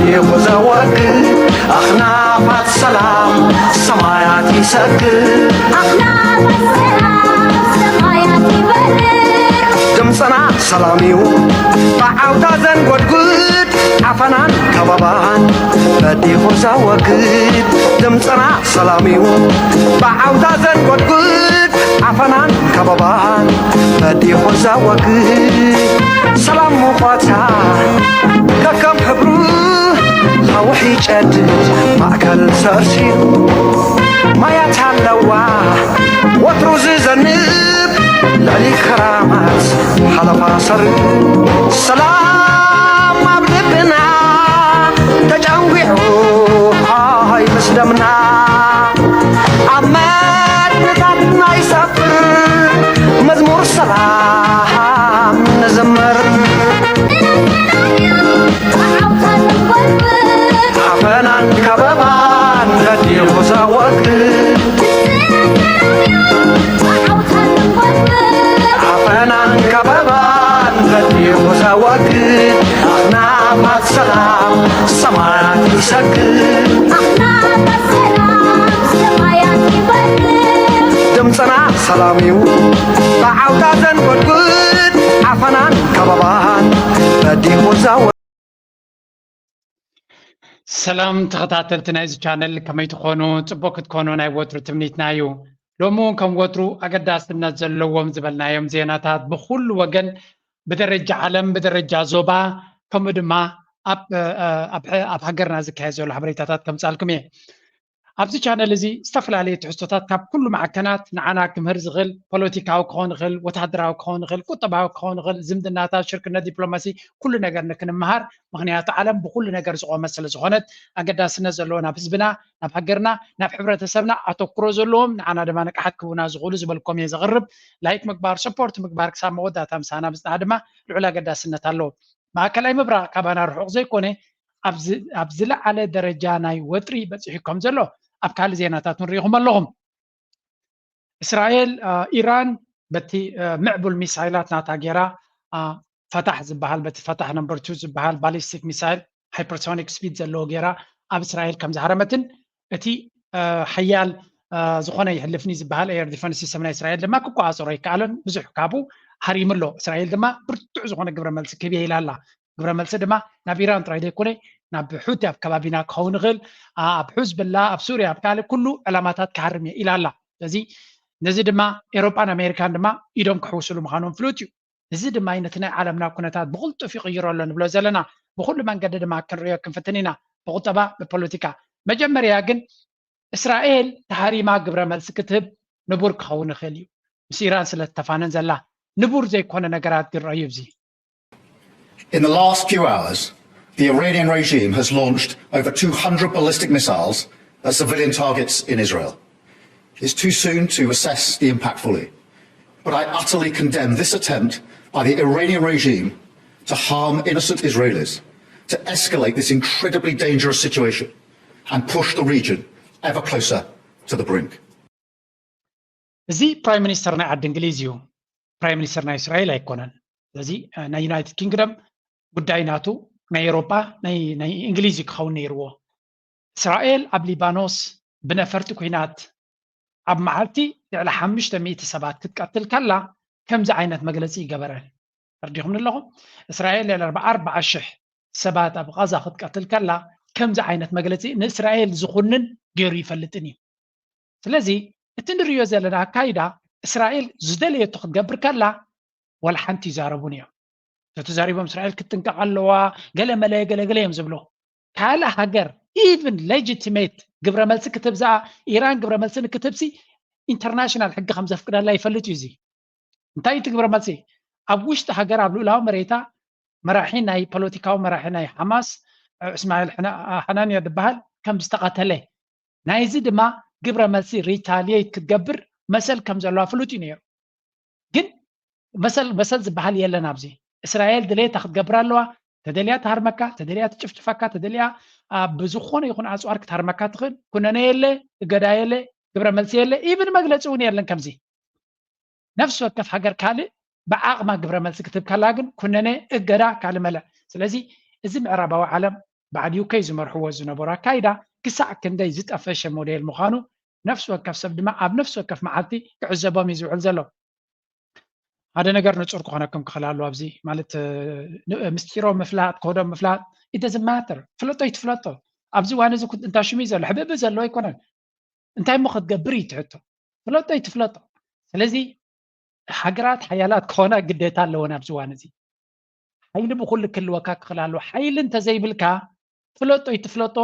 ይኹ ዘወግድ ኣኽናፋት ሰላም ሰማያት ይሰግድ። ኣኽናፋት ሰላም ሰማያት ይበርር። ድምፅና ሰላም እዩ ብዓውታ ዘንጎድጉድ። ዓፈናን ከበባን በዲኹ ዘወግድ። ድምፅና ሰላም እዩ ብዓውታ ዘንጎድጉድ። ዓፈናን ከበባን በዲኹ ዘወግድ። ሰላም ሙቐታ ከከም ሕብሩ ኣውሒ ጨድድ ማእከል ሰርሲሩ። ማያት ኣለዋ ወትሩ ዝዘንብ ልዕሊ ክራማት ሓለፋ ሰርብ። ሰላም ኣብ ልብና ተጨንጒዑ ሃይ ምስ ደምና። ኣብ መድንታትና ይሰፍር መዝሙር ሰላም ንዘምር። ዓፈናን ከበባን በዲኹ ዘወግድ። ዓፈናን ከበባን በዲኹ ዘወግድ። ኣኽናፋት ሰላም ሰማያት ይሰግድ። ኣኽናፋት ሰላም ሰማያት ይበርር። ድምፅና ሰላም እዩ ብዓውታ ዘንጎድጉድ። ዓፈናን ከበባን በዲኹ ዘወግድ። ሰላም ተኸታተልቲ ናይዚ ቻነል፣ ከመይ ትኾኑ? ጽቡቅ ክትኮኑ ናይ ወትሩ ትምኒትና እዩ። ሎሚ እውን ከም ወትሩ ኣገዳስነት ዘለዎም ዝበልናዮም ዜናታት ብኹሉ ወገን፣ ብደረጃ ዓለም፣ ብደረጃ ዞባ፣ ከምኡ ድማ ኣብ፣ እ፣ ኣብ፣ ኣብ ሃገርና ዝካየድ ዘሎ ሓበሬታታት ከምጻልኩም እየ። ኣብዚ ቻነል እዚ ዝተፈላለዩ ትሕዝቶታት ካብ ኩሉ ማዕከናት ንዓና ክምህር ዝኽእል፣ ፖለቲካዊ ክኸውን ይኽእል፣ ወታደራዊ ክኸውን ይኽእል፣ ቁጠባዊ ክኸውን ይኽእል፣ ዝምድናታት፣ ሽርክነት፣ ዲፕሎማሲ፣ ኩሉ ነገር ንክንመሃር። ምኽንያቱ ዓለም ብኩሉ ነገር ዝቖመት ስለ ዝኾነት፣ ኣገዳስነት ዘለዎ ናብ ህዝብና፣ ናብ ሃገርና፣ ናብ ሕብረተሰብና ኣተኩሮ ዘለዎም፣ ንዓና ድማ ንቅሓት ክህቡና ዝኽእሉ ዝበልኮም እየ ዘቕርብ። ላይክ ምግባር፣ ሰፖርት ምግባር ክሳብ መወዳእታ ምሳና ምጽናሕ ድማ ልዑል ኣገዳስነት ኣለዎ። ማእከላይ ምብራቕ ካባና ርሑቕ ዘይኮነ፣ ኣብ ዝ-፣ ኣብ ዝለዓለ ደረጃ ናይ ወጥሪ በጺሑ ከም ዘሎ ኣብ ካልእ ዜናታት እውን ርኢኹም ኣለኹም። እስራኤል፣ አ፣ ኢራን በቲ፣ አ፣ ምዕቡል ሚሳይላት ናታ ጌራ፣ አ፣ ፈታሕ ዝበሃል፣ በቲ ፈታሕ ነምበር ቱ ዝበሃል ባሊስቲክ ሚሳይል፣ ሃይፐርሶኒክ ስፒድ ዘለዎ ጌራ ኣብ እስራኤል ከም ዝሃረመትን፣ እቲ፣ አ፣ ሓያል፣ አ፣ ዝኾነ ይሕልፍኒ ዝበሃል ኤር ዲፈንስ ሲስተም ናይ እስራኤል ድማ ክቆጻጸሮ ኣይከኣለን። ብዙሕ ካብኡ ሃሪሙ ኣሎ። እስራኤል ድማ ብርቱዕ ዝኾነ ግብረ መልሲ ክህብ እየ ኢላ ኣላ። ግብረ መልሲ ድማ ናብ ኢራን ጥራይ ዘይኮነ፣ ናብ ሑቲ ኣብ ከባቢና ክኸውን ይኽእል፣ ኣ-፣ ኣብ ሑዝብላ፣ ኣብ ሱርያ፣ ኣብ ካልእ ኩሉ ዕላማታት ክሃርም እየ ኢላ ኣላ። ስለዚ ነዚ ድማ ኤውሮጳን ኣሜሪካን ድማ ኢዶም ክሕውስሉ ምዃኖም ፍሉጥ እዩ። እዚ ድማ ነቲ ናይ ዓለምና ኩነታት ብቕልጡፍ ይቕይሮ ኣሎ ንብሎ ዘለና። ብኹሉ መንገዲ ድማ ክንርእዮ ክንፍትን ኢና፣ ብቁጠባ፣ ብፖለቲካ። መጀመርያ ግን እስራኤል ተሃሪማ ግብረ መልሲ ክትህብ ንቡር ክኸውን ይኽእል እዩ፣ ምስ ኢራን ስለ ትተፋነን ዘላ። ንቡር ዘይኮነ ነገራት ግን ረኣዩ ኣብዚ። In the last few hours, the Iranian regime has launched over two hundred ballistic missiles at civilian targets in Israel. It's too soon to assess the impact fully, but I utterly condemn this attempt by the Iranian regime to harm innocent Israelis, to escalate this incredibly dangerous situation and push the region ever closer to the brink. እዚ ፕራይም ሚኒስተር ናይ ዓዲ እንግሊዝ እዩ። ፕራይም ሚኒስተር ናይ እስራኤል ኣይኮነን። ስለዚ፣ እ፣ ናይ ዩናይትድ ኪንግደም ጉዳይ ናቱ፣ ናይ ኤውሮጳ፣ ናይ፣ ናይ እንግሊዝ እዩ ክኸውን ነይርዎ። እስራኤል ኣብ ሊባኖስ ብነፈርቲ ኲናት ኣብ መዓልቲ ልዕሊ ሓሙሽተ ሚእቲ ሰባት ክትቀትል ከላ፣ ከምዚ ዓይነት መግለጺ ይገበረ። ተረዲኹምኒ ኣለኹም? እስራኤል ልዕሊ ኣርባዓ ኣርባዓ ሽሕ ሰባት ኣብ ቓዛ ክትቀትል ከላ፣ ከምዚ ዓይነት መግለጺ ንእስራኤል ዝኹንን ገይሩ ይፈልጥን እዩ። ስለዚ እቲ ንርእዮ ዘለና ኣካይዳ፣ እስራኤል ዝደለየቶ ክትገብር ከላ፣ ዋላ ሓንቲ ይዛረቡን እዮም። ተተዛሪቦም እስራኤል ክትጥንቀቕ ኣለዋ፣ ገለ መለ፣ ገለ፣ ገለ እዮም ዝብሉ። ካልእ ሃገር ኢቭን ሌጂቲሜት ግብረ መልሲ ክትህብ፣ እዛ ኢራን ግብረ መልሲ ንክትህብሲ ኢንተርናሽናል ሕጊ ከም ዘፍቅደላ ይፈልጥ እዩ። እዚ እንታይ እዩ እቲ ግብረ መልሲ? ኣብ ውሽጢ ሃገር፣ ኣብ ልኡላዊ መሬታ፣ መራሒ ናይ፣ ፖለቲካዊ መራሒ ናይ ሓማስ፣ እ፣ እስማኤል ሕና-፣ ሓናንያ ዝበሃል ከም ዝተቐተለ፣ ናይዚ ድማ ግብረ መልሲ ሪታሊየት ክትገብር መሰል ከም ዘለዋ ፍሉጥ እዩ ነይሩ። ግን መሰል፣ መሰል ዝበሃል የለን ኣብዚ። እስራኤል ድሌታ ክትገብር ኣለዋ። ተደልያ ትሃርመካ፣ ተደልያ ትጭፍጭፈካ፣ ተደልያ፣ አ፣ ብዝኾነ ይኹን ኣጽዋር ክትሃርመካ ትኽእል። ኩነነ የለ፣ እገዳ የለ፣ ግብረ መልሲ የለ፣ ኢቭን መግለጺ እውን የለን ከምዚ። ነፍሲ ወከፍ ሃገር ካልእ ብዓቕማ ግብረ መልሲ ክትህብ ከላ ግን ኩነነ፣ እገዳ፣ ካልእ መለ። ስለዚ እዚ ምዕራባዊ ዓለም በዓል ዩከይ ዝመርሕዎ ዝነበሩ ኣካይዳ ክሳዕ ክንደይ ዝጠፈሸ ሞዴል ምዃኑ ነፍሲ ወከፍ ሰብ ድማ ኣብ ነፍሲ ወከፍ መዓልቲ ክዕዘቦም እዩ ዝውዕል ዘሎ። ሓደ ነገር ንጹር ክኾነኩም ክኽእል ኣለዎ። ኣብዚ ማለት ምስጢሮም ምፍላጥ ክህዶም ምፍላጥ ኢደዝማተር ፍለጦ ይትፍለጦ ኣብዚ ዋን እዚ እንታይ ሽሙ እዩ ዘሎ ሕብእብ ዘለዎ ኣይኮነን። እንታይ እሞ ክትገብር እዩ ትሕቶ ፍለጦ ይትፍለጦ። ስለዚ ሃገራት ሓያላት ክኾና ግዴታ ኣለወን ኣብዚ ዋን እዚ። ሓይሊ ብኩሉ ክህልወካ ክኽእል ኣለዎ። ሓይሊ እንተዘይብልካ ፍለጦ ይትፍለጦ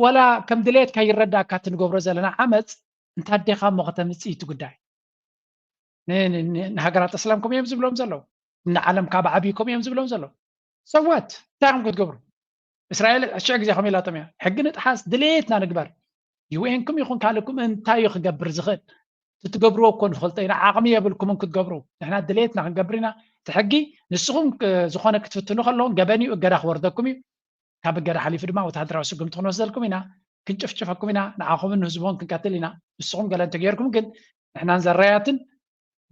ወላ ከም ድሌትካ ይረዳእካ ትንገብሮ ዘለና ዓመፅ እንታዴኻ እሞ ከተምፅእ እዩ እቲ ጉዳይ። ንሃገራት እስላም ከምኡ እዮም ዝብሎም ዘለዉ። ንዓለም ካብ ዓብዩ ከምኡ እዮም ዝብሎም ዘለዉ። ሰዋት እንታይ እዮም ክትገብሩ? እስራኤል ሽዕ ግዜ ከም ኢላቶም እያ ሕጊ ንጥሓስ ድሌትና ንግበር። ዩኤንኩም ይኹን ካልእኩም እንታይ እዩ ክገብር ዝኽእል? ትትገብርዎ እኮ ንፈልጦ ኢና ዓቕሚ የብልኩምን ክትገብሩ። ንሕና ድሌትና ክንገብር ኢና። እቲ ሕጊ ንስኹም ዝኾነ ክትፍትኑ ከለኹም ገበን እዩ እገዳ ክወርደኩም እዩ። ካብ እገዳ ሓሊፉ ድማ ወታደራዊ ስጉምቲ ክንወስደልኩም ኢና። ክንጭፍጭፈኩም ኢና። ንዓኹምን ንህዝቦን ክንቀትል ኢና። ንስኹም ገለ እንተገይርኩም ግን ንሕናን ዘራያትን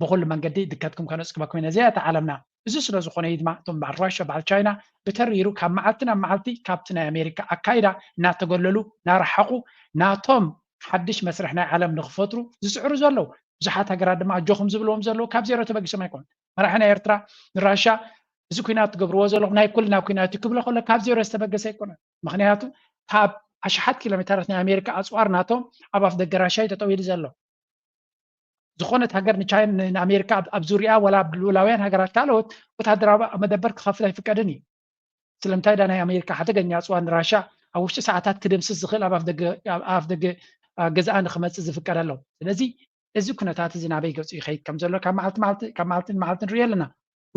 ብኩሉ መንገዲ ድከትኩም ከነፅግበኩም ኢና። እዚኣ እታ ዓለምና። እዚ ስለ ዝኾነ እዩ ድማ እቶም በዓል ራሽያ በዓል ቻይና ብተሪሩ ካብ መዓልቲ ናብ መዓልቲ ካብቲ ናይ ኣሜሪካ ኣካይዳ እናተገለሉ እናረሓቑ ናቶም ሓድሽ መስርሕ ናይ ዓለም ንክፈጥሩ ዝፅዕሩ ዘለዉ። ብዙሓት ሃገራት ድማ ኣጆኹም ዝብልዎም ዘለዉ ካብ ዜሮ ተበጊሶም ኣይኮኑን። መራሒ ናይ ኤርትራ ንራሻ እዚ ኩናት ትገብርዎ ዘለኹም ናይ ኩልና ኩናት እዩ ክብሎ ከሎ ካብ ዜሮ ዝተበገሰ ኣይኮነን። ምክንያቱ ካብ ኣሽሓት ኪሎ ሜተራት ናይ ኣሜሪካ ኣፅዋር ናቶም ኣብ ኣፍ ደገ ራሻ እዩ ተጠዊሉ ዘሎ። ዝኾነት ሃገር ንቻይና ንኣሜሪካ ኣብ ዙሪያ ወላ ልኡላውያን ሃገራት ካልኦት ወታደራዊ መደበር ክኸፍት ኣይፍቀድን እዩ። ስለምንታይ ዳ ናይ ኣሜሪካ ሓደገኛ ኣፅዋር ንራሻ ኣብ ውሽጢ ሰዓታት ክድምስስ ዝኽእል ኣብ ኣፍ ደገ ገዝኣ ንክመፅእ ዝፍቀደሎም። ስለዚ እዚ ኩነታት እዚ ናበይ ገፁ ይኸይድ ከም ዘሎ ካብ መዓልቲ መዓልቲ ካብ መዓልቲ ንመዓልቲ ንሪኦ ኣለና።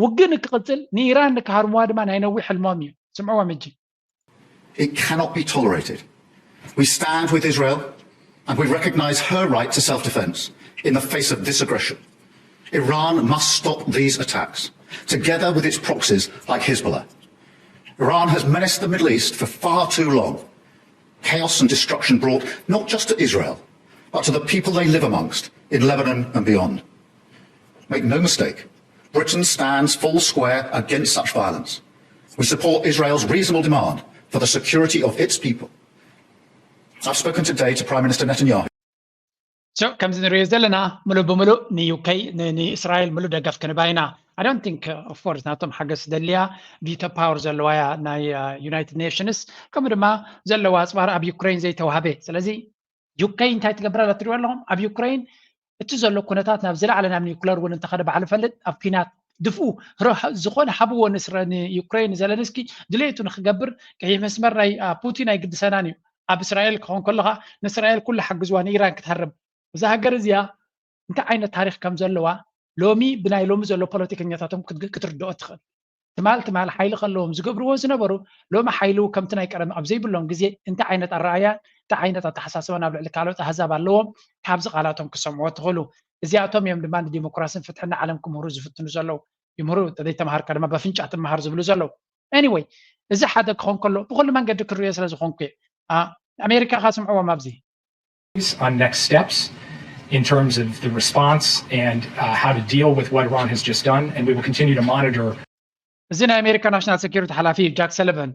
ውግእ ንክቕፅል ንኢራን ንክሃርምዋ ድማ ናይ ነዊሕ ሕልሞም እዩ። ስምዕዎም እጂ። It cannot be tolerated. We stand with Israel and we recognize her right to self-defense in the face of this aggression. Iran must stop these attacks, together with its proxies like Hezbollah. Iran has menaced the Middle East for far too long. Chaos and destruction brought not just to Israel, but to the people they live amongst in Lebanon and beyond. Make no mistake, Britain stands full square against such violence. We support Israel's reasonable demand for the security of its people. I've spoken today to Prime Minister Netanyahu. ከምዚ ንሪኦ ዘለና ምሉእ ብምሉእ ንዩከይ ንእስራኤል ምሉእ ደገፍ ክንባ ኢና። I don't think of course ናቶም ሓገዝ ደልያ ቪቶ ፓወር ዘለዋ እያ ናይ ዩናይትድ ኔሽንስ ከምኡ ድማ ዘለዋ ኣፅዋር ኣብ ዩክሬን ዘይተዋህበ። ስለዚ ዩከይ እንታይ ትገብር ኣላ ትሪኦ ኣለኹም ኣብ ዩክሬን እቲ ዘሎ ኩነታት ናብ ዝለዓለ ናብ ኒውክለር እውን እንተኸደ ባዕሉ ፈልጥ ኣብ ኩናት ድፍኡ ዝኾነ ሃብዎ ንዩክሬን ዘለንስኪ ድሌቱ ንክገብር ቀይሕ መስመር ናይ ፑቲን ኣይግድሰናን እዩ። ኣብ እስራኤል ክኾን ከለኻ ንእስራኤል ኩሉ ሓግዝዋ ንኢራን ክትሃርም እዛ ሃገር እዚኣ እንታይ ዓይነት ታሪክ ከም ዘለዋ ሎሚ ብናይ ሎሚ ዘሎ ፖለቲከኛታቶም ክትርድኦ ትኽእል። ትማል ትማል ሓይሊ ከለዎም ዝገብርዎ ዝነበሩ ሎሚ ሓይሊ ከምቲ ናይ ቀደም ኣብ ዘይብሎም ግዜ እንታይ ዓይነት ኣረኣያ እንታይ ዓይነት ኣተሓሳስባ ናብ ልዕሊ ካልኦት ኣህዛብ ኣለዎም ካብዚ ቃላቶም ክሰምዕዎ ትኽእሉ። እዚኣቶም እዮም ድማ ንዲሞክራስን ፍትሕን ንዓለም ክምህሩ ዝፍትኑ ዘለዉ። ይምህሩ ዘይተምሃርካ ድማ በፍንጫ ትምሃር ዝብሉ ዘለዉ። Anyway እዚ ሓደ ክኾን ከሎ ብኩሉ መንገዲ ክርእዮ ስለ ዝኾንኩ እየ። ኣሜሪካ ካስምዕዎም ኣብዚ on next steps in terms of the response and uh, how to deal with what Iran has just done, and we will continue to monitor. እዚ ናይ ኣሜሪካ ናሽናል ሴኪሪቲ ሓላፊ እዩ ጃክ ሰለቨን።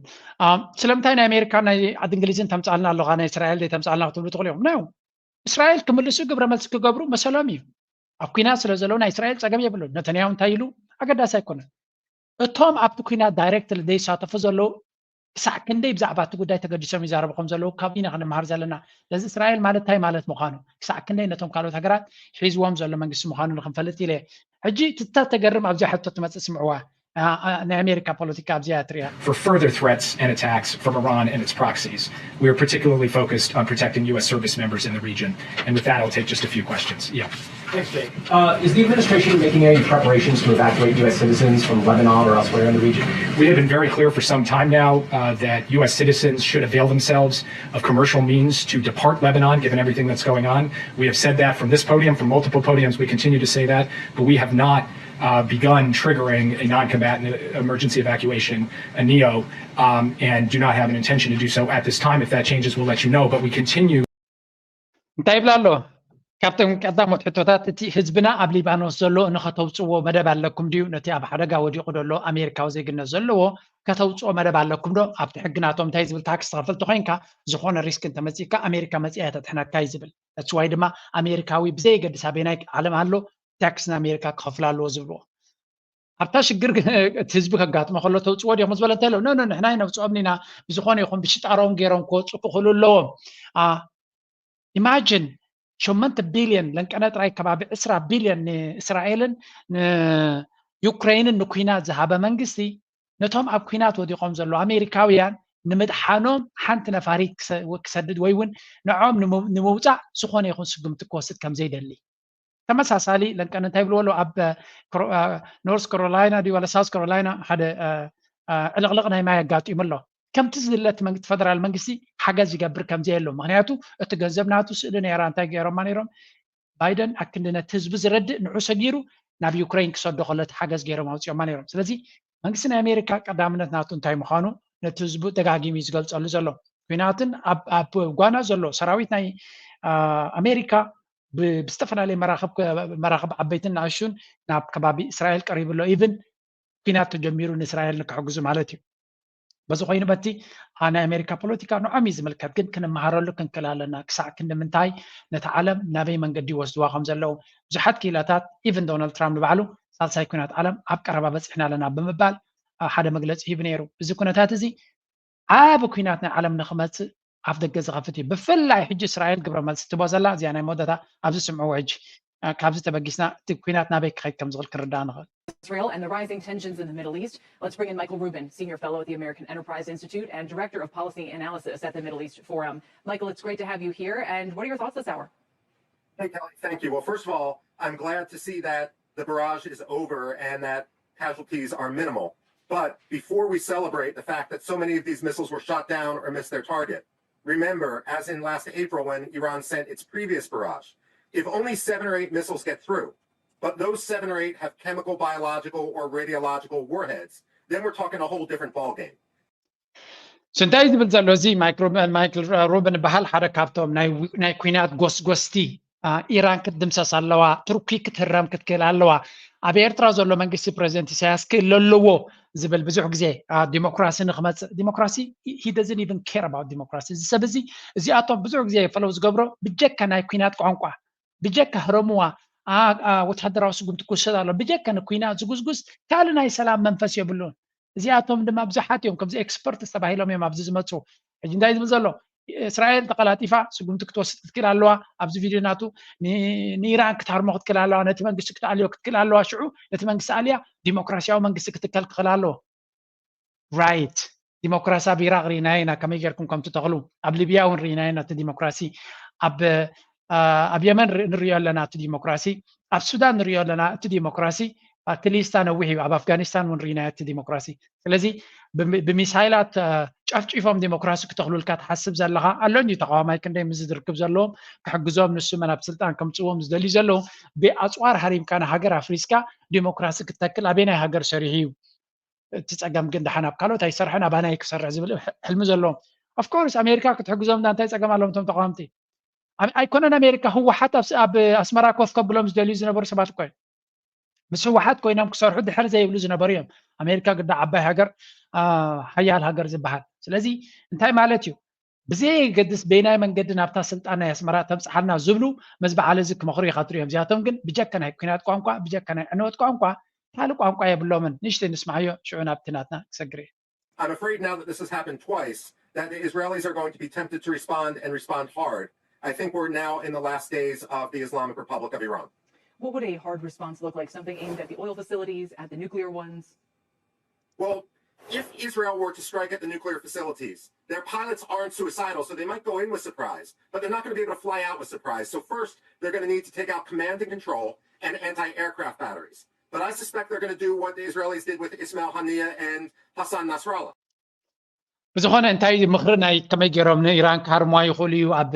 ስለምንታይ ናይ ኣሜሪካ ናይ ዓዲ እንግሊዝን ተምፃልና ኣለኻ ናይ እስራኤል ዘይተምፃልና ክትብሉ ትኽእሉ እዮም። ና እስራኤል ክምልሱ ግብረ መልሲ ክገብሩ መሰሎም እዩ። ኣብ ኩናት ስለ ዘለዉ ናይ እስራኤል ፀገም የብሉን። ነተንያሁ እንታይ ኢሉ ኣገዳሲ ኣይኮነን። እቶም ኣብቲ ኩናት ዳይሬክት ዘይሳተፉ ዘለዉ ክሳዕ ክንደይ ብዛዕባ እቲ ጉዳይ ተገዲሶም ይዛረቡ ከም ዘለዉ ካብኡ ኢና ክንምሃር ዘለና። ስለዚ እስራኤል ማለት እንታይ ማለት ምዃኑ ክሳዕ ክንደይ ነቶም ካልኦት ሃገራት ሒዝዎም ዘሎ መንግስቲ ምዃኑ ንክንፈልጥ ኢለ ሕጂ ትታ ተገርም ኣብዚኣ ሕቶ ትመፅእ ስምዕዋ። ናይ ኣሜሪካ ፖለቲካ ኣብዚኣ ትሪኣ። For further threats and attacks from Iran and its proxies, we are particularly focused on protecting U S service members in the region. And with that, I'll take just a few questions. Yeah. Thanks, Jake. Uh, is the administration making any preparations to evacuate U S citizens from Lebanon or elsewhere in the region? We have been very clear for some time now uh, that U S citizens should avail themselves of commercial means to depart Lebanon, given everything that's going on. We have said that from this podium, from multiple podiums. We continue to say that, but we have not uh, begun triggering a non-combatant emergency evacuation, a NEO, um, and do not have an intention to do so at this time. If that changes, we'll let you know. But we continue. እንታይ ይብላ ኣሎ? ካብቶም ቀዳሞት ሕቶታት፣ እቲ ህዝብና ኣብ ሊባኖስ ዘሎ ንኸተውፅዎ መደብ ኣለኩም ድዩ? ነቲ ኣብ ሓደጋ ወዲቑ ዘሎ ኣሜሪካዊ ዜግነት ዘለዎ ከተውፅኦ መደብ ኣለኩም ዶ? ኣብቲ ሕጊ ናቶም እንታይ ዝብል፣ ታክስ ትኸፍል ተኾይንካ፣ ዝኾነ ሪስክ እንተመፂእካ ኣሜሪካ መፂኣ እያ ተድሕነካ እዩ ዝብል። እቲ ዋይ ድማ ኣሜሪካዊ ብዘየገድስ ኣበየናይ ዓለም ኣሎ ታክስ ንኣሜሪካ ክኸፍል ኣለዎ ዝብልዎ። ኣብታ ሽግር እቲ ህዝቢ ከጋጥሞ ከሎ ተውፅዎ ዲኹም ዝበለ እንታይ ኢሎም? ኖ ኖ፣ ንሕና ኣይነውፅኦም ኢና፣ ብዝኾነ ይኹን ብሽጣሮም ገይሮም ክወፁ ክኽእሉ ኣለዎም። ኢማጅን ሸሞንተ ቢልዮን፣ ለንቀነ ጥራይ ከባቢ ዕስራ ቢልዮን ንእስራኤልን ንዩክሬንን ንኩናት ዝሃበ መንግስቲ፣ ነቶም ኣብ ኩናት ወዲቖም ዘለዉ ኣሜሪካውያን ንምድሓኖም ሓንቲ ነፋሪት ክሰድድ ወይ እውን ንዖም ንምውፃእ ዝኾነ ይኹን ስጉምቲ ክወስድ ከም ዘይደሊ። ተመሳሳሊ ለንቀን እንታይ ይብልዎ ኣለዉ? ኣብ ኖርስ ካሮላይና ድዩ ዋላ ሳውስ ካሮላይና ሓደ ዕልቕልቕ ናይ ማይ ኣጋጢሙ ኣሎ። ከምቲ ዝድለ እቲ መንግስቲ፣ ፈደራል መንግስቲ ሓገዝ ይገብር ከም ዘየሎ፣ ምክንያቱ እቲ ገንዘብ ናቱ ስእሊ ነይራ። እንታይ ገይሮማ ነይሮም? ባይደን ኣክንዲ ነቲ ህዝቢ ዝረድእ ንዑ ሰጊሩ ናብ ዩክሬን ክሰዶ ከሎ እቲ ሓገዝ ገይሮም ኣውፅኦማ ነይሮም። ስለዚ መንግስቲ ናይ ኣሜሪካ ቀዳምነት ናቱ እንታይ ምዃኑ ነቲ ህዝቡ ደጋጊሙ እዩ ዝገልፀሉ ዘሎ። ኩናትን ኣብ ጓና ዘሎ ሰራዊት ናይ ኣሜሪካ ብዝተፈላለየ መራኽብ ዓበይትን ንኣሹን ናብ ከባቢ እስራኤል ቀሪቡ ኣሎ። ኢቭን ኩናት ተጀሚሩ ንእስራኤል ንክሕግዙ ማለት እዩ። በዚ ኮይኑ በቲ ናይ ኣሜሪካ ፖለቲካ ንዖም እዩ ዝምልከት፣ ግን ክንመሃረሉ ክንክእል ኣለና። ክሳዕ ክንዲ ምንታይ ነቲ ዓለም ናበይ መንገዲ ይወስድዋ ከም ዘለዉ ብዙሓት ክኢላታት፣ ኢቭን ዶናልድ ትራምፕ ንባዕሉ ሳልሳይ ኩናት ዓለም ኣብ ቀረባ በፂሕና ኣለና ብምባል ሓደ መግለፂ ሂቡ ነይሩ። እዚ ኩነታት እዚ ዓቢ ኩናት ናይ ዓለም ንክመፅእ ኣፍ ደገ ዝኸፍት እዩ። ብፍላይ ሕጂ እስራኤል ግብረ መልሲ ትቦ ዘላ እዚኣ ናይ መወዳእታ ኣብዚ ስምዕዎ ሕጂ ካብዚ ተበጊስና እቲ ኩናት ናበይ ክኸይድ ከም ዝኽእል ክንርዳእ ንኽእል። Israel and the rising tensions in the Middle East. Let's bring in Michael Rubin, senior fellow at the American Enterprise Institute and director of policy analysis at the Middle East Forum. Michael, it's great to have you here. And what are your thoughts this hour? Hey, Kelly, thank you. Well, first of all, I'm glad to see that the barrage is over and that casualties are minimal. But before we celebrate the fact that so many of these missiles were shot down or missed their target, remember, as in last April when Iran sent its previous barrage, if only seven or eight missiles get through, but those seven or eight have chemical, biological, or radiological warheads, then we're talking a whole different ballgame. እንታይ ዝብል ዘሎ እዚ? ማይክል ሩብን በሃል ሓደ ካብቶም ናይ ኩናት ጎስጎስቲ ኢራን ክትድምሰስ ኣለዋ፣ ቱርኪ ክትህረም ክትክእል ኣለዋ፣ ኣብ ኤርትራ ዘሎ መንግስቲ ፕሬዚደንት ኢሳያስ ክእለ ኣለዎ ዝብል ብዙሕ ግዜ ዲሞክራሲ ንክመፅእ፣ ዲሞክራሲ he doesn't even care about democracy። እዚ ሰብ እዚ እዚኣቶም ብዙሕ ግዜ ፈለው ዝገብሮ ብጀካ ናይ ኩናት ቋንቋ፣ ብጀካ ህረምዋ፣ ወታደራዊ ስጉምቲ ክውሰድ ኣሎ፣ ብጀካ ንኩናት ዝጉስጉስ ካልእ ናይ ሰላም መንፈስ የብሉን። እዚኣቶም ድማ ብዙሓት እዮም፣ ከምዚ ኤክስፐርትስ ተባሂሎም እዮም ኣብዚ ዝመፁ። ሕጂ እንታይ ዝብል ዘሎ? እስራኤል ተቀላጢፋ ስጉምቲ ክትወስድ ክትክእል ኣለዋ። ኣብዚ ቪድዮ ናቱ ንኢራን ክትሃርሞ ክትክእል ኣለዋ፣ ነቲ መንግስቲ ክትኣልዮ ክትክእል ኣለዋ። ሽዑ ነቲ መንግስቲ ኣልያ ዲሞክራሲያዊ መንግስቲ ክትከል ክኽእል ኣለዎ። ራይት፣ ዲሞክራሲ ኣብ ኢራቅ ርኢናዮ ኢና ከመይ ጌርኩም ከም ትተኽሉ። ኣብ ሊብያ እውን ርኢናዮ ኢና እቲ ዲሞክራሲ። ኣብ ኣብ የመን ንሪኦ ኣለና እቲ ዲሞክራሲ፣ ኣብ ሱዳን ንሪኦ ኣለና እቲ ዲሞክራሲ። እቲ ሊስታ ነዊሕ እዩ። ኣብ ኣፍጋኒስታን እውን ርኢናዮ እቲ ዲሞክራሲ። ስለዚ ብሚሳይላት ጨፍጪፎም ዲሞክራሲ ክተኽሉልካ ትሓስብ ዘለኻ ኣሎ እንጂ ተቃዋማይ ክንደይ ምስዚ ዝርክብ ዘለዎም ክሕግዞም፣ ንሱ መን ኣብ ስልጣን ከምፅዎም ዝደልዩ ዘለዉ ብኣፅዋር ሃሪምካ ንሃገር ኣፍሪስካ ዲሞክራሲ ክተክል ኣበየናይ ሃገር ሰሪሑ እዩ? እቲ ፀገም ግን ደሓን ኣብ ካልኦት ኣይሰርሐን ኣባና እዩ ክሰርሕ ዝብል ሕልሚ ዘለዎም። ኦፍኮርስ ኣሜሪካ ክትሕግዞም ዳ እንታይ ፀገም ኣለዎም እቶም ተቃወምቲ? ኣይኮነን ኣሜሪካ፣ ህወሓት ኣብ ኣስመራ ኮፍ ከብሎም ዝደልዩ ዝነበሩ ሰባት እኮ እዮም። ምስ ህወሓት ኮይኖም ክሰርሑ ድሕር ዘይብሉ ዝነበሩ እዮም። ኣሜሪካ ግዳ ዓባይ ሃገር፣ ሓያል ሃገር ዝበሃል። ስለዚ እንታይ ማለት እዩ? ብዘየገድስ በየናይ መንገዲ ናብታ ስልጣን ናይ ኣስመራ ተብፅሓልና ዝብሉ መዚ በዓል እዚ ክመኽሩ ኢኻ ትሪኦም። እዚኣቶም ግን ብጀካ ናይ ኩናት ቋንቋ፣ ብጀካ ናይ ዕንወት ቋንቋ ካልእ ቋንቋ የብሎምን። ንእሽተይ ንስማዓዮ፣ ሽዑ ናብቲ ናትና ክሰግር እየ። I'm afraid now that this has happened twice, that the Israelis are going to be tempted to respond and respond hard. I think we're now in the last days of the Islamic Republic of Iran. What would a hard response look like? Something aimed at the oil facilities, at the nuclear ones? Well, if Israel were to strike at the nuclear facilities, their pilots aren't suicidal, so they might go in with surprise, but they're not going to be able to fly out with surprise. So first, they're going to need to take out command and control and anti-aircraft batteries. But I suspect they're going to do what the Israelis did with Ismail Haniyeh and Hassan Nasrallah. ብዝኾነ እንታይ ምኽሪ ናይ ከመይ ገይሮም ንኢራን ክሃርምዋ ይኽእሉ እዩ ኣብ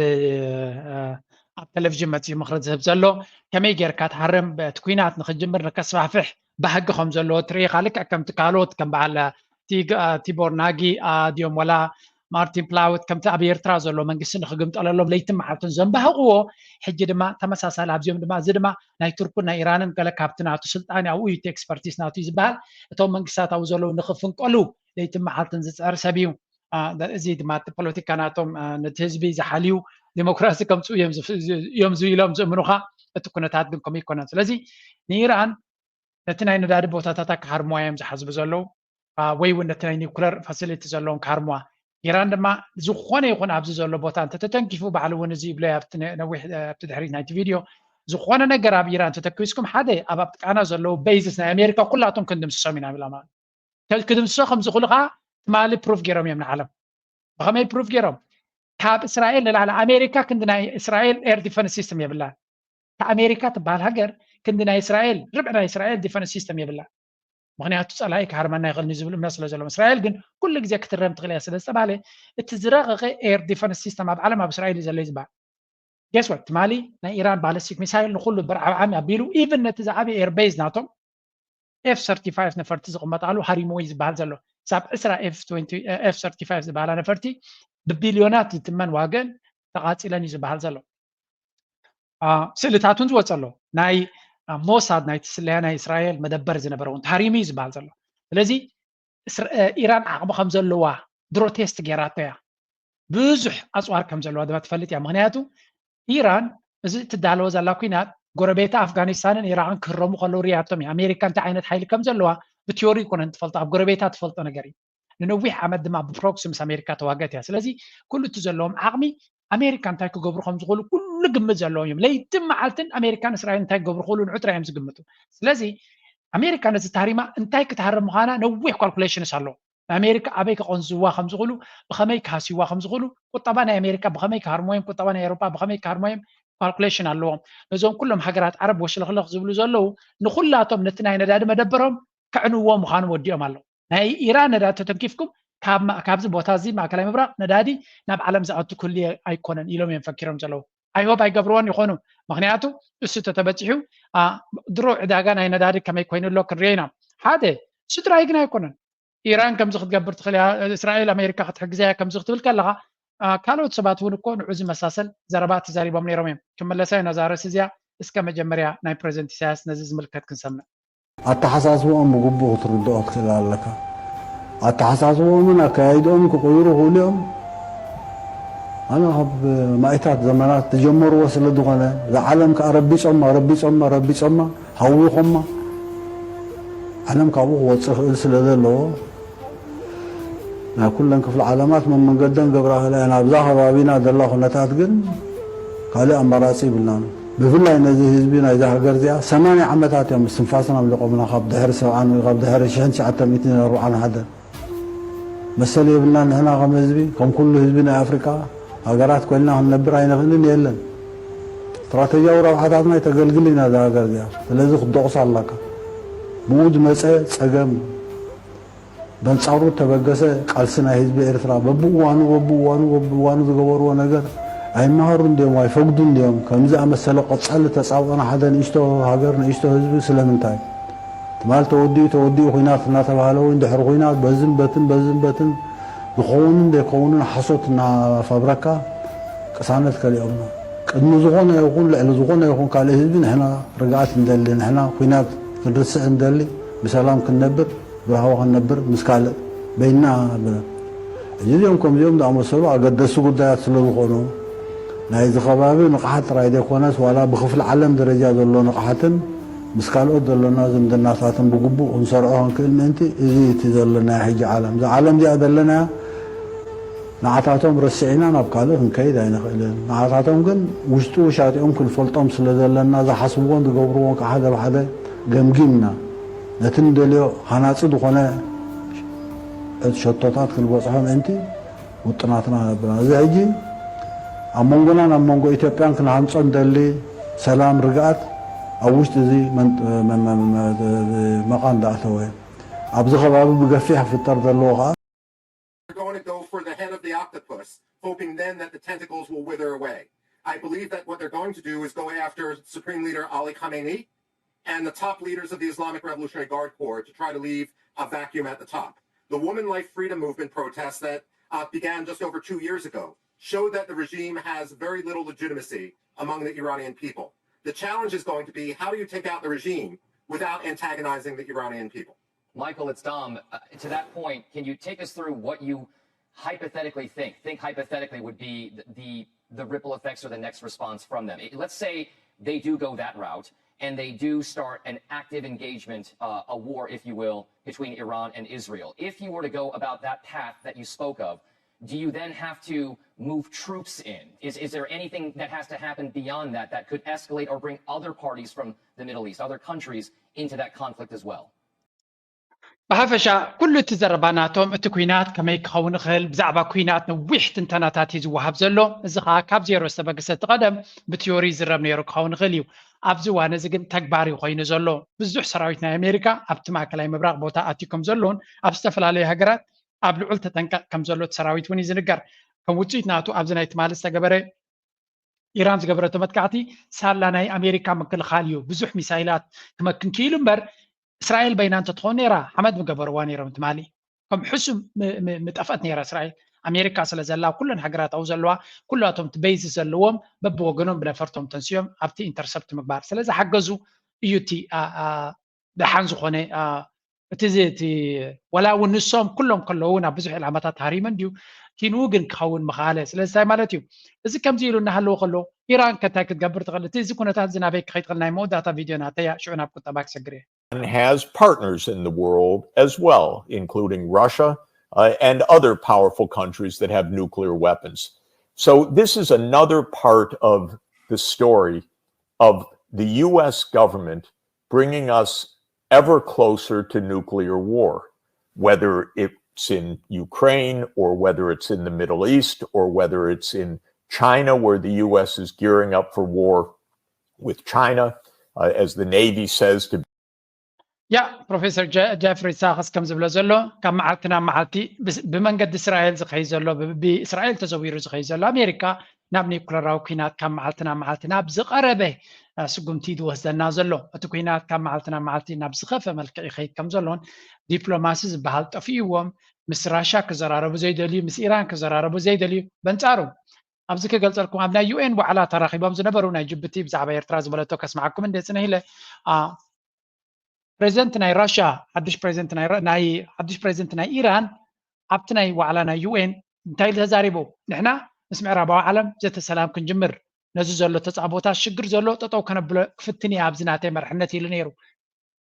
ኣብ ቴሌቪዥን መፅኡ ምኽሪ ዝህብ ዘሎ? ከመይ ጌርካ ትሃርም? እቲ ኩናት ንክጅምር ንከስፋሕፍሕ ባህጊ ከም ዘለዎ ትርኢ ኢኻ። ልክዕ ከምቲ ካልኦት ከም በዓል ቲቦር ናጊ ድዮም ወላ ማርቲን ፕላውት ከምቲ ኣብ ኤርትራ ዘሎ መንግስቲ ንክግምጠለሎም ለይትን መዓልትን ዘንባህቕዎ፣ ሕጂ ድማ ተመሳሳሊ ኣብዚኦም ድማ፣ እዚ ድማ ናይ ቱርክን ናይ ኢራንን ገለ ካብቲ ናቱ ስልጣን ኣብኡ እዩ፣ እቲ ኤክስፐርቲስ ናቱ እዩ ዝበሃል፣ እቶም መንግስታት ኣብኡ ዘለዉ ንክፍንቀሉ ለይትን መዓልትን ዝፅዕር ሰብ እዩ። እዚ ድማ እቲ ፖለቲካ ናቶም፣ ነቲ ህዝቢ ዝሓልዩ፣ ዲሞክራሲ ከምፅኡ እዮም እዮም ኢሎም ዝእምኑኻ። እቲ ኩነታት ግን ከምኡ ኣይኮነን። ስለዚ ንኢራን ነቲ ናይ ነዳዲ ቦታታታ ክሃርምዋ እዮም ዝሓስቡ ዘለዉ፣ ወይ እውን ነቲ ናይ ኒውክለር ፋሲሊቲ ዘለዎም ክሃርምዋ። ኢራን ድማ ዝኾነ ይኹን ኣብዚ ዘሎ ቦታ እንተተተንኪፉ፣ ባዕሉ እውን እዚ ይብሎ ኣብቲ ነዊሕ ኣብቲ ድሕሪት ናይቲ ቪድዮ፣ ዝኾነ ነገር ኣብ ኢራን ተተኪስኩም፣ ሓደ ኣብ ኣፍቃና ዘለዉ ቤዝስ ናይ ኣሜሪካ ኩላቶም ክንድምስሶም ኢና ብላ ማለት። ክድምስሶ ከምዝኽእሉ ከዓ ትማሊ ፕሩፍ ገይሮም እዮም ንዓለም። ብኸመይ ፕሩፍ ገይሮም? ካብ እስራኤል ንላዕሊ ኣሜሪካ ክንዲ ናይ እስራኤል ኤር ዲፈንስ ሲስተም የብላን። እታ ኣሜሪካ ትበሃል ሃገር ክንዲ ናይ እስራኤል ርብዒ ናይ እስራኤል ዲፈንስ ሲስተም የብላን። ምክንያቱ ፀላኢ ክሃርመና ይኽእል ዝብል እምነት ስለ ዘለዎም፣ እስራኤል ግን ኩሉ ግዜ ክትረም ትኽእል እያ ስለ ዝተባለ፣ እቲ ዝረቐቐ ኤር ዲፈንስ ሲስተም ኣብ ዓለም ኣብ እስራኤል እዩ ዘሎ እዩ ዝበሃል። ጌስ ዋት? ትማሊ ናይ ኢራን ባለስቲክ ሚሳይል ንኩሉ ብርዓብዓም ኣቢሉ፣ ኢቨን ነቲ ዝዓበየ ኤር ቤዝ ናቶም ኤፍ ሰርቲፋይቭ ነፈርቲ ዝቕመጣሉ ሃሪሞ እዩ ዝበሃል ዘሎ። ሳብ ዕስራ ኤፍ ኤፍ ሰርቲፋይቭ ዝበሃላ ነፈርቲ ብቢልዮናት ዝትመን ዋገን ተቓፂለን እዩ ዝበሃል ዘሎ። ስእልታት እውን ዝወፀ ኣሎ። ናይ ሞሳድ ናይቲ ስለያ ናይ እስራኤል መደበር ዝነበረ እውን ተሃሪሙ እዩ ዝበሃል ዘሎ። ስለዚ ኢራን ዓቕሚ ከም ዘለዋ ድሮ ቴስት ገይራቶ እያ። ብዙሕ ኣፅዋር ከም ዘለዋ ድማ ትፈልጥ እያ። ምክንያቱ ኢራን እዚ ትዳለዎ ዘላ ኩናት ጎረቤታ ኣፍጋኒስታንን ኢራቅን ክህረሙ ከለዉ ርያቶም እያ። ኣሜሪካ እንታይ ዓይነት ሓይሊ ከም ዘለዋ ብቲዮሪ ይኮነን ትፈልጦ፣ ኣብ ጎረቤታ ትፈልጦ ነገር እዩ። ንነዊሕ ዓመት ድማ ብፕሮክሲ ምስ ኣሜሪካ ተዋገት እያ። ስለዚ ኩሉ እቲ ዘለዎም ዓቕሚ ኣሜሪካ እንታይ ክገብሩ ከም ዝኽእሉ ኩሉ ግምት ዘለዎም እዮም። ለይትን መዓልትን ኣሜሪካን እስራኤል እንታይ ክገብሩ ክኽእሉ ንዑ ጥራይ እዮም ዝግምቱ። ስለዚ ኣሜሪካ ነዚ ታሪማ እንታይ ክትሃርም ምዃና ነዊሕ ካልኩሌሽንስ ኣለዎ። ንኣሜሪካ ኣበይ ከቐንዝዋ ከም ዝኽእሉ፣ ብኸመይ ክሃስይዋ ከም ዝኽእሉ፣ ቁጠባ ናይ ኣሜሪካ ብኸመይ ክሃርሞ እዮም፣ ቁጠባ ናይ ኤውሮጳ ብኸመይ ክሃርሞ እዮም፣ ካልኩሌሽን ኣለዎም። ነዞም ኩሎም ሃገራት ዓረብ ወሽለኽለኽ ዝብሉ ዘለዉ ንኹላቶም ነቲ ናይ ነዳዲ መደበሮም ከዕንዎ ምዃኑ ወዲኦም ኣለዉ። ናይ ኢራን ነዳዲ ተተንኪፍኩም ካብ ማ- ካብዚ ቦታ እዚ ማእከላይ ምብራቕ ነዳዲ ናብ ዓለም ዝኣቱ ክህሉ ኣይኮነን ኢሎም እዮም ፈኪሮም ዘለዉ። ኣይሆፕ ኣይገብርዎን ይኾኑ። ምክንያቱ እሱ ተተበፂሑ ድሮ ዕዳጋ ናይ ነዳዲ ከመይ ኮይኑ ኣሎ ክንሪኦ ኢና። ሓደ እሱ ጥራይ ግን ኣይኮነን። ኢራን ከምዚ ክትገብር ትኽእል እያ፣ እስራኤል ኣሜሪካ ክትሕግዛ እያ ከምዚ ክትብል ከለኻ፣ ካልኦት ሰባት እውን እኮ ንዑ ዝመሳሰል ዘረባ ተዛሪቦም ነይሮም እዮም። ክመለሳ ኢና እዛ ርእሲ እዚኣ። እስከ መጀመርያ ናይ ፕሬዚደንት ኢሳያስ ነዚ ዝምልከት ክንሰምዕ። ኣተሓሳስብኦም ብግቡእ ክትርድኦ ትኽእል ኣለካ። ኣተሓሳስብኦምን ኣካያይድኦምን ክቕይሩ ይኽእሉ እዮም። ኣነ ካብ ማኢታት ዘመናት ዝጀመርዎ ስለ ዝኾነ፣ እዛ ዓለም ከኣ ረቢጾማ ረቢጾማ ረቢጾማ ሃዊኾማ፣ ዓለም ካብኡ ክወጽእ ይኽእል ስለ ዘለዎ፣ ናይ ኩለን ክፍለ ዓለማት መመንገደን ገብራ ክእላ እየን። ኣብዛ ከባቢና ዘላ ኩነታት ግን ካልእ ኣማራጺ ይብልናን። ብፍላይ ነዚ ህዝቢ ናይዛ ሃገር እዚኣ ሰማንያ ዓመታት እዮም እስትንፋሶም ኣምሊቖምና፣ ካብ ድሕሪ ሰብዓን ወይ ካብ ድሕሪ ሽሕን ትሽዓተ ሚእትን ኣርብዓን ሓደን። መሰል የብልናን ንሕና ከም ህዝቢ፣ ከም ኩሉ ህዝቢ ናይ ኣፍሪቃ ሃገራት ኮይንና ክንነብር ኣይንኽእልን፣ የለን። ስትራተጂያዊ ረብሓታትና ተገልግል ኢና እዛ ሃገር እዚኣ። ስለዚ ክትደቑሳ ኣላካ። ብኡ ዝመጸ ጸገም በንጻሩ እተበገሰ ቃልሲ ናይ ህዝቢ ኤርትራ በብእዋኑ በብእዋኑ በብእዋኑ ዝገበርዎ ነገር ኣይመሃሩን ድዮም ኣይፈግዱን ድዮም? ከምዚ ኣመሰለ ቀጻሊ ተጻብኦና ሓደ ንእሽቶ ሃገር ንእሽቶ ህዝቢ ስለምንታይ? ትማል ተወዲኡ ተወዲኡ ኹናት እናተባህለ እውን ድሕሪ ኹናት በዝን በትን በዝን በትን ዝኸውንን ዘይከውንን ሓሶት እናፋብረካ ቅሳነት ከሊኦምና። ቅድሚ ዝኾነ ይኹን ልዕሊ ዝኾነ ይኹን ካልእ ህዝቢ ንሕና ርግኣት እንደሊ፣ ንሕና ኹናት ክንርስዕ እንደሊ፣ ብሰላም ክንነብር ብራህዋ ክንነብር ምስ ካልእ በይንና ብለን። ሕጂ እዚኦም ከምዚኦም ዝኣመሰሉ ኣገደስቲ ጉዳያት ስለ ዝኾኑ ናይዚ ከባቢ ንቕሓት ጥራይ ዘይኮነስ ዋላ ብክፍሊ ዓለም ደረጃ ዘሎ ንቕሓትን ምስ ካልኦት ዘሎና ዝምድናታትን ብግቡእ ክንሰርዖ ክንክእል ምእንቲ እዚ እቲ ዘለናዮ ሕጂ ዓለም። እዛ ዓለም እዚኣ ዘለናያ ንዓታቶም ረሲዕና ናብ ካልእ ክንከይድ ኣይንኽእልን። ንዓታቶም ግን ውሽጢ ውሻጢኦም ክንፈልጦም ስለ ዘለና ዝሓስብዎን ዝገብርዎን ከዓ ሓደ ብሓደ ገምጊምና ነቲ ንደልዮ ሃናፂ ዝኾነ ሸቶታት ክንበፅሖ ምእንቲ ውጥናትና ነብና። እዚ ሕጂ ኣብ መንጎናን ኣብ መንጎ ኢትዮጵያን ክንሃንፆ ንደሊ ሰላም፣ ርግኣት ኣብ ውሽጢ እዚ መን- መ- መ- መ- መቓን ዝኣተወ ኣብዚ ከባቢ ብገፊሕ ክፍጠር ዘለዎ ከዓ They're going to go for the head of the octopus, hoping then that the tentacles will wither away. I believe that what they're going to do is go after Supreme Leader Ali Khamenei and the top leaders of the Islamic Revolutionary Guard Corps to try to leave a vacuum at the top. The Woman Life Freedom Movement protests that uh, began just over two years ago showed that the regime has very little legitimacy among the Iranian people. The challenge is going to be, how do you take out the regime without antagonizing the Iranian people? Michael, it's Dom. Uh, to that point, can you take us through what you hypothetically think? Think hypothetically would be the, the the ripple effects or the next response from them. Let's say they do go that route and they do start an active engagement, uh, a war, if you will, between Iran and Israel. If you were to go about that path that you spoke of, do you then have to move troops in? Is, is there anything that has to happen beyond that that could escalate or bring other parties from the Middle East, other countries, into that conflict as well? ብሓፈሻ ኩሉ እቲ ዘረባናቶም እቲ ኩናት ከመይ ክኸውን ይኽእል ብዛዕባ ኩናት ነዊሕ ትንተናታት እዩ ዝወሃብ ዘሎ። እዚ ከዓ ካብ ዜሮ ዝተበገሰ እቲ ቀደም ብቲዮሪ ይዝረብ ነይሩ ክኸውን ይኽእል እዩ። ኣብዚ እዋን እዚ ግን ተግባር እዩ ኮይኑ ዘሎ። ብዙሕ ሰራዊት ናይ ኣሜሪካ ኣብቲ ማእከላይ ምብራቕ ቦታ ኣትዩ ከም ዘሎን ኣብ ዝተፈላለዩ ሃገራት ኣብ ልዑል ተጠንቀቕ ከም ዘሎ እቲ ሰራዊት እውን እዩ ዝንገር። ከም ውፅኢት ናቱ ኣብዚ ናይ ትማሊ ዝተገበረ ኢራን ዝገበረቶ መጥቃዕቲ ሳላ ናይ ኣሜሪካ ምክልኻል እዩ። ብዙሕ ሚሳይላት ክመክን ክኢሉ እምበር እስራኤል በይና እንተትኾን ነይራ ሓመድ ምገበርዋ ነይሮም ትማሊ። ከም ሕሱም ምጠፍአት ነይራ እስራኤል። ኣሜሪካ ስለ ዘላ ኩለን ሃገራት ኣብኡ ዘለዋ ኩላቶም እቲ በይዝ ዘለዎም በብወገኖም ብነፈርቶም ተንስዮም ኣብቲ ኢንተርሰፕት ምግባር ስለ ዝሓገዙ እዩ እቲ ደሓን ዝኾነ እቲ እቲ ወላ እውን ንሶም ኩሎም ከለዉ ናብ ብዙሕ ዕላማታት ሃሪሞም ድዩ ኪንኡ ግን ክኸውን ምኽኣለ ስለዚ እንታይ ማለት እዩ እዚ ከምዚ ኢሉ እናሃለዎ ከሎ ኢራን ከ እንታይ ክትገብር ትኽእል እቲ እዚ ኩነታት እዚ ናበይ ክኸይድ ትኽእል ናይ መወዳእታ ቪድዮ ናተያ ሽዑ ናብ ቁጠባ ክሰግር እየ has partners in the world as well, including Russia uh, and other powerful countries that have nuclear weapons. So, this is another part of the story of the U S government bringing us ever closer to nuclear war, whether it's in Ukraine or whether it's in the Middle East or whether it's in China, where the U S is gearing up for war with China, uh, as the Navy says to ያ ፕሮፌሰር ጀፍሪ ሳክስ ከም ዝብሎ ዘሎ ካብ መዓልቲ ናብ መዓልቲ ብመንገዲ እስራኤል ዝኸይ ዘሎ ብእስራኤል ተዘዊሩ ዝኸይ ዘሎ ኣሜሪካ ናብ ኒኩለራዊ ኩናት ካብ መዓልቲ ናብ መዓልቲ ናብ ዝቐረበ ስጉምቲ ዝወስደና ዘሎ እቲ ኩናት ካብ መዓልቲ ናብ መዓልቲ ናብ ዝኸፈ መልክዕ ይኸይድ ከም ዘሎን ዲፕሎማሲ ዝበሃል ጠፊእዎም ምስ ራሻ ክዘራረቡ ዘይደልዩ ምስ ኢራን ክዘራረቡ ዘይደልዩ በንጻሩ ኣብዚ ክገልጸልኩም ኣብ ናይ ዩኤን ዋዕላ ተራኺቦም ዝነበሩ ናይ ጅቡቲ ብዛዕባ ኤርትራ ዝበለቶ ከስምዓኩም እንደ ጽነ ኢለ ፕሬዚደንት ናይ ራሽያ ሓድሽ ፕሬዚደንት ናይ ሓድሽ ፕሬዚደንት ናይ ኢራን ኣብቲ ናይ ዋዕላ ናይ ዩኤን እንታይ ኢሉ ተዛሪቡ ንሕና ምስ ምዕራባዊ ዓለም ዘተ ሰላም ክንጅምር ነዚ ዘሎ ተፃቦታት ሽግር ዘሎ ጠጠው ከነብሎ ክፍትን እየ ኣብዚ ናተይ መርሕነት ኢሉ ነይሩ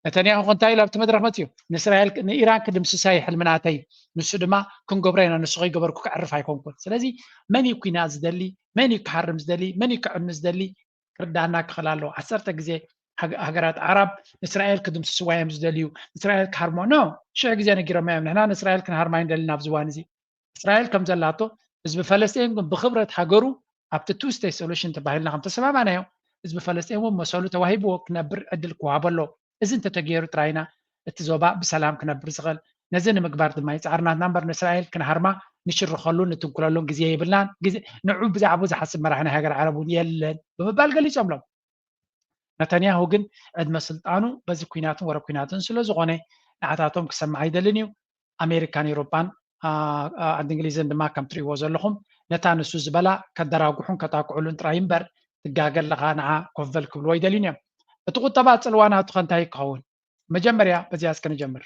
ነተንያሁ እንታይ ኢሉ ኣብቲ መድረክ መፅዩ ንእስራኤል ንኢራን ክድምስሳ እዩ ሕልሚ ናተይ ንሱ ድማ ክንገብሮ ኢና ንሱ ከይገበርኩ ክዕርፍ ኣይኮንኩን ስለዚ መን እዩ ኩናት ዝደሊ መን እዩ ክሃርም ዝደሊ መን እዩ ክዕኑ ዝደሊ ክርዳና ክኽእል ኣለዎ ዓሰርተ ግዜ ሃገራት ዓራብ እስራኤል ክድምስስዋ እዮም ዝደልዩ እስራኤል ክሃርሞ ኖ ሽሕ ግዜ ነጊሮማ እዮም ንሕና ንእስራኤል ክንሃርማ ይንደሊ ናብ ዝዋን እዚ እስራኤል ከም ዘላቶ ህዝቢ ፈለስጢን ግን ብክብረት ሃገሩ ኣብቲ two state solution ተባሂልና ከም ተሰማማናዮ ህዝቢ ፈለስጢን እውን መሰሉ ተዋሂብዎ ክነብር ዕድል ክወሃቦ ኣሎ እዚ እንተተገይሩ ጥራይና እቲ ዞባ ብሰላም ክነብር ዝኽእል ነዚ ንምግባር ድማ ይፃዕር ናትና እምበር ንእስራኤል ክንሃርማ ንሽርኸሉ ንትንኩለሉን ግዜ የብልናን ንዑ ብዛዕባኡ ዝሓስብ መራሒ ናይ ሃገር ዓረብ እውን የለን ብምባል ገሊፆምሎም ነተንያሁ ግን ዕድመ ስልጣኑ በዚ ኩናትን ወረ ኩናትን ስለ ዝኾነ ንዓታቶም ክሰምዕ ኣይደልን እዩ ኣሜሪካን ኤሮፓን ዓዲ እንግሊዝን ድማ ከም ትሪእዎ ዘለኹም ነታ ንሱ ዝበላ ከደራጉሑን ከጣቅዑሉን ጥራይ እምበር ትጋገ ኣለኻ ንዓ ኮፍ በል ክብልዎ ኣይደልዩን እዮም እቲ ቁጠባ ፅልዋ ናቱ ከ እንታይ ክኸውን መጀመርያ በዚኣ እስከ ንጀምር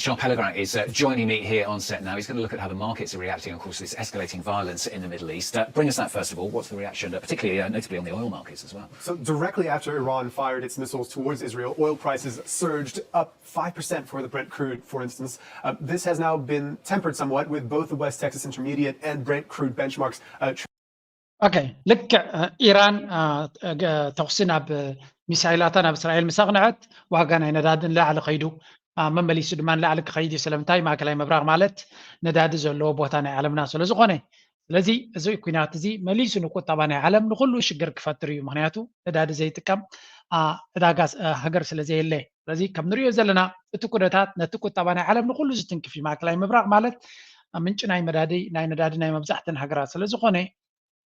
Jean Pellegrin is uh, joining me here on set now. He's going to look at how the markets are reacting, of course, to this escalating violence in the Middle East. Uh, bring us that first of all. What's the reaction, uh, particularly uh, notably on the oil markets as well? So, directly after Iran fired its missiles towards Israel, oil prices surged up five percent for the Brent crude, for instance. Uh, this has now been tempered somewhat with both the West Texas Intermediate and Brent crude benchmarks. Uh, okay, ልክዕ ኢራን ተኹሲ ናብ ሚሳይላታ ናብ እስራኤል ምስ ኣቕንዐት ዋጋ ናይ ነዳዲ ንላዕሊ ከይዱ መመሊሱ ድማ ንላዕሊ ክኸይድ እዩ ስለምንታይ ማእከላይ ምብራቕ ማለት ነዳዲ ዘለዎ ቦታ ናይ ዓለምና ስለ ዝኾነ ስለዚ እዚ ኩናት እዚ መሊሱ ንቁጠባ ናይ ዓለም ንኩሉ ሽግር ክፈጥር እዩ ምክንያቱ ነዳዲ ዘይጥቀም ዕዳጋ ሃገር ስለ ዘየለ ስለዚ ከም ንሪኦ ዘለና እቲ ኩነታት ነቲ ቁጠባ ናይ ዓለም ንኩሉ ዝትንክፍ እዩ ማእከላይ ምብራቕ ማለት ምንጭ ናይ መዳዲ ናይ ነዳዲ ናይ መብዛሕተን ሃገራት ስለ ዝኾነ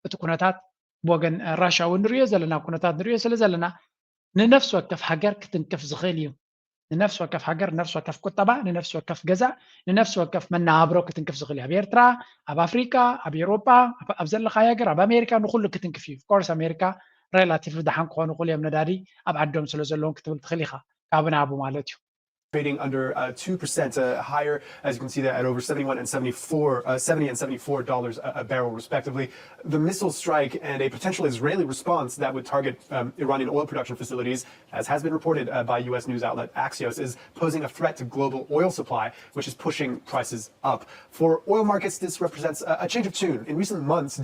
እቲ ኩነታት ብወገን ራሻ እውን ንሪኦ ዘለና ኩነታት ንሪኦ ስለ ዘለና ንነፍሲ ወከፍ ሃገር ክትንክፍ ዝኽእል እዩ ንነፍሲ ወከፍ ሃገር፣ ንነፍሲ ወከፍ ቁጠባ፣ ንነፍሲ ወከፍ ገዛ፣ ንነፍሲ ወከፍ መነባብሮ ክትንክፍ ዝኽእል እዩ። ኣብ ኤርትራ፣ ኣብ ኣፍሪካ፣ ኣብ ኤውሮጳ፣ ኣብ ዘለኻዮ ሃገር፣ ኣብ ኣሜሪካ ንኩሉ ክትንክፍ እዩ። ኮርስ ኣሜሪካ ሬላቲቭ ደሓን ክኾኑ ይኽእሉ እዮም፣ ነዳዲ ኣብ ዓዶም ስለ ዘለዎም ክትብል ትኽእል ኢኻ፣ ካብ ናቡ ማለት እዩ። Trading under uh, two percent uh, higher, as you can see there, at over seventy-one and seventy-four, uh, seventy and seventy-four dollars a, a barrel, respectively. The missile strike and a potential Israeli response that would target um, Iranian oil production facilities, as has been reported uh, by U S news outlet Axios, is posing a threat to global oil supply, which is pushing prices up. For oil markets, this represents a, a change of tune. In recent months,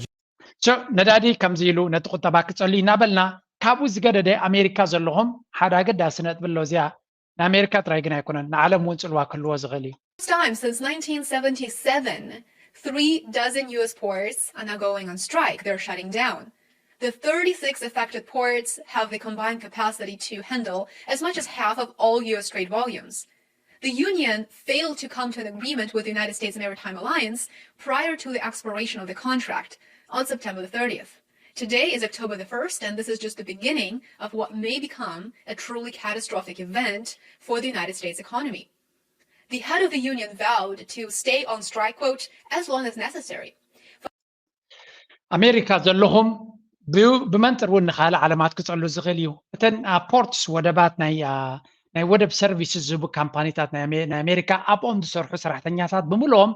So ነዳዲ ከምዚ ኢሉ ነቲ ቁጠባ ክጸሉ እናበልና፣ ካብኡ ዝገደደ ኣሜሪካ ዘለኹም ሓደ ኣገዳሲ ነጥቢ ኣሎ። እዚኣ ንኣሜሪካ ጥራይ ግን ኣይኮነን፣ ንዓለም እውን ጽልዋ ክህልዎ ዝኽእል እዩ። First time since nineteen seventy-seven, three dozen U S ports are now going on strike. They're shutting down. The thirty-six affected ports have the combined capacity to handle as much as half of all U S trade volumes. The union failed to come to an agreement with the United States Maritime Alliance prior to the expiration of the contract on September the thirtieth. Today is October the first, and this is just the beginning of what may become a truly catastrophic event for the United States economy. The head of the union vowed to stay on strike, quote, as long as necessary. ኣሜሪካ ዘለኹም ብመንፅር እውን ንካልእ ዓለማት ክፀሉ ዝኽእል እዩ። እተን ፖርትስ፣ ወደባት፣ ናይ ወደብ ሰርቪስስ ዝህቡ ካምፓኒታት ናይ ኣሜሪካ ኣብኦም ዝሰርሑ ሰራሕተኛታት ብምልኦም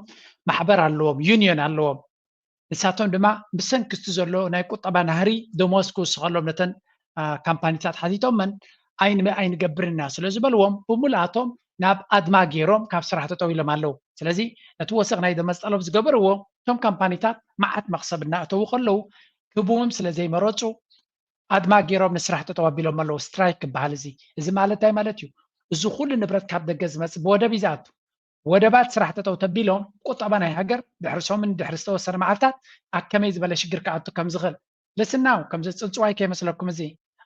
ማሕበር ኣለዎም፣ ዩኒየን ኣለዎም። ንሳቶም ድማ ብሰንኪ እቲ ዘሎ ናይ ቁጠባ ናህሪ ደሞዝ ክውስኸሎም ነተን ካምፓኒታት ሓቲቶመን ኣይንገብርን ኢና ስለ ዝበልዎም ብምልኣቶም ናብ ኣድማ ገይሮም ካብ ስራሕ ተጠው ኢሎም ኣለዉ። ስለዚ ነቲ ወሰኽ ናይ ደሞዝ ጠለብ ዝገበርዎ እቶም ካምፓኒታት መዓት መኽሰብ እናእተዉ ከለዉ ክህብዎም ስለ ዘይመረፁ ኣድማ ገይሮም ንስራሕ ጠጠው ኣቢሎም ኣለዉ። ስትራይክ ክበሃል እዚ እዚ ማለት እንታይ ማለት እዩ? እዚ ኩሉ ንብረት ካብ ደገ ዝመፅእ ብወደብ እዩ ዝኣቱ። ወደባት ስራሕ ጠጠው ተቢሎም ቁጠባ ናይ ሃገር ድሕሪ ሰሙን ድሕሪ ዝተወሰነ መዓልታት ኣብ ከመይ ዝበለ ሽግር ክኣቱ ከም ዝኽእል ልስናው ከምዚ ፅንፅዋይ ከይመስለኩም። እዚ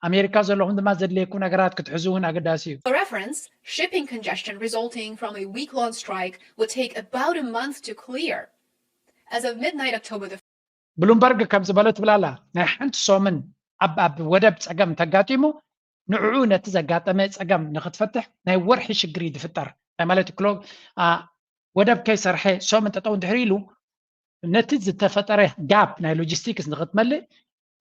ኣሜሪካ ዘለኹም ድማ ዘድልየኩም ነገራት ክትሕዙ እውን ኣገዳሲ እዩ። For reference, shipping congestion resulting from a week-long strike would take about a month to clear. As of midnight October the ብሉምበርግ ከም ዝበሎ ትብላላ ናይ ሓንቲ ሰሙን ኣብ ኣብ ወደብ ፀገም እንተጋጢሙ ንዕኡ ነቲ ዘጋጠመ ፀገም ንክትፈትሕ ናይ ወርሒ ሽግር እዩ ዝፍጠር። ናይ ማለት ክሎ ወደብ ከይሰርሐ ሰሙን ጠጠው እንድሕር ኢሉ ነቲ ዝተፈጠረ ጋፕ ናይ ሎጂስቲክስ ንክትመልእ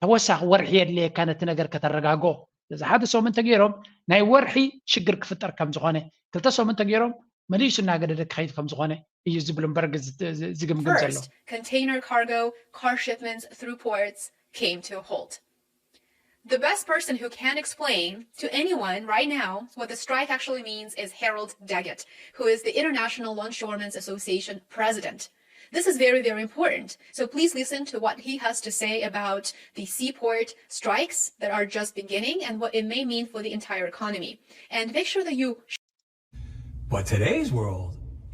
ተወሳኺ ወርሒ የድልየካ ነቲ ነገር ከተረጋግኦ። እዚ ሓደ ሰሙን ተገይሮም ናይ ወርሒ ሽግር ክፍጠር ከም ዝኾነ፣ ክልተ ሰሙን ተገይሮም መሊሱ እናገደደ ክኸይድ ከም ዝኾነ እዩ እዚ ብሉምበርግ ዝግምግም ዘሎ። First, container cargo, car shipments through ports came to a halt. The best person who can explain to anyone right now what the strike actually means is Harold Daggett, who is the International Longshoremen's Association president. This is very, very important. So please listen to what he has to say about the seaport strikes that are just beginning and what it may mean for the entire economy. And make sure that you But today's world,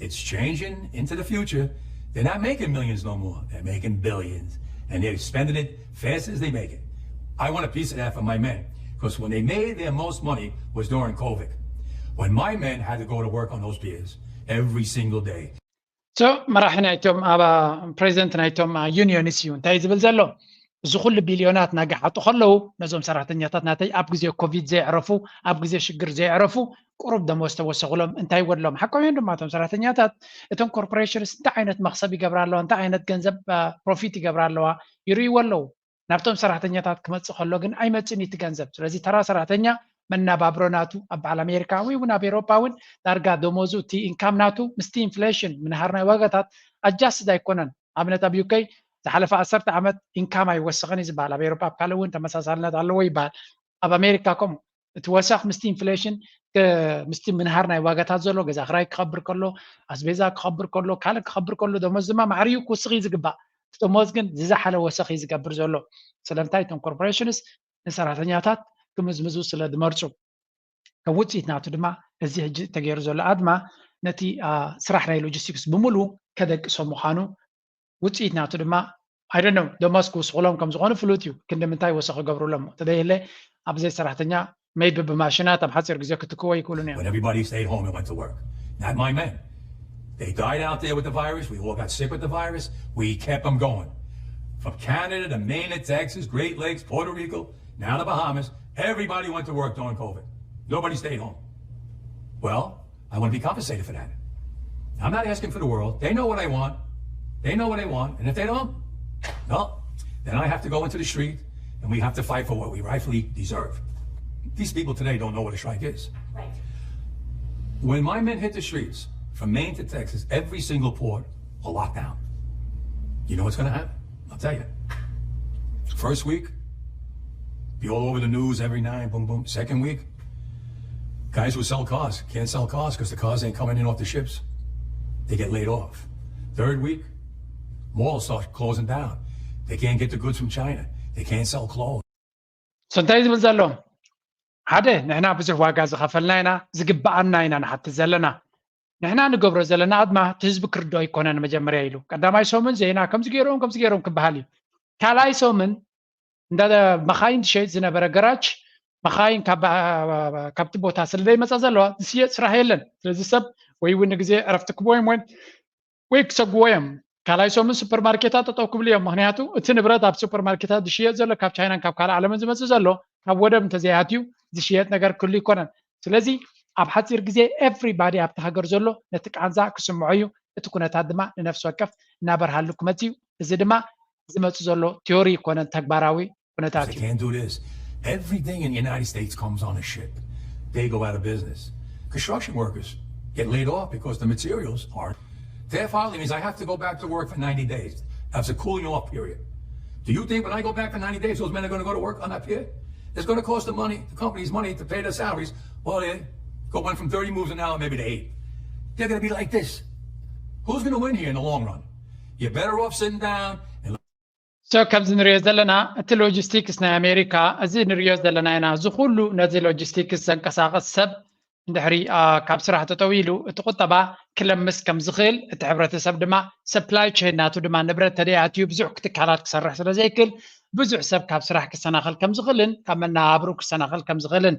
it's changing into the future. They're not making millions no more. They're making billions. And they're spending it fast as they make it. I want a piece of that for my men. Because when they made their most money was during COVID. When my men had to go to work on those piers every single day. So መራሒ ናይቶም ኣብ ፕሬዚደንት ናይቶም ዩኒዮንስ እዩ እንታይ ዝብል ዘሎ? እዚ ኩሉ ቢልዮናት ናጋሓጡ ከለዉ ነዞም ሰራሕተኛታት ናተይ ኣብ ግዜ ኮቪድ ዘየዕረፉ ኣብ ግዜ ሽግር ዘየዕረፉ ቁሩብ ደሞዝ ተወሰኹሎም እንታይ ይጎድሎም? ሓቆም እዮም ድማ እቶም ሰራሕተኛታት። እቶም ኮርፖሬሽንስ እንታይ ዓይነት መኽሰብ ይገብራ ኣለዋ? እንታይ ዓይነት ገንዘብ ፕሮፊት ይገብራ ኣለዋ? ይርእይዎ ኣለዉ። ናብቶም ሰራሕተኛታት ክመፅእ ከሎ ግን ኣይመፅእን እዩ እቲ ገንዘብ። ስለዚ ተራ ሰራሕተኛ መናባብሮ ናቱ ኣብ በዓል ኣሜሪካ ወይ እውን ኣብ ኤሮፓ እውን ዳርጋ ደሞዙ እቲ ኢንካም ናቱ ምስቲ ኢንፍሌሽን ምንሃር ናይ ዋጋታት ኣጃስት ኣይኮነን። ኣብነት ኣብ ዩከይ ዝሓለፈ ዓሰርተ ዓመት ኢንካም ኣይወሰኸን እዩ ዝበሃል። ኣብ ኤሮፓ ኣብ ካልእ እውን ተመሳሳልነት ኣለዎ ይበሃል። ኣብ ኣሜሪካ ከምኡ እቲ ወሰኽ ምስቲ ኢንፍሌሽን ምስቲ ምንሃር ናይ ዋጋታት ዘሎ ገዛ ክራይ ክኸብር ከሎ ኣስቤዛ ክኸብር ከሎ ካልእ ክኸብር ከሎ ደሞዝ ድማ ማዕርዩ ክውስኽ እዩ ዝግባእ። እቲ ደሞዝ ግን ዝዘሓለ ወሰኽ እዩ ዝገብር ዘሎ። ስለምንታይ እቶም ኮርፖሬሽንስ ንሰራሕተኛታት ክምዝምዙ ስለ ዝመርፁ። ከም ውፅኢት ናቱ ድማ እዚ ሕጂ ተገይሩ ዘሎ ኣድማ ነቲ ስራሕ ናይ ሎጂስቲክስ ብምሉ ከደቅሶ ምዃኑ ውፅኢት ናቱ ድማ ኣይደነው ደሞዝ ክውስኽሎም ከም ዝኾኑ ፍሉጥ እዩ። ክንዲ ምንታይ ወሰኽ ክገብሩሎም እሞ ተደየለ ኣብዚ ሰራሕተኛ maybe ብማሽናት ኣብ ሓፂር ግዜ ክትክዎ ይክእሉን እዮም። When everybody stayed home and went to work. Not my men. They died out there with the virus. We all got sick with the virus. We kept them going. From Canada to Maine to Texas, Great Lakes, Puerto Rico, now the Bahamas, everybody went to work during COVID. Nobody stayed home. Well, I want to be compensated for that. I'm not asking for the world. They know what I want. They know what I want. And if they don't, well, then I have to go into the street and we have to fight for what we rightfully deserve. These people today don't know what a strike is. Right. When my men hit the streets, from Maine to Texas, every single port will lock down. You know what's going to happen? I'll tell you. First week, be all over the news every night, boom, boom. Second week, guys who sell cars can't sell cars because the cars ain't coming in off the ships. They get laid off. Third week, malls start closing down. They can't get the goods from China. They can't sell clothes. So እንታይ ዝብል ዘሎ? ሓደ፣ ንሕና ብዙሕ ዋጋ ዝኸፈልና ኢና፣ ዝግብኣና ኢና ንሓትት ዘለና። ንሕና ንገብሮ ዘለና ኣድማ እቲ ህዝቢ ክርድኦ ኣይኮነን። መጀመርያ ኢሉ ቀዳማይ ሰሙን ዜና ከምዚ ገይሮም ከምዚ ገይሮም ክበሃል እዩ። ካልኣይ ሰሙን እንዳ መኻይን ዝሸይጥ ዝነበረ ገራጅ፣ መኻይን ካብ ካብቲ ቦታ ስለ ዘይመፃ ዘለዋ ዝሽየጥ ስራሕ የለን። ስለዚ ሰብ ወይ እውን ንግዜ ዕረፍቲ ክብዎም ወይ ወይ ክሰግዎ እዮም። ካልኣይ ሰሙን ሱፐርማርኬታት ጠጠው ክብሉ እዮም። ምክንያቱ እቲ ንብረት ኣብ ሱፐርማርኬታት ዝሽየጥ ዘሎ ካብ ቻይናን ካብ ካልእ ዓለምን ዝመፅእ ዘሎ ካብ ወደብ እንተዘይኣትዩ ዝሽየጥ ነገር ክህሉ ኣይኮነን። ስለዚ ኣብ ሓፂር ግዜ everybody ኣብቲ ሃገር ዘሎ ነቲ ቃንዛ ክስምዖ እዩ። እቲ ኩነታት ድማ ንነፍሲ ወከፍ እናበርሃሉ ክመፅእ እዩ። እዚ ድማ ዝመፅእ ዘሎ ቲዮሪ ኣይኮነን፣ ተግባራዊ ኩነታት They እዩ። Can't do this. Everything in the United States comes on a ship. They go out of business. Construction workers get laid off because the materials aren't. Their filing is, "I have to go back to work for ninety days." That's a cooling off period. Do you think when I go back for ninety days, those men are going to go to work on that pier? It's going to cost the money, the company's money, to pay their salaries. Well, they go went from thirty moves an hour maybe to eight. They're going to be like this. Who's going to win here in the long run? You're better off sitting down and So ከምዚ ንሪኦ ዘለና እቲ ሎጂስቲክስ ናይ ኣሜሪካ፣ እዚ ንሪኦ ዘለና ኢና። እዚ ኩሉ ነዚ ሎጂስቲክስ ዘንቀሳቐስ ሰብ እንድሕሪ ካብ ስራሕ ጠጠው ኢሉ እቲ ቁጠባ ክለምስ ከም ዝኽእል፣ እቲ ሕብረተሰብ ድማ supply chain ናቱ ድማ ንብረት ተደይ ኣትዩ ብዙሕ ክትካላት ክሰርሕ ስለ ዘይክእል ብዙሕ ሰብ ካብ ስራሕ ክሰናኸል ከም ዝኽእልን ካብ መነባብሩ ክሰናኸል ከም ዝኽእልን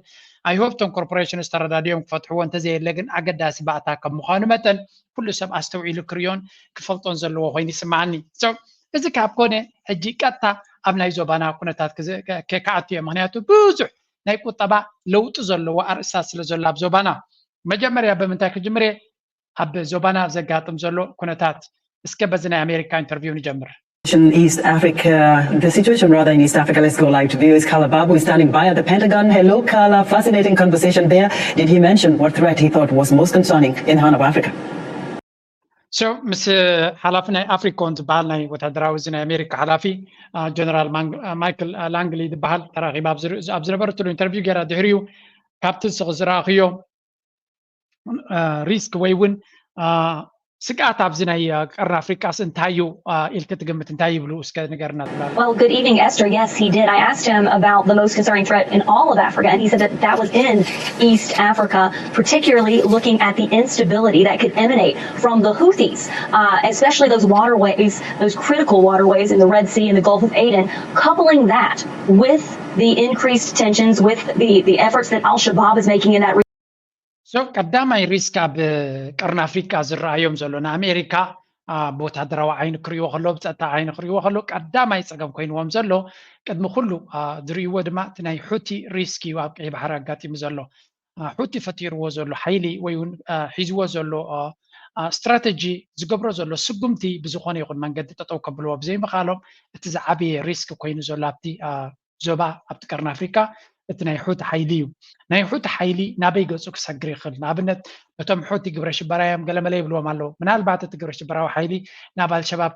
I hope እቶም ኮርፖሬሽንስ ተረዳዲኦም ክፈትሕዎ፣ እንተዘየለ ግን ኣገዳሲ ባእታ ከም ምዃኑ መጠን ኩሉ ሰብ ኣስተውዒሉ ክርእዮን ክፈልጦን ዘለዎ ኮይኑ ይስማዓኒ። So እዚ ካብ ኮነ ሕጂ ቀጥታ ኣብ ናይ ዞባና ኩነታት ክዝ- ከ- ከ- ክኣቱ እየ። ምክንያቱ ብዙሕ ናይ ቁጠባ ለውጢ ዘለዎ ኣርእስታት ስለ ዘሎ ኣብ ዞባና መጀመርያ ብምንታይ ክጅምር እየ? ኣብ ዞባና ዘጋጥም ዘሎ ኩነታት እስከ በዚ ናይ ኣሜሪካ ኢንተርቪው ንጀምር። In East Africa, the situation rather in East Africa, let's go live to V O A's Carla Babu is standing by at the Pentagon. Hello, Carla. Fascinating conversation there. Did he mention what threat he thought was most concerning in the Horn of Africa? So ምስ ሓላፊ ናይ ኣፍሪኮን ዝበሃል ናይ ወታደራዊ እዚ ናይ ኣሜሪካ ሓላፊ ጀነራል ማይክል ላንግሊ ዝበሃል ተራኺባ ኣብ ዝነበረትሉ ኢንተርቪው ገይራ ድሕሪኡ ካብቲ ዝረኣኽዮ ሪስክ ወይ እውን ስግኣት ኣብዚ ናይ ቀርኒ ኣፍሪቃስ እንታይ እዩ ኢልክ ትግምት? እንታይ ይብሉ እስከ ንገርና ትብላ? Well, good evening, Esther. Yes, he did. I asked him about the most concerning threat in all of Africa, and he said that that was in East Africa, particularly looking at the instability that could emanate from the Houthis, uh, especially those waterways, those critical waterways in the Red Sea and the Gulf of Aden, coupling that with the increased tensions, with the, the efforts that Al Shabaab is making in that region. So ቀዳማይ ሪስክ ኣብ ቀርኒ ኣፍሪቃ ዝረኣዮም ዘሎ ንኣሜሪካ ብወታደራዊ ዓይኒ ክርእይዎ ከሎ ብፀጥታ ዓይኒ ክርእይዎ ከሎ ቀዳማይ ፀገም ኮይንዎም ዘሎ ቅድሚ ኩሉ ዝርእይዎ ድማ እቲ ናይ ሑቲ ሪስክ እዩ ኣብ ቀይ ባሕሪ ኣጋጢሙ ዘሎ። ሑቲ ፈጢርዎ ዘሎ ሓይሊ ወይ እውን ሒዝዎ ዘሎ ስትራተጂ ዝገብሮ ዘሎ ስጉምቲ ብዝኾነ ይኹን መንገዲ ጠጠው ከብልዎ ብዘይምኽኣሎም እቲ ዝዓበየ ሪስክ ኮይኑ ዘሎ ኣብቲ ዞባ ኣብቲ ቀርኒ ኣፍሪካ እቲ ናይ ሑቲ ሓይሊ እዩ። ናይ ሑቲ ሓይሊ ናበይ ገፁ ክሰግር ይኽእል? ንኣብነት ነቶም ሑቲ ግብረ ሽበራ እዮም ገለመለ ይብልዎም ኣለዉ። ምናልባት እቲ ግብረ ሽበራዊ ሓይሊ ናብ ኣልሸባብ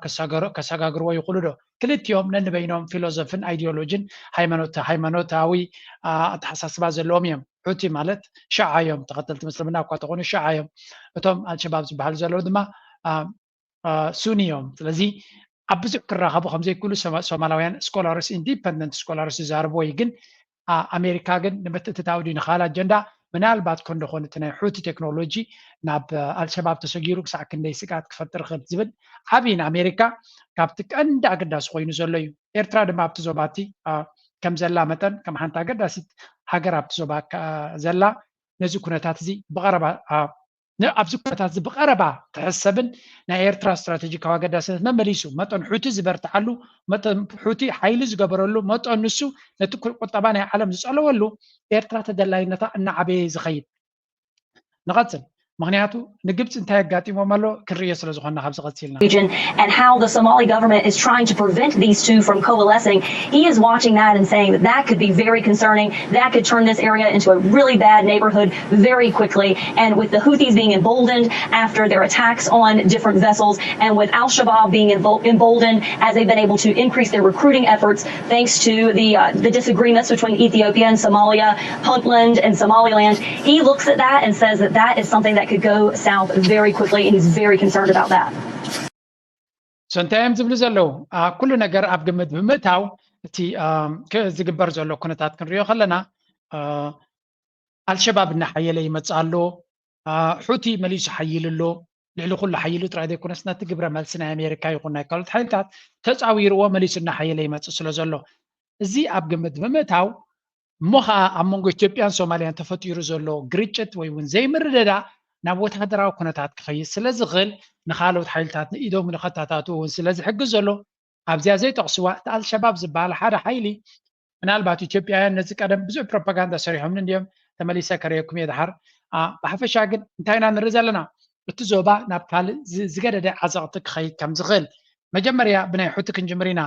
ከሰጋግርዎ ይኽእሉ ዶ? ክልቲኦም ነንበይኖም ፊሎዞፍን ኣይዲዮሎጂን ሃይማኖት ሃይማኖታዊ ኣተሓሳስባ ዘለዎም እዮም። ሑቲ ማለት ሽዓ እዮም፣ ተኸተልቲ ምስልምና እኳ ተኾኑ ሽዓ እዮም። እቶም ኣልሸባብ ዝበሃሉ ዘለዉ ድማ ሱኒ እዮም። ስለዚ ኣብ ብዙሕ ክራኸቡ ከምዘይክእሉ ሶማላውያን ስኮላርስ ኢንዲፐንደንት ስኮላርስ ዝዛረብዎ እዩ። ግን ኣሜሪካ ግን ንምትእትታው ድዩ ንኻል ኣጀንዳ ምናልባት ኮን ደኾን እቲ ናይ ሑቲ ቴክኖሎጂ ናብ ኣልሸባብ ተሰጊሩ ክሳዕ ክንደይ ስግኣት ክፈጥር ይኽእል ዝብል ዓብዪ ንኣሜሪካ ካብቲ ቀንዲ ኣገዳሲ ኮይኑ ዘሎ እዩ። ኤርትራ ድማ ኣብቲ ዞባቲ ከም ዘላ መጠን ከም ሓንቲ ኣገዳሲት ሃገር ኣብቲ ዞባ ዘላ ነዚ ኩነታት እዚ ብቐረባ ኣብዚ ኩነታት እዚ ብቐረባ ትሕሰብን ናይ ኤርትራ ስትራቴጂካዊ ኣገዳስነት መመሊሱ መጠን ሑቲ ዝበርትዓሉ መጠን ሑቲ ሓይሊ ዝገበረሉ መጠን ንሱ ነቲ ቁጠባ ናይ ዓለም ዝፀለወሉ ኤርትራ ተደላይነታ እናዓበየ ዝኸይድ ንቐፅል። ምክንያቱ ንግብፂ እንታይ ኣጋጢሞም ኣሎ ክንርእዮ ስለ ዝኾንና፣ ካብ ዝቐፅልና region and how the Somali government is trying to prevent these two from coalescing. He is watching that and saying that that could be very concerning. That could turn this area into a really bad neighborhood very quickly. And with the Houthis being emboldened after their attacks on different vessels, and with Al Shabaab being emboldened as they've been able to increase their recruiting efforts thanks to the uh, the disagreements between Ethiopia and Somalia, Puntland and Somaliland, he looks at that and says that that is something that could go south very quickly, and he's very concerned about that. So እንታይ እዮም ዝብሉ ዘለዉ? ኩሉ ነገር ኣብ ግምት ብምእታው እቲ ዝግበር ዘሎ ኩነታት ክንሪኦ ከለና፣ ኣልሸባብ እናሓየለ ይመፅእ ኣሎ። ሑቲ መሊሱ ሓይሉ ኣሎ። ልዕሊ ኩሉ ሓይሉ ጥራይ ዘይኮነስ ነቲ ግብረ መልሲ ናይ ኣሜሪካ ይኹን ናይ ካልኦት ሓይልታት ተፃዊርዎ መሊሱ እናሓየለ ይመፅእ ስለ ዘሎ፣ እዚ ኣብ ግምት ብምእታው እሞ ኸዓ ኣብ መንጎ ኢትዮጵያን ሶማልያን ተፈጢሩ ዘሎ ግርጭት ወይ እውን ዘይምርድዳእ ናብ ወታደራዊ ኩነታት ክኸይድ ስለ ዝኽእል፣ ንኻልኦት ሓይልታት ንኢዶም ንኸተታትኡ እውን ስለ ዝሕግዝ ዘሎ፣ ኣብዚኣ ዘይጠቕስዋ እቲ ኣልሸባብ ዝበሃል ሓደ ሓይሊ፣ ምናልባት ኢትዮጵያውያን ነዚ ቀደም ብዙሕ ፕሮፓጋንዳ ሰሪሖምኒ እንድዮም፣ ተመሊሰ ከርእየኩም እየ ድሓር። ብሓፈሻ ግን እንታይ ኢና ንርኢ ዘለና? እቲ ዞባ ናብ ካልእ ዝገደደ ዓዘቕቲ ክኸይድ ከም ዝኽእል፣ መጀመርያ ብናይ ሑቲ ክንጅምር ኢና።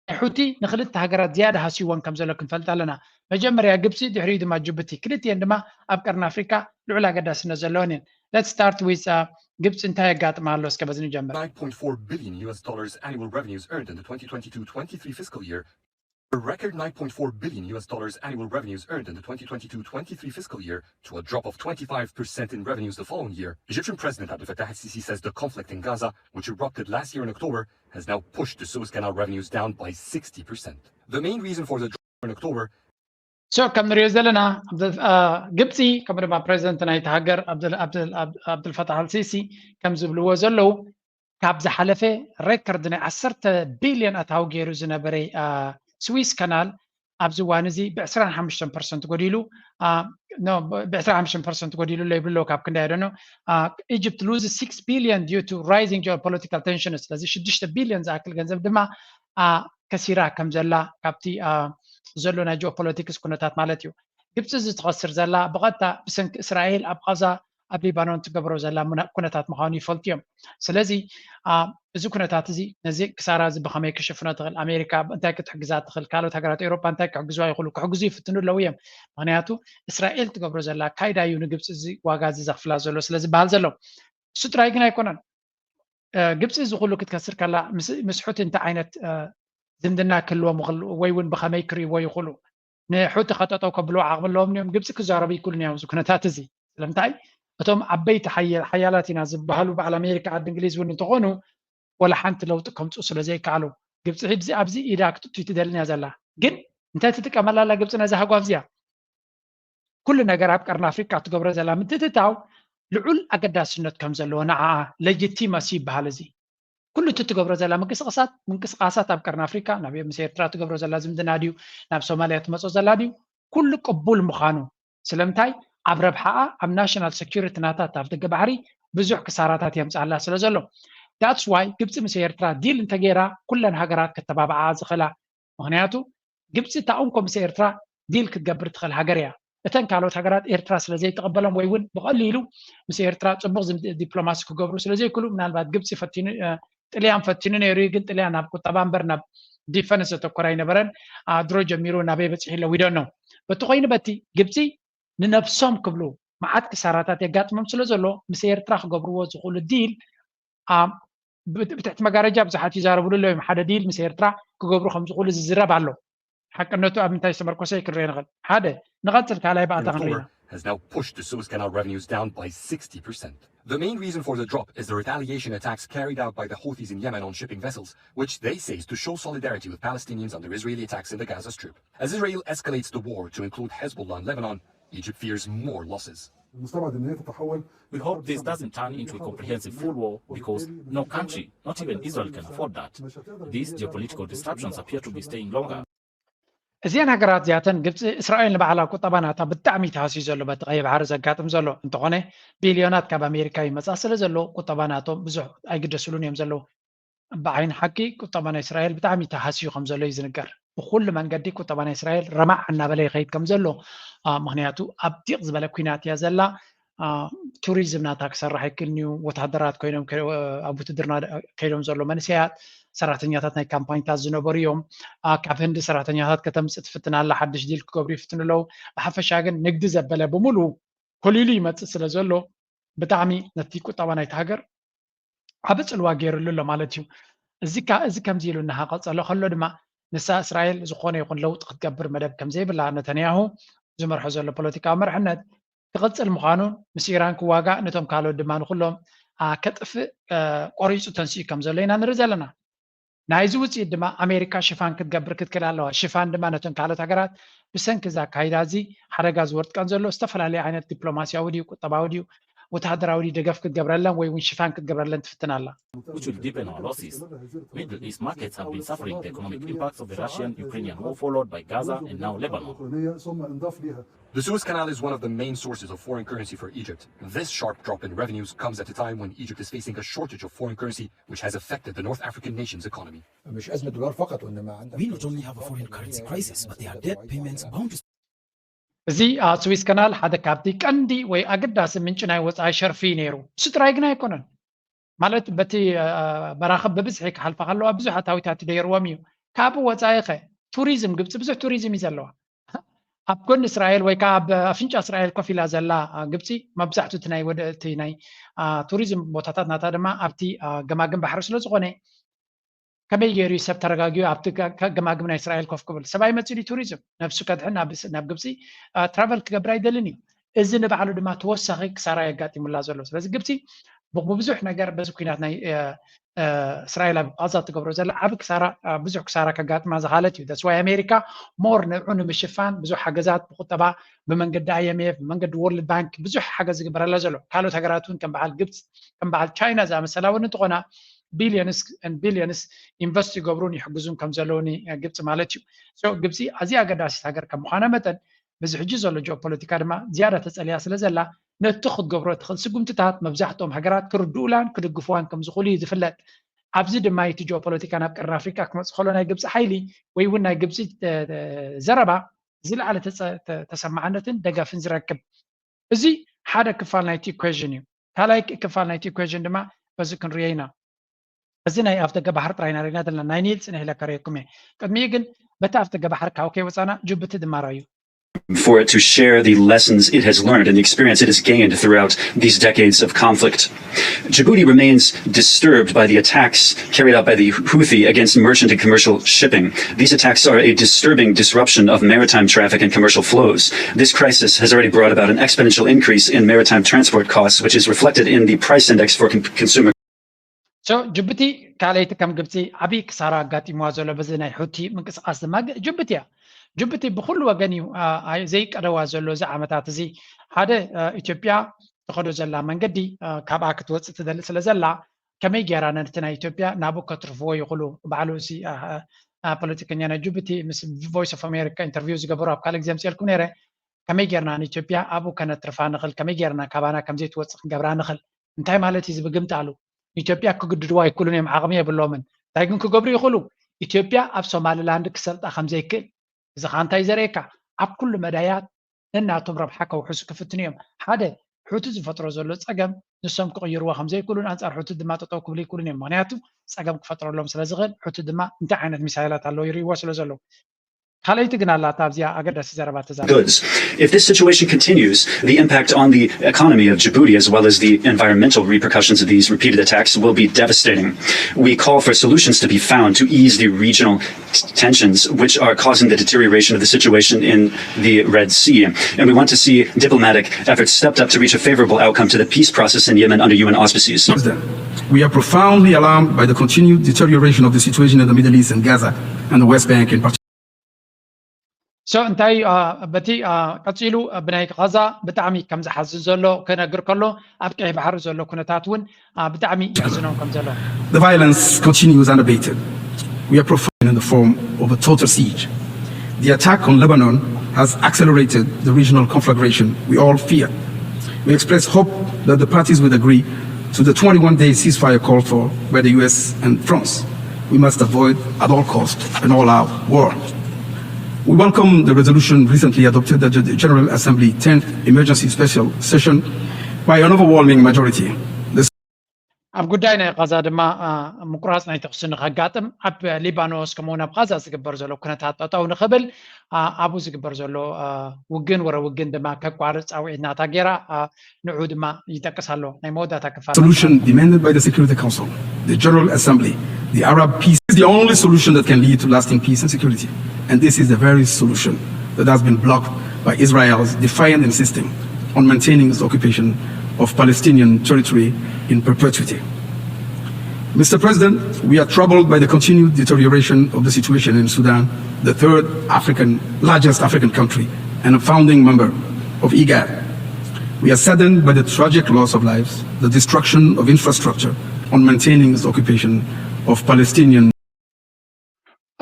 ናይ ሑቲ ንክልተ ሃገራት ዝያዳ ሃስይወን ከም ዘሎ ክንፈልጥ ኣለና። መጀመርያ ግብፂ፣ ድሕሪኡ ድማ ጅቡቲ። ክልቲኤን ድማ ኣብ ቀርኒ ኣፍሪካ ልዑል ኣገዳስነት ዘለወን እየን። Let's start with ግብፂ፣ እንታይ የጋጥማ ኣሎ እስከ በዚ ንጀምር። nine point four billion U S dollars annual revenues earned in the twenty twenty-two twenty-three fiscal year. A record nine point four billion U S dollars annual revenues earned in the twenty twenty-two twenty-three fiscal year to a drop of twenty-five percent in revenues the following year. Egyptian President Abdel Fattah al-Sisi says the conflict in Gaza, which erupted last year in October, has now pushed the Suez Canal revenues down by sixty percent. The main reason for the drop in October So ከም ንሪኦ ዘለና ግብፂ ከምኡ ድማ ፕሬዚደንት ናይቲ ሃገር ኣብዱልፈታሕ ኣልሲሲ ከም ዝብልዎ ዘለዉ፣ ካብ ዝሓለፈ ሬከርድ ናይ ዓሰርተ ቢልዮን ኣታዊ ገይሩ ዝነበረ ስዊስ ካናል ኣብዚ እዋን እዚ ብ ዕስራን ሓሙሽተን ፐርሰንት ጎዲሉ፣ ብ ዕስራን ሓሙሽተን ፐርሰንት ጎዲሉ ኣሎ ይብሉ ኣለዉ። ካብ ክንደይ ኣይደኖ። Egypt loses six billion due to rising geopolitical tensions። ስለዚ ሽዱሽተ ቢልዮን ዝኣክል ገንዘብ ድማ ከሲራ ከም ዘላ ካብቲ ዘሎ ናይ ጂኦፖለቲክስ ኩነታት ማለት እዩ። ግብፂ እዚ ትኸስር ዘላ ብቐጥታ ብሰንኪ እስራኤል ኣብ ቓዛ ኣብ ሊባኖን ትገብሮ ዘላ ኩነታት ምዃኑ ይፈልጡ እዮም። ስለዚ እዚ ኩነታት እዚ ነዚ ክሳራ እዚ ብኸመይ ክሽፍኖ ትኽእል? ኣሜሪካ እንታይ ክትሕግዛ ትኽእል? ካልኦት ሃገራት ኤውሮጳ እንታይ ክሕግዝዋ ይኽእሉ? ክሕግዙ ይፍትኑ ኣለዉ እዮም። ምክንያቱ እስራኤል ትገብሮ ዘላ ኣካይዳ እዩ ንግብፂ እዚ ዋጋ እዚ ዘኽፍላ ዘሎ ስለ ዝበሃል ዘሎ። እሱ ጥራይ ግን ኣይኮነን። ግብፂ እዚ ኩሉ ክትከስር ከላ ምስ ሑቲ እንታይ ዓይነት ዝምድና ክህልዎም ይኽእሉ ወይ እውን ብኸመይ ክርእይዎ ይኽእሉ? ንሑቲ ከጠጠው ከብልዎ ዓቕሚ ኣለዎም እዮም። ግብፂ ክዛረቡ ይክእሉ እዮም ኣብዚ ኩነታት እዚ። ስለምንታይ? እቶም ዓበይቲ ሓያላት ኢና ዝበሃሉ በዓል ኣሜሪካ፣ ዓዲ እንግሊዝ እውን እንተኾኑ ወላ ሓንቲ ለውጢ ከምፅኡ ስለ ዘይከኣሉ፣ ግብፂ ሕዚ ኣብዚ ኢዳ ክትእቱ ትደልን እያ ዘላ። ግን እንታይ ትጥቀመላ ኣላ ግብፂ ነዛ ሃጓፍ እዚኣ? ኩሉ ነገር ኣብ ቀርኒ ኣፍሪቃ ትገብሮ ዘላ ምትእትታው ልዑል ኣገዳስነት ከም ዘለዎ ንዓኣ ለጅቲመሲ ይበሃል። እዚ ኩሉ እቲ ትገብሮ ዘላ ምንቅስቃሳት ምንቅስቃሳት ኣብ ቀርኒ ኣፍሪቃ ናብ ምስ ኤርትራ ትገብሮ ዘላ ዝምድና ድዩ፣ ናብ ሶማልያ ትመጾ ዘላ ድዩ፣ ኩሉ ቅቡል ምዃኑ። ስለምንታይ? ኣብ ረብሓኣ ኣብ ናሽናል ሰኪሪቲ ናታ ኣብ ደገ ባሕሪ ብዙሕ ክሳራታት የምፅኣላ ስለ ዘሎ። That's why ግብፂ ምስ ኤርትራ ዲል እንተገይራ ኩለን ሃገራት ከተባብዓኣ ዝኽእላ። ምክንያቱ ግብፂ እታ እንኮ ምስ ኤርትራ ዲል ክትገብር ትኽእል ሃገር እያ። እተን ካልኦት ሃገራት ኤርትራ ስለ ዘይትቕበሎም ወይ እውን ብቐሊሉ ምስ ኤርትራ ፅቡቕ ዝምድ ዲፕሎማሲ ክገብሩ ስለ ዘይክእሉ፣ ምናልባት ግብፂ ፈቲኑ ጥልያን ፈቲኑ ነይሩ እዩ። ግን ጥልያን ናብ ቁጠባ እምበር ናብ ዲፈንስ ዘተኮረ ኣይነበረን። ድሮ ጀሚሩ ናበይ በፂሑ ኣሎ we don't know። በቲ ኮይኑ በቲ ግብፂ ንነብሶም ክብሉ መዓት ክሳራታት የጋጥሞም ስለ ዘሎ ምስ ኤርትራ ክገብርዎ ዝኽእሉ ዲል ብትሕቲ መጋረጃ ብዙሓት ይዛረብሉ ኣለዉ እዮም። ሓደ ዲል ምስ ኤርትራ ክገብሩ ከም ዝኽእሉ ዝዝረብ ኣሎ። ሓቅነቱ ኣብ ምንታይ ዝተመርኮሰ እዩ ክንሪኦ ንኽእል። ሓደ ንቐፅል ካልኣይ ባእታ ክንሪና። Has now pushed the Suez Canal revenues down by sixty percent. The main reason for the drop is the retaliation attacks carried out by the Houthis in Yemen on shipping vessels, which they say is to show solidarity with Palestinians under Israeli attacks in the Gaza Strip. As Israel escalates the war to include Hezbollah in Lebanon, Egypt fears more losses. We hope this doesn't turn into a comprehensive full war because no country, not even Israel, can afford that. These geopolitical disruptions appear to be staying longer. እዚአን ሃገራት እዚኣተን ግብፂ እስራኤል ንባዕላ ቁጠባ ናታ ብጣዕሚ ተሃስዩ ዘሎ በቲ ቀይሕ ባሕሪ ዘጋጥም ዘሎ እንተኾነ ቢልዮናት ካብ ኣሜሪካ ይመፃ ስለ ዘሎ ቁጠባ ናቶም ብዙሕ ኣይግደስሉን እዮም ዘለዉ። ብዓይኒ ሓቂ ቁጠባ ናይ እስራኤል ብጣዕሚ ተሃስዩ ከም ዘሎ እዩ ዝንገር። ብኩሉ መንገዲ ቁጠባ ናይ እስራኤል ረማዕ እናበለ ይኸይድ ከም ዘሎ፣ ምክንያቱ ኣብ ዲቕ ዝበለ ኲናት እያ ዘላ። ቱሪዝም ናታ ክሰርሕ ኣይክእልን እዩ። ወታደራት ኮይኖም ኣብ ውትድርና ከይዶም ዘሎ መንእሰያት ሰራሕተኛታት ናይ ካምፓኒታት ዝነበሩ እዮም። ካብ ህንዲ ሰራሕተኛታት ከተምፅእ ትፍትን ኣላ፣ ሓድሽ ዲል ክገብሩ ይፍትኑ ኣለዉ። ብሓፈሻ ግን ንግዲ ዘበለ ብምሉ ኮሊሉ ይመፅእ ስለ ዘሎ ብጣዕሚ ነቲ ቁጠባ ናይቲ ሃገር ዓቢ ጽልዋ ገይሩሉ ኣሎ ማለት እዩ። እዚ ካ እዚ ከምዚ ኢሉ እናሃቐጸሎ ከሎ ድማ ንሳ እስራኤል ዝኾነ ይኹን ለውጢ ክትገብር መደብ ከም ዘይብላ ነተንያሁ ዝመርሖ ዘሎ ፖለቲካዊ መርሕነት ክቕጽል ምዃኑን ምስ ኢራን ክዋጋእ ነቶም ካልኦት ድማ ንኹሎም ከጥፍእ ቆሪጹ ተንሲኡ ከም ዘሎ ኢና ንርኢ ዘለና። ናይዚ ውጽኢት ድማ ኣሜሪካ ሽፋን ክትገብር ክትክእል ኣለዋ። ሽፋን ድማ ነተን ካልኦት ሃገራት ብሰንኪ እዚ ኣካይዳ እዚ ሓደጋ ዝወድቀን ዘሎ ዝተፈላለየ ዓይነት ዲፕሎማስያዊ ድዩ ቁጠባዊ ድዩ ወተሃደራዊ ድጋፍ ክትገብረለን ወይ እውን ሽፋን ክትገብረለን ትፍትን ኣላ። which will deepen our losses. Middle East markets have been suffering the economic impacts of the Russian-Ukrainian war, followed by Gaza and now Lebanon. The Suez Canal is one of the main sources of foreign currency for Egypt. This sharp drop in revenues comes at a time when Egypt is facing a shortage of foreign currency, which has affected the North African nation's economy. We not only have a foreign currency crisis, but there are debt payments bound to እዚ ስዊስ ከናል ሓደ ካብቲ ቀንዲ ወይ ኣገዳሲ ምንጪ ናይ ወፃኢ ሸርፊ እዩ ነይሩ። እሱ ጥራይ ግን ኣይኮነን። ማለት በቲ መራኽብ ብብዝሒ ክሓልፋ ከለዋ ብዙሕ ኣታዊታት ደይርዎም እዩ። ካብኡ ወፃኢ ኸ ቱሪዝም፣ ግብፂ ብዙሕ ቱሪዝም እዩ ዘለዋ። ኣብ ጎኒ እስራኤል ወይ ከዓ ኣብ ኣፍንጫ እስራኤል ኮፍ ኢላ ዘላ ግብፂ መብዛሕቱ እቲ ናይ ወደ እቲ ናይ ቱሪዝም ቦታታት ናታ ድማ ኣብቲ ገማግም ባሕሪ ስለ ዝኾነ ከመይ ገይሩ እዩ ሰብ ተረጋጊኡ ኣብቲ ገማግም ናይ እስራኤል ኮፍ ክብል? ሰብ ኣይመፅእ ድዩ ቱሪዝም? ነብሱ ከድሕን ናብ ግብፂ ትራቨል ክገብር ኣይደልን እዩ። እዚ ንባዕሉ ድማ ተወሳኺ ክሳራ የጋጢሙላ ዘሎ። ስለዚ ግብፂ ብብዙሕ ነገር በዚ ኩናት ናይ እስራኤል ኣብ ቃዛ ትገብሮ ዘላ ዓቢ ክሳራ ብዙሕ ክሳራ ከጋጥማ ዝኻለት እዩ። that's why ኣሜሪካ more ንዑ ንምሽፋን ብዙሕ ሓገዛት ብቁጠባ ብመንገዲ I M F ብመንገዲ World Bank ብዙሕ ሓገዝ ዝግበረላ ዘሎ። ካልኦት ሃገራት እውን ከም በዓል ግብፂ ከም በዓል ቻይና ዝኣመሰላ እውን እንትኾና billions and billions invest ይገብሩን ይሕግዙን ከም ዘለውን ግብፂ ማለት እዩ። ግብፂ ኣዝያ ኣገዳሲት ሃገር ከም ምዃና መጠን በዚ ሕጂ ዘሎ ጂኦፖለቲካ ድማ ዝያዳ ተፀሊያ ስለ ዘላ ነቲ ክትገብሮ ትኽእል ስጉምትታት መብዛሕትኦም ሃገራት ክርድኡላን ክድግፍዋን ከም ዝኽእሉ እዩ ዝፍለጥ። ኣብዚ ድማ እቲ ጂኦፖለቲካ ናብ ቀርኒ ኣፍሪካ ክመፅእ ከሎ ናይ ግብፂ ሓይሊ ወይ እውን ናይ ግብፂ ዘረባ ዝለዓለ ተሰማዕነትን ደገፍን ዝረክብ። እዚ ሓደ ክፋል ናይቲ equation እዩ። ካልኣይ ክፋል ናይቲ equation ድማ በዚ ክንሪኦ ኢና። እዚ ናይ ኣፍደገ ባሕሪ ጥራይ ኢና ርኢና ዘለና። ናይ ኒል ፅንሕ ኢለ ከርእየኩም እየ። ቅድሚኡ ግን በቲ ኣፍደገ ባሕሪ ካብ ከይወፃና ጅቡቲ ድማ ርኣዩ። for it to share the lessons it has learned and the experience it has gained throughout these decades of conflict. Djibouti remains disturbed by the attacks carried out by the Houthi against merchant and commercial shipping. These attacks are a disturbing disruption of maritime traffic and commercial flows. This crisis has already brought about an exponential increase in maritime transport costs, which is reflected in the price index for con- consumer ጅቡቲ ካልኣይቲ ከም ግብፂ ዓብዪ ክሳራ ኣጋጢምዋ ዘሎ በዚ ናይ ሑቲ ምንቅስቃስ ድማ ጅቡቲ እያ። ጅቡቲ ብኩሉ ወገን እዩ ዘይቀደዋ ዘሎ እዚ ዓመታት እዚ ሓደ ኢትዮጵያ ትኸዶ ዘላ መንገዲ ካብኣ ክትወፅእ ትደሊ ስለ ዘላ ከመይ ገይራ ነቲ ናይ ኢትዮጵያ ናብኡ ከትርፍዎ ይኽእሉ። ባዕሉ እዚ ፖለቲከኛ ናይ ጅቡቲ ምስ voice of America interview ዝገበሩ ኣብ ካልእ ግዜ ኣምፅኤልኩም ነይረ። ከመይ ጌርና ንኢትዮጵያ ኣብኡ ከነትርፋ ንኽእል፣ ከመይ ጌርና ካባና ከምዘይትወፅእ ክንገብራ ንኽእል እንታይ ማለት እዩ ዝብል ግምት ኣሉ። ንኢትዮጵያ ክግድድዋ ኣይክእሉን እዮም፣ ዓቕሚ የብሎምን። እንታይ ግን ክገብሩ ይኽእሉ? ኢትዮጵያ ኣብ ሶማሊላንድ ክሰልጣ ከምዘይክእል እዚ ከዓ እንታይ ዘርእየካ? ኣብ ኩሉ መዳያት ነናቶም ረብሓ ከውሕሱ ክፍትኑ እዮም። ሓደ ሑቲ ዝፈጥሮ ዘሎ ፀገም ንሶም ክቕይርዎ ከምዘይክእሉን ኣንፃር ሑቲ ድማ ጠጠው ክብሉ ይክእሉን እዮም። ምክንያቱ ፀገም ክፈጥረሎም ስለዝኽእል ሑቲ ድማ እንታይ ዓይነት ሚሳይላት ኣለዉ ይርእይዎ ስለዘለዉ። ካልኣይቲ ግን ኣላታ ኣብዚኣ ኣገዳሲ ዘረባ ተዛረበ። goods. If this situation continues, the impact on the economy of Djibouti, as well as the environmental repercussions of these repeated attacks, will be devastating. We call for solutions to be found to ease the regional t- tensions, which are causing the deterioration of the situation in the Red Sea. And we want to see diplomatic efforts stepped up to reach a favorable outcome to the peace process in Yemen under U N auspices. President, we are profoundly alarmed by the continued deterioration of the situation in the Middle East and Gaza and the West Bank in particular. So እንታይ በቲ ቀፂሉ ብናይ ቃዛ ብጣዕሚ ከም ዝሓዝን ዘሎ ክነግር ከሎ ኣብ ቀይሕ ባሕሪ ዘሎ ኩነታት እውን ብጣዕሚ የሕዝኖም ከም ዘሎ The violence continues unabated. We are profiling in the form of a total siege. The attack on Lebanon has accelerated the regional conflagration we all fear. We express hope that the parties will agree to the twenty-one day ceasefire called for by the U S and France. We must avoid at all costs an all out war. We welcome the resolution recently adopted at the General Assembly tenth Emergency Special Session. by an overwhelming majority. ኣብ ጉዳይ ናይ ቃዛ ድማ ምቁራፅ ናይ ተኩሲ ንከጋጥም ኣብ ሊባኖስ ከምኡውን ኣብ ቃዛ ዝግበር ዘሎ ኩነታት ጠጠው ንክብል ኣብኡ ዝግበር ዘሎ ውግን ወረ ውግን ድማ ከቋርፅ ፃውዒት ናታ ገይራ ንዑ ድማ ይጠቅስ ኣሎ። ናይ መወዳእታ ክፋል solution demanded by the Security Council, the General Assembly, the Arab peace is the only solution that can lead to lasting peace and security. And this is the very solution that has been blocked by Israel's defiant insisting on maintaining its occupation of Palestinian territory in perpetuity. Mister President, we are troubled by the continued deterioration of the situation in Sudan, the third African, largest African country and a founding member of IGAD. We are saddened by the tragic loss of lives, the destruction of infrastructure, on maintaining the occupation of Palestinian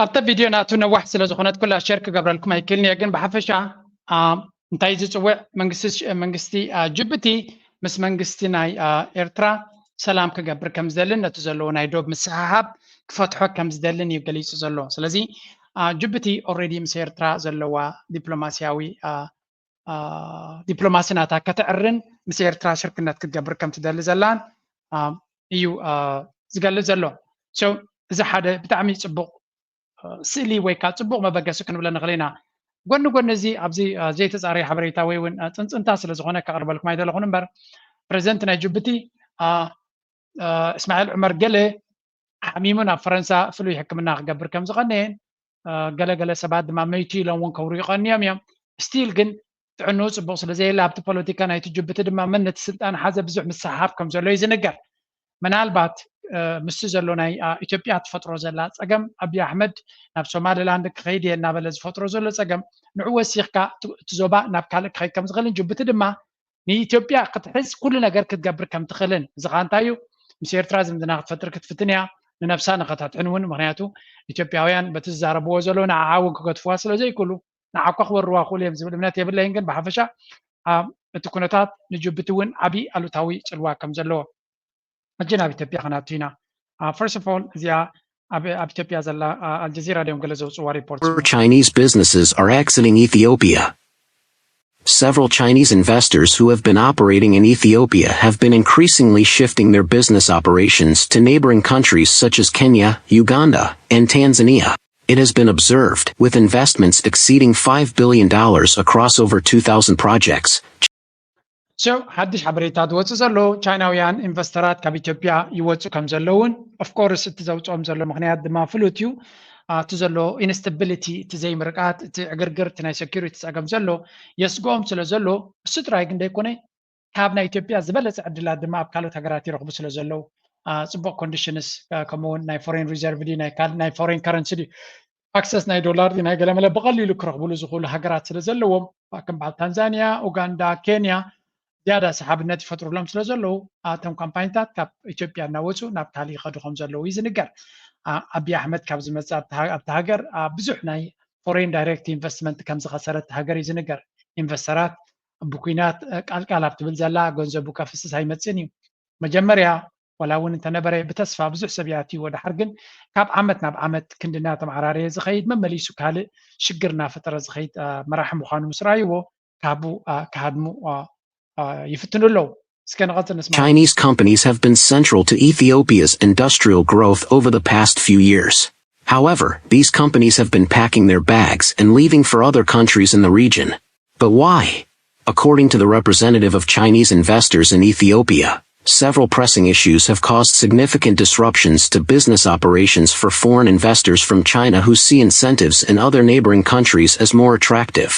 ኣብታ ቪድዮ ናቱ ነዋሕ ስለ ዝኾነት ኩላ ሸር ክገብረልኩም ኣይክእልን እየ፣ ግን ብሓፈሻ እንታይ ዝፅውዕ መንግስቲ ጅቡቲ ምስ መንግስቲ ናይ ኤርትራ ሰላም ክገብር ከም ዝደልን ነቲ ዘለዎ ናይ ዶብ ምስሕሓብ ክፈትሖ ከም ዝደልን እዩ ገሊፁ ዘሎ። ስለዚ ጅቡቲ ኦልሬዲ ምስ ኤርትራ ዘለዋ ዲፕሎማሲያዊ ዲፕሎማሲ ናታ ከተዕርን ምስ ኤርትራ ሽርክነት ክትገብር ከም ትደሊ ዘላን እዩ ዝገልጽ ዘሎ። እዚ ሓደ ብጣዕሚ ፅቡቅ ስእሊ ወይ ከዓ ፅቡቅ መበገሲ ክንብለ ንኽእል ኢና። ጎኒ ጎኒ እዚ ኣብዚ ዘይተፃረየ ሓበሬታ ወይ እውን ፅንፅንታ ስለ ዝኾነ ከቅርበልኩም ኣይደለኹን እምበር ፕሬዚደንት ናይ ጅቡቲ እስማኤል ዑመር ገለ ሓሚሙ ናብ ፈረንሳ ፍሉይ ሕክምና ክገብር ከም ዝቐነየን ገለገለ ሰባት ድማ መይቱ ኢሎም እውን ከውርዩ ቀንዮም እዮም። ስቲል ግን ጥዕንኡ ፅቡቅ ስለ ዘየለ ኣብቲ ፖለቲካ ናይቲ ጅቡቲ ድማ መን ነቲ ስልጣን ሓዘ ብዙሕ ምስሓብ ከም ዘሎ እዩ ዝንገር። ምናልባት ምስቲ ዘሎ ናይ ኢትዮጵያ ትፈጥሮ ዘላ ፀገም ኣብይ ኣሕመድ ናብ ሶማሊላንድ ክኸይድ እየ እናበለ ዝፈጥሮ ዘሎ ፀገም ንዑ ወሲኽካ እቲ ዞባ ናብ ካልእ ክኸይድ ከም ዝኽእልን ጅቡቲ ድማ ንኢትዮጵያ ክትሕዝ ኩሉ ነገር ክትገብር ከም ትኽእልን እዚ ከዓ እንታይ እዩ ምስ ኤርትራ ዝምድና ክትፈጥር ክትፍትን እያ ንነብሳ ንኸታትሕን እውን ምክንያቱ ኢትዮጵያውያን በቲ ዝዛረብዎ ዘሎ ንዓዓ እውን ክገድፍዋ ስለ ዘይክእሉ ንዓኳ ክወርዋ ክእሉ እዮም ዝብል እምነት የብለይን ግን ብሓፈሻ እቲ ኩነታት ንጅቡቲ እውን ዓብዪ ኣሉታዊ ፅልዋ ከም ዘለዎ ሕጂ ናብ ኢትዮጵያ ክናቱ ኢና first of all እዚኣ ኣብ ኢትዮጵያ ዘላ ኣልጀዚራ ድዮም ገለ ዘውፅዋ ሪፖርት Chinese businesses are exiting Ethiopia. Several Chinese investors who have been operating in Ethiopia have been increasingly shifting their business operations to neighboring countries such as Kenya, Uganda, and Tanzania. It has been observed, with investments exceeding five billion dollars across over two thousand projects. So ሓድሽ ሓበሬታ ዝወፅእ ዘሎ ቻይናውያን ኢንቨስተራት ካብ ኢትዮጵያ ይወፁ ከም ዘለውን ኦፍኮርስ እቲ ዘውፅኦም ዘሎ ምክንያት ድማ ፍሉጥ እዩ። እቲ ዘሎ ኢንስታቢሊቲ እቲ ዘይምርቃት እቲ ዕግርግር እቲ ናይ ሴኩሪቲ ፀገም ዘሎ የስግኦም ስለ ዘሎ እሱ ጥራይ ግን ደይኮነ ካብ ናይ ኢትዮጵያ ዝበለፀ ዕድላት ድማ ኣብ ካልኦት ሃገራት ይረኽቡ ስለ ዘለዉ ፅቡቅ ኮንዲሽንስ ከምኡውን ናይ ፎሬን ሪዘርቭ ድዩ ናይ ፎሬን ከረንሲ ድዩ ኣክሰስ ናይ ዶላር ድዩ ናይ ገለመለ ብቀሊሉ ክረኽብሉ ዝኽእሉ ሃገራት ስለ ዘለዎም ከም በዓል ታንዛንያ ኡጋንዳ ኬንያ ዝያዳ ሰሓብነት ይፈጥሩሎም ስለ ዘለዉ እቶም ካምፓኒታት ካብ ኢትዮጵያ እናወፁ ናብ ካልእ ይኸዱ ከም ዘለዉ እዩ ዝንገር ኣብይ ኣሕመድ ካብ ዝመፅእ ኣብቲ ሃገር ብዙሕ ናይ ፎሬን ዳይሬክት ኢንቨስትመንት ከም ዝኸሰረት ሃገር እዩ ዝንገር ኢንቨስተራት ብኩናት ቃልቃል ኣብ ትብል ዘላ ገንዘቡ ከፍስስ ኣይመፅእን እዩ መጀመርያ ዋላ እውን እንተነበረ ብተስፋ ብዙሕ ሰብ ይኣትይዎ ደሓር ግን ካብ ዓመት ናብ ዓመት ክንዲ እናተመዓራረየ ዝኸይድ መመሊሱ ካልእ ሽግር እናፈጠረ ዝኸይድ መራሒ ምዃኑ ምስ ረኣይዎ ካብኡ ክሃድሙ ይፍትኑ ኣለዉ እስከ ንቐፅል ንስማ Chinese companies have been central to Ethiopia's industrial growth over the past few years. However, these companies have been packing their bags and leaving for other countries in the region. But why? According to the representative of Chinese investors in Ethiopia, several pressing issues have caused significant disruptions to business operations for foreign investors from China who see incentives in other neighboring countries as more attractive.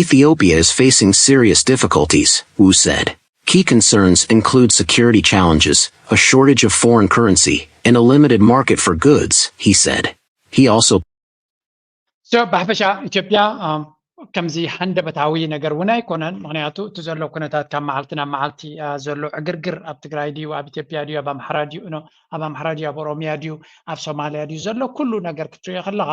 Ethiopia is facing serious difficulties, Wu said. Key concerns include security challenges, a shortage of foreign currency, and a limited market for goods, he said. He also so ብሓፈሻ ኢትዮጵያ ከምዚ ሃንደበታዊ ነገር እውን ኣይኮነን ምክንያቱ እቲ ዘሎ ኩነታት ካብ መዓልቲ ናብ መዓልቲ ዘሎ ዕግርግር ኣብ ትግራይ ድዩ ኣብ ኢትዮጵያ ድዩ ኣብ ኣምሓራ ድዩ ኣብ ኣምሓራ ድዩ ኣብ ኦሮሚያ ድዩ ኣብ ሶማልያ ድዩ ዘሎ ኩሉ ነገር ክትሪኦ ከለካ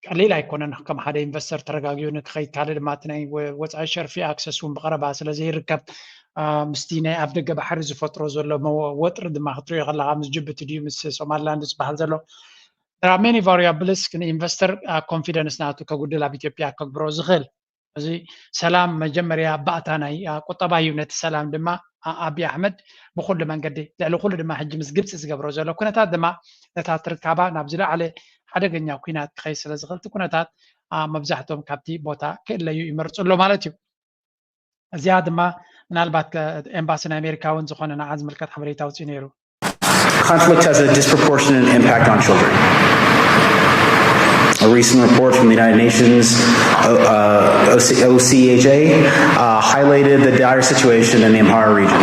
ቀሊል ኣይኮነን ከም ሓደ ኢንቨስተር ተረጋጊኡ ንክኸይድ ካልእ ድማ እቲ ናይ ወፃኢ ሸርፊ ኣክሰስ እውን ብቀረባ ስለ ዘይርከብ ምስቲ ናይ ኣፍ ደገ ባሕሪ ዝፈጥሮ ዘሎ ወጥሪ ድማ ክትሪኦ ከለካ ምስ ጅቡቲ ድዩ ምስ ሶማሊላንድ ዝበሃል ዘሎ there are many variables ንኢንቨስተር ኮንፊደንስ ናቱ ከጉድል ኣብ ኢትዮጵያ ከግብሮ ዝኽእል እዚ ሰላም መጀመርያ ባእታ ናይ ቁጠባ እዩ። ነቲ ሰላም ድማ ኣቢ ኣሕመድ ብኩሉ መንገዲ፣ ልዕሊ ኩሉ ድማ ሕጂ ምስ ግብፂ ዝገብሮ ዘሎ ኩነታት ድማ ነታ ትርካባ ናብ ዝለዓለ ሓደገኛ ኩናት ክኸይ ስለ ዝኽእል እቲ ኩነታት መብዛሕቶም ካብቲ ቦታ ክእለዩ ይመርፁ ኣሎ ማለት እዩ። እዚኣ ድማ ምናልባት ኤምባሲ ናይ ኣሜሪካ እውን ዝኾነ ንዓ ዝምልከት ሓበሬታ ኣውፅኡ ነይሩ። Conflict has a disproportionate impact on children. A recent report from the United Nations, uh, OCHA, uh, highlighted the dire situation in the Amhara region,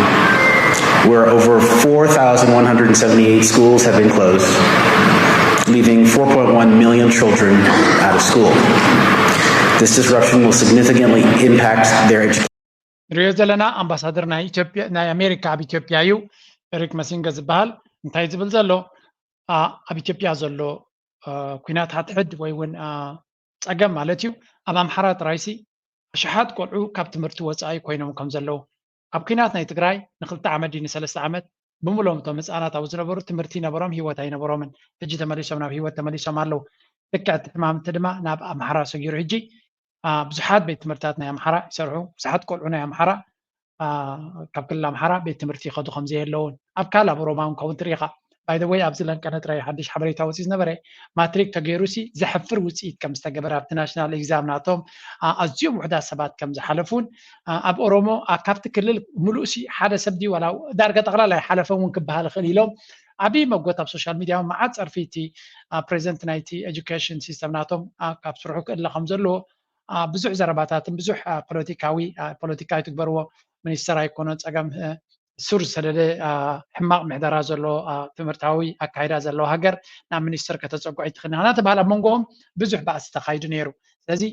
where over four thousand one hundred seventy-eight schools have been closed, leaving four point one million children out of school. This disruption will significantly impact their education. ንሪኦ ዘለና ኣምባሳደር ናይ ኢትዮጵያ ናይ ኣሜሪካ ኣብ ኢትዮጵያ እዩ፣ ኤሪክ መሲንገ ዝበሃል። እንታይ ዝብል ዘሎ ኣብ ኢትዮጵያ ዘሎ ኩናት ሓድሕድ ወይ እውን ፀገም ማለት እዩ። ኣብ ኣምሓራ ጥራይሲ ኣሽሓት ቆልዑ ካብ ትምህርቲ ወፃኢ ኮይኖም ከም ዘለዉ፣ ኣብ ኩናት ናይ ትግራይ ንክልተ ዓመት ድዩ ንሰለስተ ዓመት ብምሎም እቶም ህፃናት ኣብኡ ዝነበሩ ትምህርቲ ይነበሮም፣ ህይወት ኣይነበሮምን። ሕጂ ተመሊሶም ናብ ህይወት ተመሊሶም ኣለዉ። ልክዕ እቲ ሕማምቲ ድማ ናብ ኣምሓራ ሰጊሩ ሕጂ ብዙሓት ቤት ትምህርትታት ናይ ኣምሓራ ይሰርሑ። ብዙሓት ቆልዑ ናይ ኣምሓራ ካብ ክልል ኣምሓራ ቤት ትምህርቲ ይኸዱ ከም ዘየለውን ኣብ ካልእ ኣብ ኦሮማ እውን ከውን ትርኢ ኢኻ። By the way ኣብዚ ለንቀነ ጥራይ ሓድሽ ሓበሬታ ወፂኡ ዝነበረ ማትሪክ ተገይሩሲ ዘሕፍር ውፅኢት ከም ዝተገበረ ኣብቲ ናሽናል ኤግዛም ናቶም ኣዝዮም ውሕዳት ሰባት ከም ዝሓለፉን ኣብ ኦሮሞ ካብቲ ክልል ሙሉእሲ ሓደ ሰብ ድዩ ዋላ ዳርጋ ጠቕላላ ኣይሓለፈን እውን ክበሃል ይኽእል ኢሎም ዓብዪ መጎት ኣብ ሶሻል ሚድያ እውን መዓት ፀርፊ እቲ ፕሬዚደንት ናይቲ ኤጁኬሽን ሲስተም ናቶም ካብ ስርሑ ክእለ ከም ዘለዎ ብዙሕ ዘረባታትን ብዙሕ ፖለቲካዊ ፖለቲካ ይትግበርዎ ሚኒስተር ኣይኮነ ፀገም ሱር ዝሰደደ ሕማቕ ምሕደራ ዘለዎ ትምህርታዊ ኣካይዳ ዘለዎ ሃገር ናብ ሚኒስተር ከተፀጉዕ ይትኽእል እናተባሃለ ኣብ መንጎኦም ብዙሕ ባእሲ ተኻይዱ ነይሩ። ስለዚ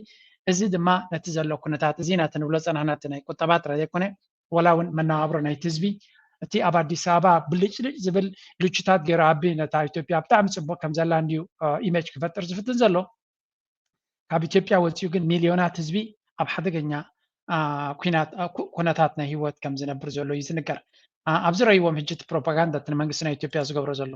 እዚ ድማ ነቲ ዘሎ ኩነታት እዚ ናቲ ንብሎ ፀናሕና እቲ ናይ ቁጠባ ጥራይ ዘይኮነ ወላ እውን መነባብሮ ናይቲ ህዝቢ እቲ ኣብ ኣዲስ ኣበባ ብልጭልጭ ዝብል ሉችታት ገይሩ ኣቢ ነታ ኢትዮጵያ ብጣዕሚ ፅቡቅ ከም ዘላ እንድዩ ኢሜጅ ክፈጥር ዝፍትን ዘሎ ካብ ኢትዮጵያ ወፂኡ ግን ሚልዮናት ህዝቢ ኣብ ሓደገኛ ኩነታት ናይ ህይወት ከም ዝነብር ዘሎ እዩ ዝንገር። ኣብ ዝረእይዎም ሕጂ እቲ ፕሮፓጋንዳ እቲ ንመንግስቲ ናይ ኢትዮጵያ ዝገብሮ ዘሎ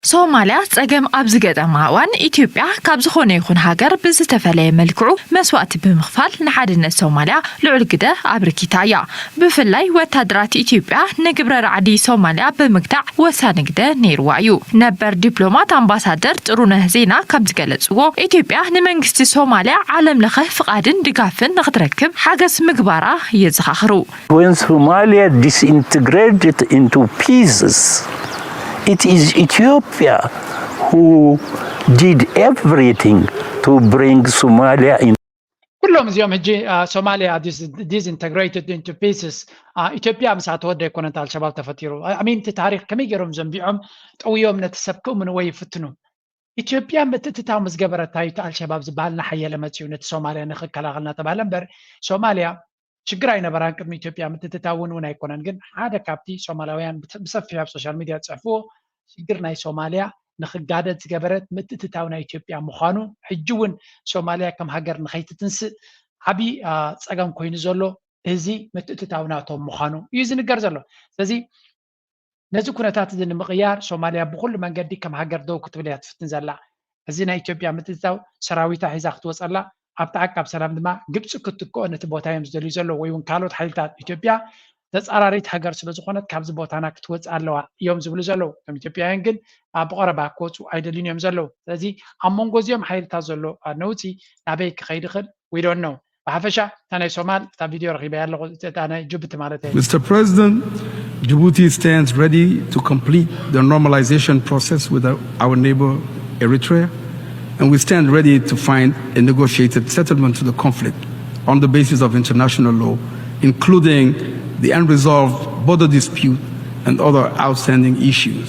ሶማልያ ጸገም ኣብ ዝገጠማ እዋን ኢትዮጵያ ካብ ዝኾነ ይኹን ሃገር ብዝተፈለየ መልክዑ መስዋእቲ ብምኽፋል ንሓድነት ሶማልያ ልዑል ግደ ኣብርኪታ እያ። ብፍላይ ወታደራት ኢትዮጵያ ንግብረ ራዕዲ ሶማልያ ብምግታዕ ወሳኒ ግደ ነይርዋ እዩ። ነበር ዲፕሎማት ኣምባሳደር ጥሩነህ ዜና ከም ዝገለጽዎ ኢትዮጵያ ንመንግስቲ ሶማልያ ዓለም ለኸ ፍቓድን ድጋፍን ንኽትረክብ ሓገዝ ምግባራ የዘኻኽሩ። When Somalia disintegrated into pieces, it is Ethiopia who did everything to bring Somalia in. ኩሎም እዚኦም ሕጂ ሶማሊያ disintegrated into pieces ኢትዮጵያ ምስ ኣተወት ኣይኮነን ኣልሸባብ ተፈጢሩ። ኣሚንቲ ታሪክ ከመይ ገይሮም ዘንቢዖም ጠውዮም ነቲ ሰብ ክእምንዎ ይፍትኑ። ኢትዮጵያ ምትእትታው ምስ ገበረት እዩ እቲ ኣልሸባብ ዝበሃል እናሓየለ መፂኡ ነቲ ሶማልያ ንክከላኸል እናተባህለ እምበር ሶማልያ ሽግር ኣይነበራን ቅድሚ ኢትዮጵያ ምትእትታው እውን እውን ኣይኮነን። ግን ሓደ ካብቲ ሶማላውያን ብሰፊሑ ኣብ ሶሻል ሚድያ ዝፅሕፍዎ ሽግር ናይ ሶማልያ ንክጋደድ ዝገበረት ምትእትታው ናይ ኢትዮጵያ ምዃኑ ሕጂ እውን ሶማልያ ከም ሃገር ንከይትትንስእ ዓብዪ ፀገም ኮይኑ ዘሎ እዚ ምትእትታው ናቶም ምዃኑ እዩ ዝንገር ዘሎ። ስለዚ ነዚ ኩነታት እዚ ንምቕያር ሶማልያ ብኩሉ መንገዲ ከም ሃገር ደው ክትብል እያ ትፍትን ዘላ። እዚ ናይ ኢትዮጵያ ምትእትታው ሰራዊታ ሒዛ ክትወፀላ ኣብቲ ዓቃብ ሰላም ድማ ግብፂ ክትክኦ ነቲ ቦታ እዮም ዝደልዩ ዘለዉ ወይ እውን ካልኦት ሓይልታት ኢትዮጵያ ተፃራሪት ሃገር ስለ ዝኾነት ካብዚ ቦታና ክትወፅእ ኣለዋ እዮም ዝብሉ ዘለዉ። እቶም ኢትዮጵያውያን ግን ብቐረባ ክወፁ ኣይደልዩን እዮም ዘለዉ። ስለዚ ኣብ መንጎ እዚኦም ሓይልታት ዘሎ ነውፂ ናበይ ክኸይድ ይኽእል we don't know። ብሓፈሻ እታ ናይ ሶማል እታ ቪድዮ ረኺበያ ኣለኹ እታ ናይ ጅቡቲ ማለት እየ። Mister President, Djibouti stands ready to complete the normalization process with our neighbor Eritrea, and we stand ready to find a negotiated settlement to the conflict on the basis of international law, including the unresolved border dispute and other outstanding issues.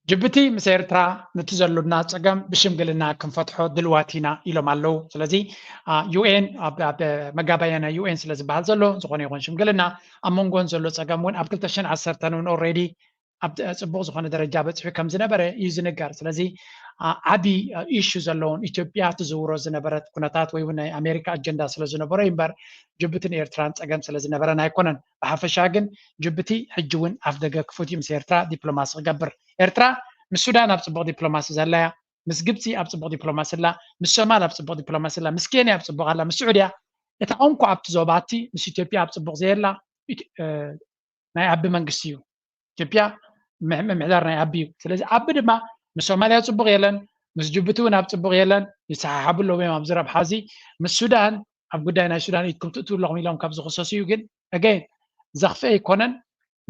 ጅቡቲ ምስ ኤርትራ ነቲ ዘሎና ጸገም ብሽምግልና ክንፈትሖ ድልዋት ኢና ኢሎም ኣለዉ። ስለዚ ዩኤን መጋባያ ናይ ዩኤን ስለ ዝበሃል ዘሎ ዝኾነ ይኹን ሽምግልና ኣብ መንጎን ዘሎ ጸገም እውን ኣብ ክልተ ሽሕን ዓሰርተን እውን ኦልሬዲ ኣብ ጽቡቕ ዝኾነ ደረጃ በፂሑ ከም ዝነበረ እዩ ዝንገር። ስለዚ ዓቢ ኢሹ ዘለዎን ኢትዮጵያ ትዝውሮ ዝነበረት ኩነታት ወይ እውን ናይ ኣሜሪካ ኣጀንዳ ስለ ዝነበሮ እዩ እምበር ጅቡትን ኤርትራን ጸገም ስለ ዝነበረን ኣይኮነን። ብሓፈሻ ግን ጅቡቲ ሕጂ እውን ኣፍ ደገ ክፉት እዩ ምስ ኤርትራ ዲፕሎማሲ ክገብር። ኤርትራ ምስ ሱዳን ኣብ ጽቡቕ ዲፕሎማሲ ዘላያ ምስ ግብፂ ኣብ ፅቡቕ ዲፕሎማሲ ኣላ፣ ምስ ሶማል ኣብ ፅቡቕ ዲፕሎማሲ ኣላ፣ ምስ ኬንያ ኣብ ፅቡቕ ኣላ፣ ምስ ስዑድያ። እታ እንኮ ኣብቲ ዞባ እቲ ምስ ኢትዮጵያ ኣብ ፅቡቕ ዘየላ ናይ ኣቢ መንግስቲ እዩ። ኢትዮጵያ ምምሕዳር ናይ ኣቢ እዩ። ስለዚ ኣቢ ድማ ምስ ሶማልያ ፅቡቕ የለን፣ ምስ ጅቡቲ እውን ኣብ ፅቡቕ የለን። ይሰሓሓቡ ኣለዉ እዮም ኣብዚ ረብሓ እዚ። ምስ ሱዳን ኣብ ጉዳይ ናይ ሱዳን ኢድኩም ትእትዉ ኣለኹም ኢሎም ካብ ዝኽሰሱ እዩ። ግን ኣገይን ዘኽፍአ ኣይኮነን።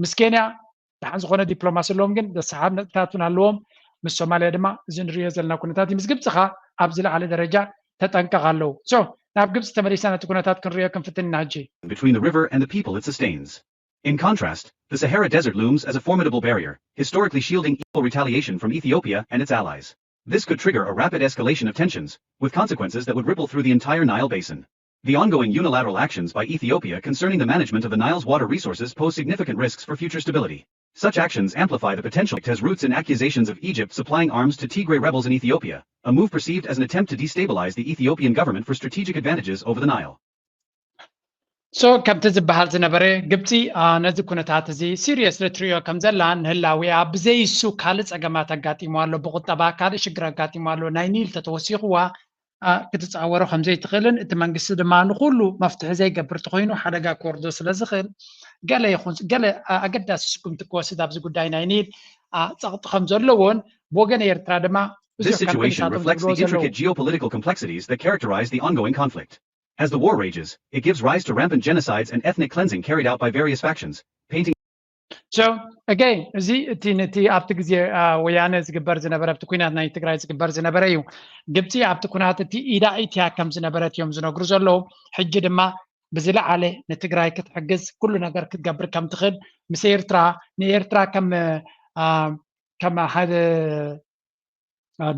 ምስ ኬንያ ደሓን ዝኾነ ዲፕሎማሲ ኣለዎም፣ ግን ዘሰሓብ ነጥብታት እውን ኣለዎም። ምስ ሶማልያ ድማ እዚ ንሪኦ ዘለና ኩነታት እዩ። ምስ ግብፂ ኸ ኣብ ዝለዓለ ደረጃ ተጠንቀቕ ኣለዉ። ሶ ናብ ግብፂ ተመሊስና ነቲ ኩነታት ክንሪኦ ክንፍትን ኢና ሕጂ። Between the river and the people it sustains. In contrast, the Sahara Desert looms as a formidable barrier, historically shielding evil retaliation from Ethiopia and its allies. This could trigger a rapid escalation of tensions, with consequences that would ripple through the entire Nile basin. The ongoing unilateral actions by Ethiopia concerning the management of the Nile's water resources pose significant risks for future stability. Such actions amplify the potential has roots in accusations of Egypt supplying arms to Tigray rebels in Ethiopia, a move perceived as an attempt to destabilize the Ethiopian government for strategic advantages over the Nile. So ከምቲ ዝበሃል ዝነበረ ግብፂ ነዚ ኩነታት እዚ ሲሪየስሊ ትሪኦ ከም ዘላ ንህላዊኣ ብዘይሱ ካልእ ፀገማት ኣጋጢሙ ኣሎ፣ ብቁጠባ ካልእ ሽግር ኣጋጢሙ ኣሎ፣ ናይ ኒል ተተወሲኽዋ ክትፃወሮ ከም ዘይትኽእልን እቲ መንግስቲ ድማ ንኩሉ መፍትሒ ዘይገብር ተኮይኑ ሓደጋ ክወርዶ ስለ ዝኽእል ገለ ይኹን ገለ ኣገዳሲ ስጉምቲ ክወስድ ኣብዚ ጉዳይ ናይ ኒል ፀቕጢ ከም ዘለዎን ብወገን ኤርትራ ድማ This situation reflects the intricate geopolitical complexities that characterize the ongoing conflict. As the war rages, it gives rise to rampant genocides and ethnic cleansing carried out by various factions, painting So again እዚ እቲ ነቲ ኣብቲ ግዜ ወያነ ዝግበር ዝነበረ ኣብቲ ኩናት ናይ ትግራይ ዝግበር ዝነበረ እዩ። ግብፂ ኣብቲ ኩናት እቲ ኢዳ ኢትያ ከም ዝነበረት እዮም ዝነግሩ ዘለዉ። ሕጂ ድማ ብዝለዓለ ንትግራይ ክትሕግዝ ኩሉ ነገር ክትገብር ከም ትኽእል ምስ ኤርትራ ንኤርትራ ከም ከም ሓደ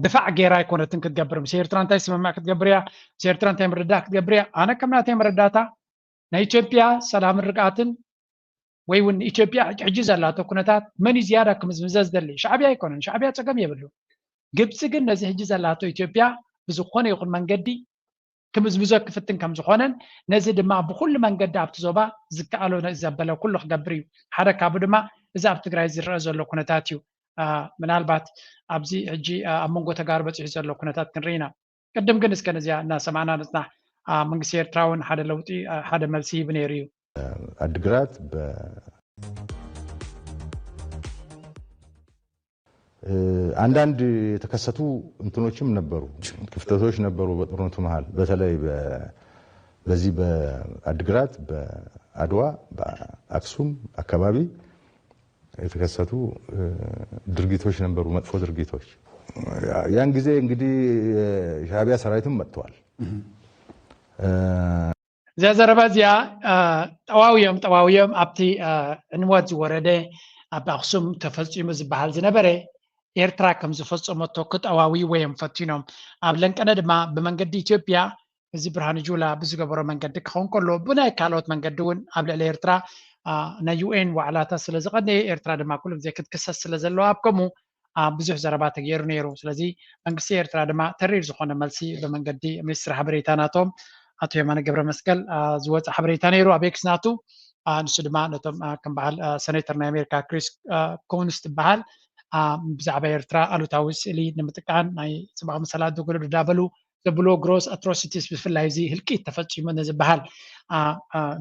ድፋዕ ገይራ ኣይኮነትን ክትገብር። ምስ ኤርትራ እንታይ ስምምዕ ክትገብር እያ፣ ምስ ኤርትራ እንታይ ምርዳእ ክትገብር እያ። ኣነ ከም ናተይ መረዳእታ ናይ ኢትዮጵያ ሰላምን ርግኣትን ወይ እውን ኢትዮጵያ ሕጂ ዘላቶ ኩነታት መን እዩ ዝያዳ ክምዝምዘ ዝደሊ? ሻዕብያ ኣይኮነን። ሻዕብያ ፀገም የብሉ። ግብፂ ግን ነዚ ሕጂ ዘላቶ ኢትዮጵያ ብዝኾነ ይኹን መንገዲ ክምዝምዞ ክፍትን ከም ዝኾነን ነዚ ድማ ብኩሉ መንገዲ ኣብቲ ዞባ ዝከኣሎ ዘበለ ኩሉ ክገብር እዩ። ሓደ ካብኡ ድማ እዚ ኣብ ትግራይ ዝረአ ዘሎ ኩነታት እዩ። ምናልባት ኣብዚ ሕጂ ኣብ መንጎ ተጋሩ በፂሑ ዘሎ ኩነታት ክንርኢ ኢና። ቅድም ግን እስከ ነዚኣ እናሰማዕና ንፅናሕ። መንግስቲ ኤርትራ እውን ሓደ ለውጢ ሓደ መልሲ ሂቡ ነይሩ እዩ። ኣድግራት አንዳንድ የተከሰቱ እንትኖችም ነበሩ፣ ክፍተቶች ነበሩ በጦርነቱ መሃል። በተለይ በዚህ በአድግራት፣ በአድዋ፣ በአክሱም አካባቢ የተከሰቱ ድርጊቶች ነበሩ፣ መጥፎ ድርጊቶች። ያን ጊዜ እንግዲህ የሻዕቢያ ሰራዊትም መጥተዋል። እዚኣ ዘረባ እዚኣ ጠዋውዮም ጠዋውዮም ኣብቲ ዕንወት ዝወረደ ኣብ ኣክሱም ተፈፂሙ ዝበሃል ዝነበረ ኤርትራ ከም ዝፈፀመቶ ክጠዋውይዎ እዮም ፈቲኖም። ኣብ ለንቀነ ድማ ብመንገዲ ኢትዮጵያ እዚ ብርሃኑ ጁላ ብዝገበሮ መንገዲ ክኸውን ከሎ ብናይ ካልኦት መንገዲ እውን ኣብ ልዕሊ ኤርትራ ናይ ዩኤን ዋዕላታት ስለ ዝቐነየ ኤርትራ ድማ ኩሉ ግዜ ክትክሰስ ስለ ዘለዋ ኣብ ከምኡ ብዙሕ ዘረባ ተገይሩ ነይሩ። ስለዚ መንግስቲ ኤርትራ ድማ ተሪር ዝኾነ መልሲ ብመንገዲ ሚኒስትሪ ሓበሬታ ናቶም ኣቶ የማነ ገብረ መስቀል ዝወፀ ሓበሬታ ነይሩ ኣብ ኤክስ ናቱ። ንሱ ድማ ነቶም ከም በዓል ሰኔተር ናይ ኣሜሪካ ክሪስ ኮንስ ትበሃል ብዛዕባ ኤርትራ ኣሉታዊ ስእሊ ንምጥቃን ናይ ሰብኣዊ መሰላት ዝጎደሉ እንዳበሉ ዘብልዎ ግሮስ ኣትሮሲቲስ ብፍላይ እዚ ህልቂት ተፈፂሙ ንዝበሃል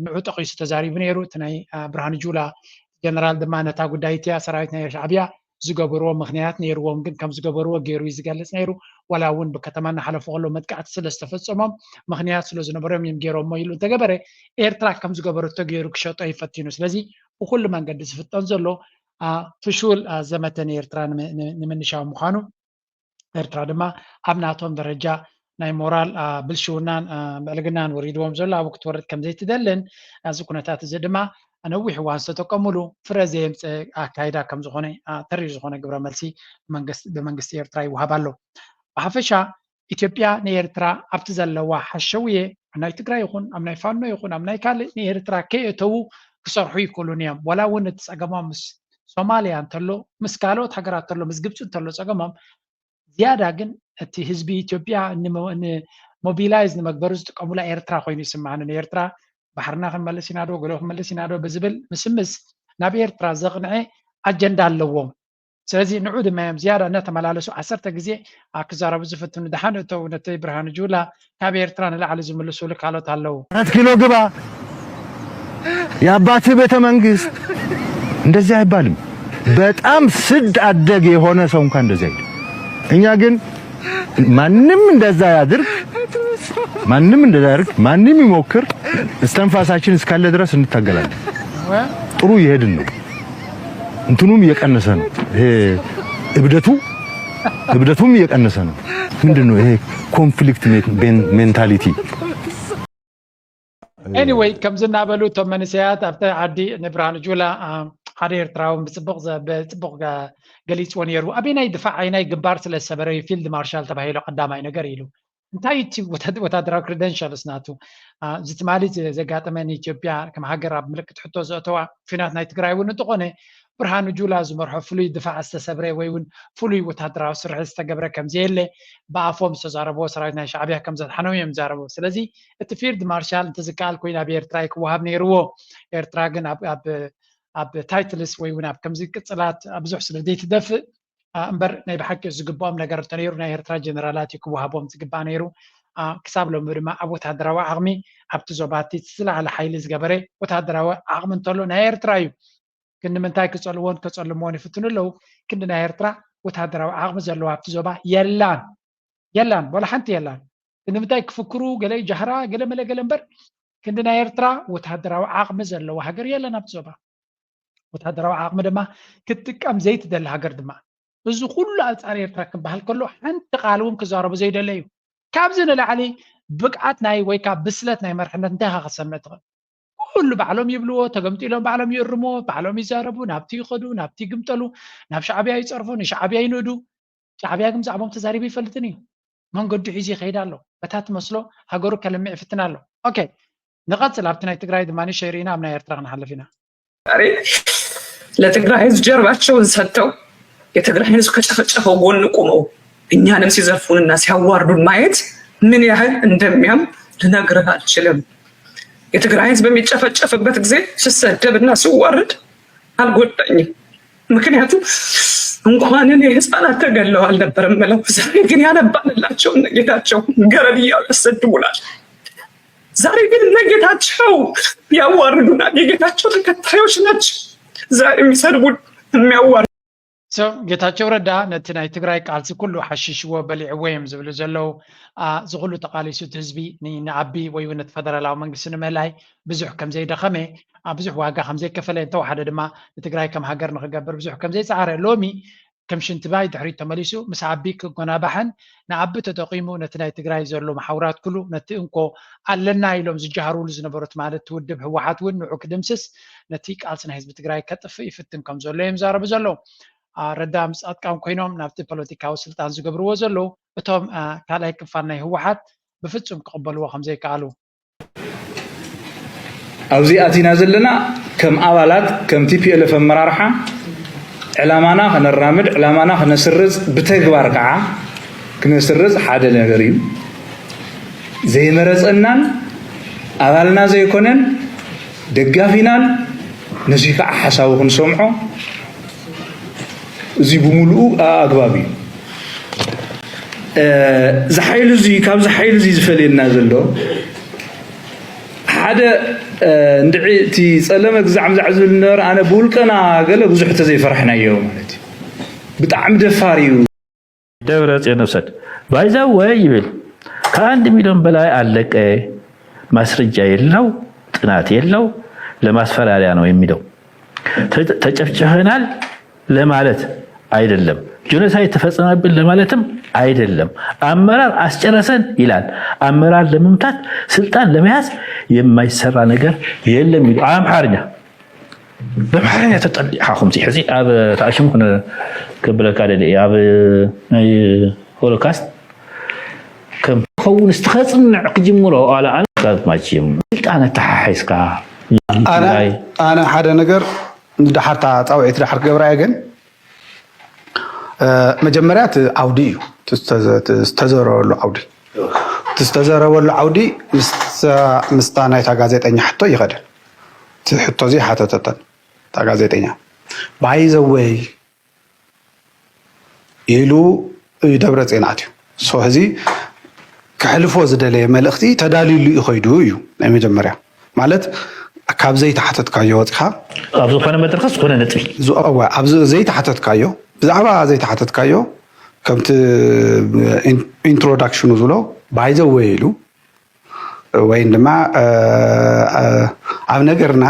ንዑ ጠቒሱ ተዛሪቡ ነይሩ። እቲ ናይ ብርሃኑ ጁላ ጀነራል ድማ ነታ ጉዳይ እቲኣ ሰራዊት ናይ ሻዕብያ ዝገበርዎ ምኽንያት ነይርዎም፣ ግን ከም ዝገበርዎ ገይሩ እዩ ዝገልፅ ነይሩ። ዋላ እውን ብከተማ እናሓለፉ ከለዉ መጥቃዕቲ ስለ ዝተፈፀሞም ምኽንያት ስለ ዝነበሮም እዮም ገይሮሞ ኢሉ እንተገበረ ኤርትራ ከም ዝገበረቶ ገይሩ ክሸጦ ይፈቲኑ። ስለዚ ብኩሉ መንገዲ ዝፍጠን ዘሎ ፍሹል ዘመተ ንኤርትራ ንምንሻው ምዃኑ ኤርትራ ድማ ኣብ ናቶም ደረጃ ናይ ሞራል ብልሽውናን ብዕልግናን ወሪድዎም ዘሎ ኣብኡ ክትወርድ ከም ዘይትደልን እዚ ኩነታት እዚ ድማ ነዊሕ እዋን ዝተጠቀሙሉ ፍረ ዘየምፀ ኣካይዳ ከም ዝኾነ ተሪር ዝኾነ ግብረ መልሲ ብመንግስቲ ኤርትራ ይወሃብ ኣሎ። ብሓፈሻ ኢትዮጵያ ንኤርትራ ኣብቲ ዘለዋ ሓሸውየ ኣብ ናይ ትግራይ ይኹን ኣብ ናይ ፋኖ ይኹን ኣብ ናይ ካልእ ንኤርትራ ከየእተዉ ክሰርሑ ይክእሉን እዮም። ዋላ እውን እቲ ፀገሞም ምስ ሶማልያ እንተሎ ምስ ካልኦት ሃገራት እንተሎ ምስ ግብፂ እንተሎ ፀገሞም ዝያዳ ግን እቲ ህዝቢ ኢትዮጵያ ንሞቢላይዝ ንመግበሩ ዝጥቀሙላ ኤርትራ ኮይኑ ይስምዓኒ። ንኤርትራ ባሕርና ክንመልስ ኢና ዶ ገሎ ክንመልስ ኢና ዶ ብዝብል ምስምስ ናብ ኤርትራ ዘቕንዐ ኣጀንዳ ኣለዎም። ስለዚ ንዑ ድማ እዮም ዝያዳ እናተመላለሱ ዓሰርተ ግዜ ክዛረቡ ዝፍትኑ። ደሓን እተው ነቲ ብርሃኑ ጁላ ካብ ኤርትራ ንላዕሊ ዝምልሱሉ ካልኦት ኣለዉ። አራት ኪሎ ግባ፣ የአባትህ ቤተ መንግስት። እንደዚህ አይባልም። በጣም ስድ አደግ የሆነ ሰው እንኳን እንደዚህ አይልም። እኛ ግን ማንም እንደዛ ያድርግ፣ ማንም እንደዛ ያድርግ፣ ማንም ይሞክር፣ እስትንፋሳችን እስካለ ድረስ እንታገላለን። ጥሩ እየሄድን ነው። እንትኑም እየቀነሰ ነው። ይሄ እብደቱ እብደቱም እየቀነሰ ነው። ምንድን ነው ይሄ ኮንፍሊክት ሜንታሊቲ? Anyway፣ ከምዚ እናበሉ እቶም መንእሰያት ኣብቲ ዓዲ ንብርሃኑ ጁላ ሓደ ኤርትራዊ ብፅቡቕ ብፅቡቕ ገሊፅዎ ነይሩ። ኣበየናይ ድፋዕ ኣየናይ ግንባር ስለ ዝሰበረ እዩ ፊልድ ማርሻል ተባሂሉ ቀዳማይ ነገር ኢሉ። እንታይ እቲ ወታደራዊ ክሪደንሻልስ ናቱ? እዚ ትማሊ ዘጋጠመ ንኢትዮጵያ ከም ሃገር ኣብ ምልክት ሕቶ ዘእተዋ ኲናት ናይ ትግራይ እውን እንተኾነ፣ ብርሃኑ ጁላ ዝመርሖ ፍሉይ ድፋዕ ዝተሰብረ ወይ እውን ፍሉይ ወታደራዊ ስርሒት ዝተገብረ ከም ዘየለ ብኣፎም ዝተዛረብዎ ሰራዊት ናይ ሻዕብያ ከም ዘድሓኖም እዮም ዝዛረቡ። ስለዚ እቲ ፊልድ ማርሻል እንተዝከኣል ኮይኑ ኣብ ኤርትራ ክወሃብ ነይርዎ። ኤርትራ ግን ኣብ ኣብ ታይትልስ ወይ እውን ኣብ ከምዚ ቅጽላት ብዙሕ ስለ ዘይትደፍእ እምበር ናይ ብሓቂ ዝግብኦም ነገር እንተነይሩ ናይ ኤርትራ ጀነራላት እዩ ክወሃቦም ዝግባእ ነይሩ። ክሳብ ሎሚ ድማ ኣብ ወታደራዊ ዓቕሚ ኣብቲ ዞባ እቲ ዝለዓለ ሓይሊ ዝገበረ ወታደራዊ ዓቕሚ እንተሎ ናይ ኤርትራ እዩ። ግን ንምንታይ ክጸልዎን ከጸልምዎን ይፍትኑ ኣለዉ? ክንዲ ናይ ኤርትራ ወታደራዊ ዓቕሚ ዘለዋ ኣብቲ ዞባ የላን የላን፣ ዋላ ሓንቲ የላን። ንምንታይ ክፍክሩ ገለ ጃህራ ገለ መለ ገለ እምበር ክንዲ ናይ ኤርትራ ወታደራዊ ዓቕሚ ዘለዋ ሃገር የለን ኣብቲ ዞባ። ወታደራዊ ዓቕሚ ድማ ክትጥቀም ዘይትደሊ ሃገር ድማ። እዚ ኩሉ ኣንጻር ኤርትራ ክበሃል ከሎ ሓንቲ ቃል እውን ክዛረቡ ዘይደለዩ። ካብዚ ንላዕሊ ብቅዓት ናይ ወይ ካብ ብስለት ናይ መርሕነት እንታይ ኢኻ ክትሰምዕ ትኽእል? ኩሉ ባዕሎም ይብልዎ፣ ተገምጢሎም ባዕሎም ይእርምዎ፣ ባዕሎም ይዛረቡ፣ ናብቲ ይኸዱ፣ ናብቲ ይግምጠሉ፣ ናብ ሻዕብያ ይጸርፉ፣ ንሻዕብያ ይንእዱ። ሻዕብያ ግን ብዛዕባኦም ተዛሪቡ ይፈልጥን እዩ። መንገዱ ሒዙ ይኸይድ ኣሎ። በታ ትመስሎ ሃገሩ ከልምዕ ይፍትን ኣሎ። ኦኬ፣ ንቐጽል ኣብቲ ናይ ትግራይ ድማ ሸሪና ኣብ ናይ ኤርትራ ክንሓልፍ ኢና። ዛሬ ለትግራይ ህዝብ ጀርባቸውን ሰጥተው የትግራይ ህዝብ ከጨፈጨፈው ጎን ቁመው እኛንም ሲዘርፉንና ሲያዋርዱን ማየት ምን ያህል እንደሚያም ልነግርህ አልችልም። የትግራይ ህዝብ በሚጨፈጨፍበት ጊዜ ሲሰደብና ሲዋረድ አልጎዳኝም። ምክንያቱም እንኳን እኔ ህፃናት ተገለው አልነበረም ምለው፣ ዛሬ ግን ያነባንላቸው እነ ጌታቸው ገረድ እያሉ ያሰድቡናል። ዛሬ ግን እነ ጌታቸው ያዋርዱናል። የጌታቸው ተከታዮች ናቸው ዛሬ የሚሰድቡን የሚያዋርዱ። ጌታቸው ረዳ ነቲ ናይ ትግራይ ቃልሲ ኩሉ ሓሽሽዎ በሊዕዎ እዮም ዝብሉ ዘለዉ። እዚ ኩሉ ተቃሊሱ እቲ ህዝቢ ንኣቢ ወይ እውን ነቲ ፈደራላዊ መንግስቲ ንምህላይ ብዙሕ ከምዘይደኸመ፣ ብዙሕ ዋጋ ከምዘይከፈለ፣ እንተወሓደ ድማ ንትግራይ ከም ሃገር ንክገብር ብዙሕ ከምዘይፀዓረ፣ ሎሚ ከም ሽንቲ ማይ ድሕሪት ተመሊሱ ምስ ኣቢ ክጎናባሕን ንኣቢ ተጠቂሙ ነቲ ናይ ትግራይ ዘሎ መሓውራት ኩሉ ነቲ እንኮ ኣለና ኢሎም ዝጃሃሩሉ ዝነበሩ ትማሊ እቲ ውድብ ህወሓት እውን ንዑ ክድምስስ ነቲ ቃልሲ ናይ ህዝቢ ትግራይ ከጥፍእ ይፍትን ከም ዘሎ እዮም ዛረቡ ዘለዉ። ረዳ ምስ ፃድቃን ኮይኖም ናብቲ ፖለቲካዊ ስልጣን ዝገብርዎ ዘለዉ እቶም ካልኣይ ክፋል ናይ ህወሓት ብፍፁም ክቕበልዎ ከም ዘይከኣሉ። ኣብዚ ኣቲና ዘለና ከም ኣባላት ከም ቲፒኤልኤፍ ኣመራርሓ ዕላማና ከነራምድ ዕላማና ከነስርፅ ብተግባር ከዓ ክነስርፅ ሓደ ነገር እዩ። ዘይመረፀናን ኣባልና ዘይኮነን ደጋፊናን ነዚ ከዓ ሓሳቡ ክንሰምዖ እዚ ብምሉኡ ኣግባብ እዩ። ዝሓይሉ እዚ ካብዚ ሓይሉ እዚ ዝፈልየና ዘሎ ሓደ እንድዒ እቲ ፀለመ ግዛዕ ምዛዕ ዝብል ነበረ ኣነ ብውልቀና ገለ ብዙሕ ተዘይፈራሕናዮ ማለት እዩ። ብጣዕሚ ደፋር እዩ። ደብረ ጽዮን ውሰድ ባይዘወይ ይብል ከአንድ ሚሊዮን በላይ አለቀ። ማስረጃ የለው፣ ጥናት የለው፣ ለማስፈራሪያ ነው የሚለው። ተጨፍጭፈናል ለማለት አይደለም፣ ጆኖሳይድ ተፈጸመብን ለማለትም አይደለም። አመራር አስጨረሰን ይላል። አመራር ለመምታት ስልጣን ለመያዝ የማይሰራ ነገር የለም ይሉ አምሓርኛ። ብኣምሓርኛ ተጠሊዕኻ ከምዚ ሕዚ ኣብ ተኣሽም ክብለካ ደሊ ኣብ ናይ ሆሎካስት ከም ከውን ስተኸፅንዕ ክጅምሮ ቃል ኣነ ማችም ስልጣን ኣተሓሒዝካ ኣነ ሓደ ነገር ድሓርታ ፃውዒት ድሓር ክገብራ እየ ግን መጀመርያ እቲ ዓውዲ እዩ ዝተዘረበሉ ዓውዲ እቲ ዝተዘረበሉ ዓውዲ ምስታ ናይታ ጋዜጠኛ ሕቶ ይኸደን እቲ ሕቶ እዚ ሓተተተን እታ ጋዜጠኛ ባይዘወይ ኢሉ እዩ ደብረፅዮን ኣትዩ። So፣ እዚ ክሕልፎ ዝደለየ መልእኽቲ ተዳልዩሉ እዩ ከይዱ እዩ ናይ መጀመርያ። ማለት፣ ካብ ዘይተሓተትካዮ ወፂኻ ኣብ ዝኾነ መድረኽ ዝኾነ ነጥቢ ዝ- እወ፣ ኣብ ዝ- ዘይተሓተትካዮ፣ ብዛዕባ ዘይተሓተትካዮ፣ ከምቲ ኢን- ኢንትሮዳክሽኑ ዝብሎ፣ ባይዘወይ ኢሉ፣ ወይም ድማ እ፣ እ፣ ኣብ ነገርና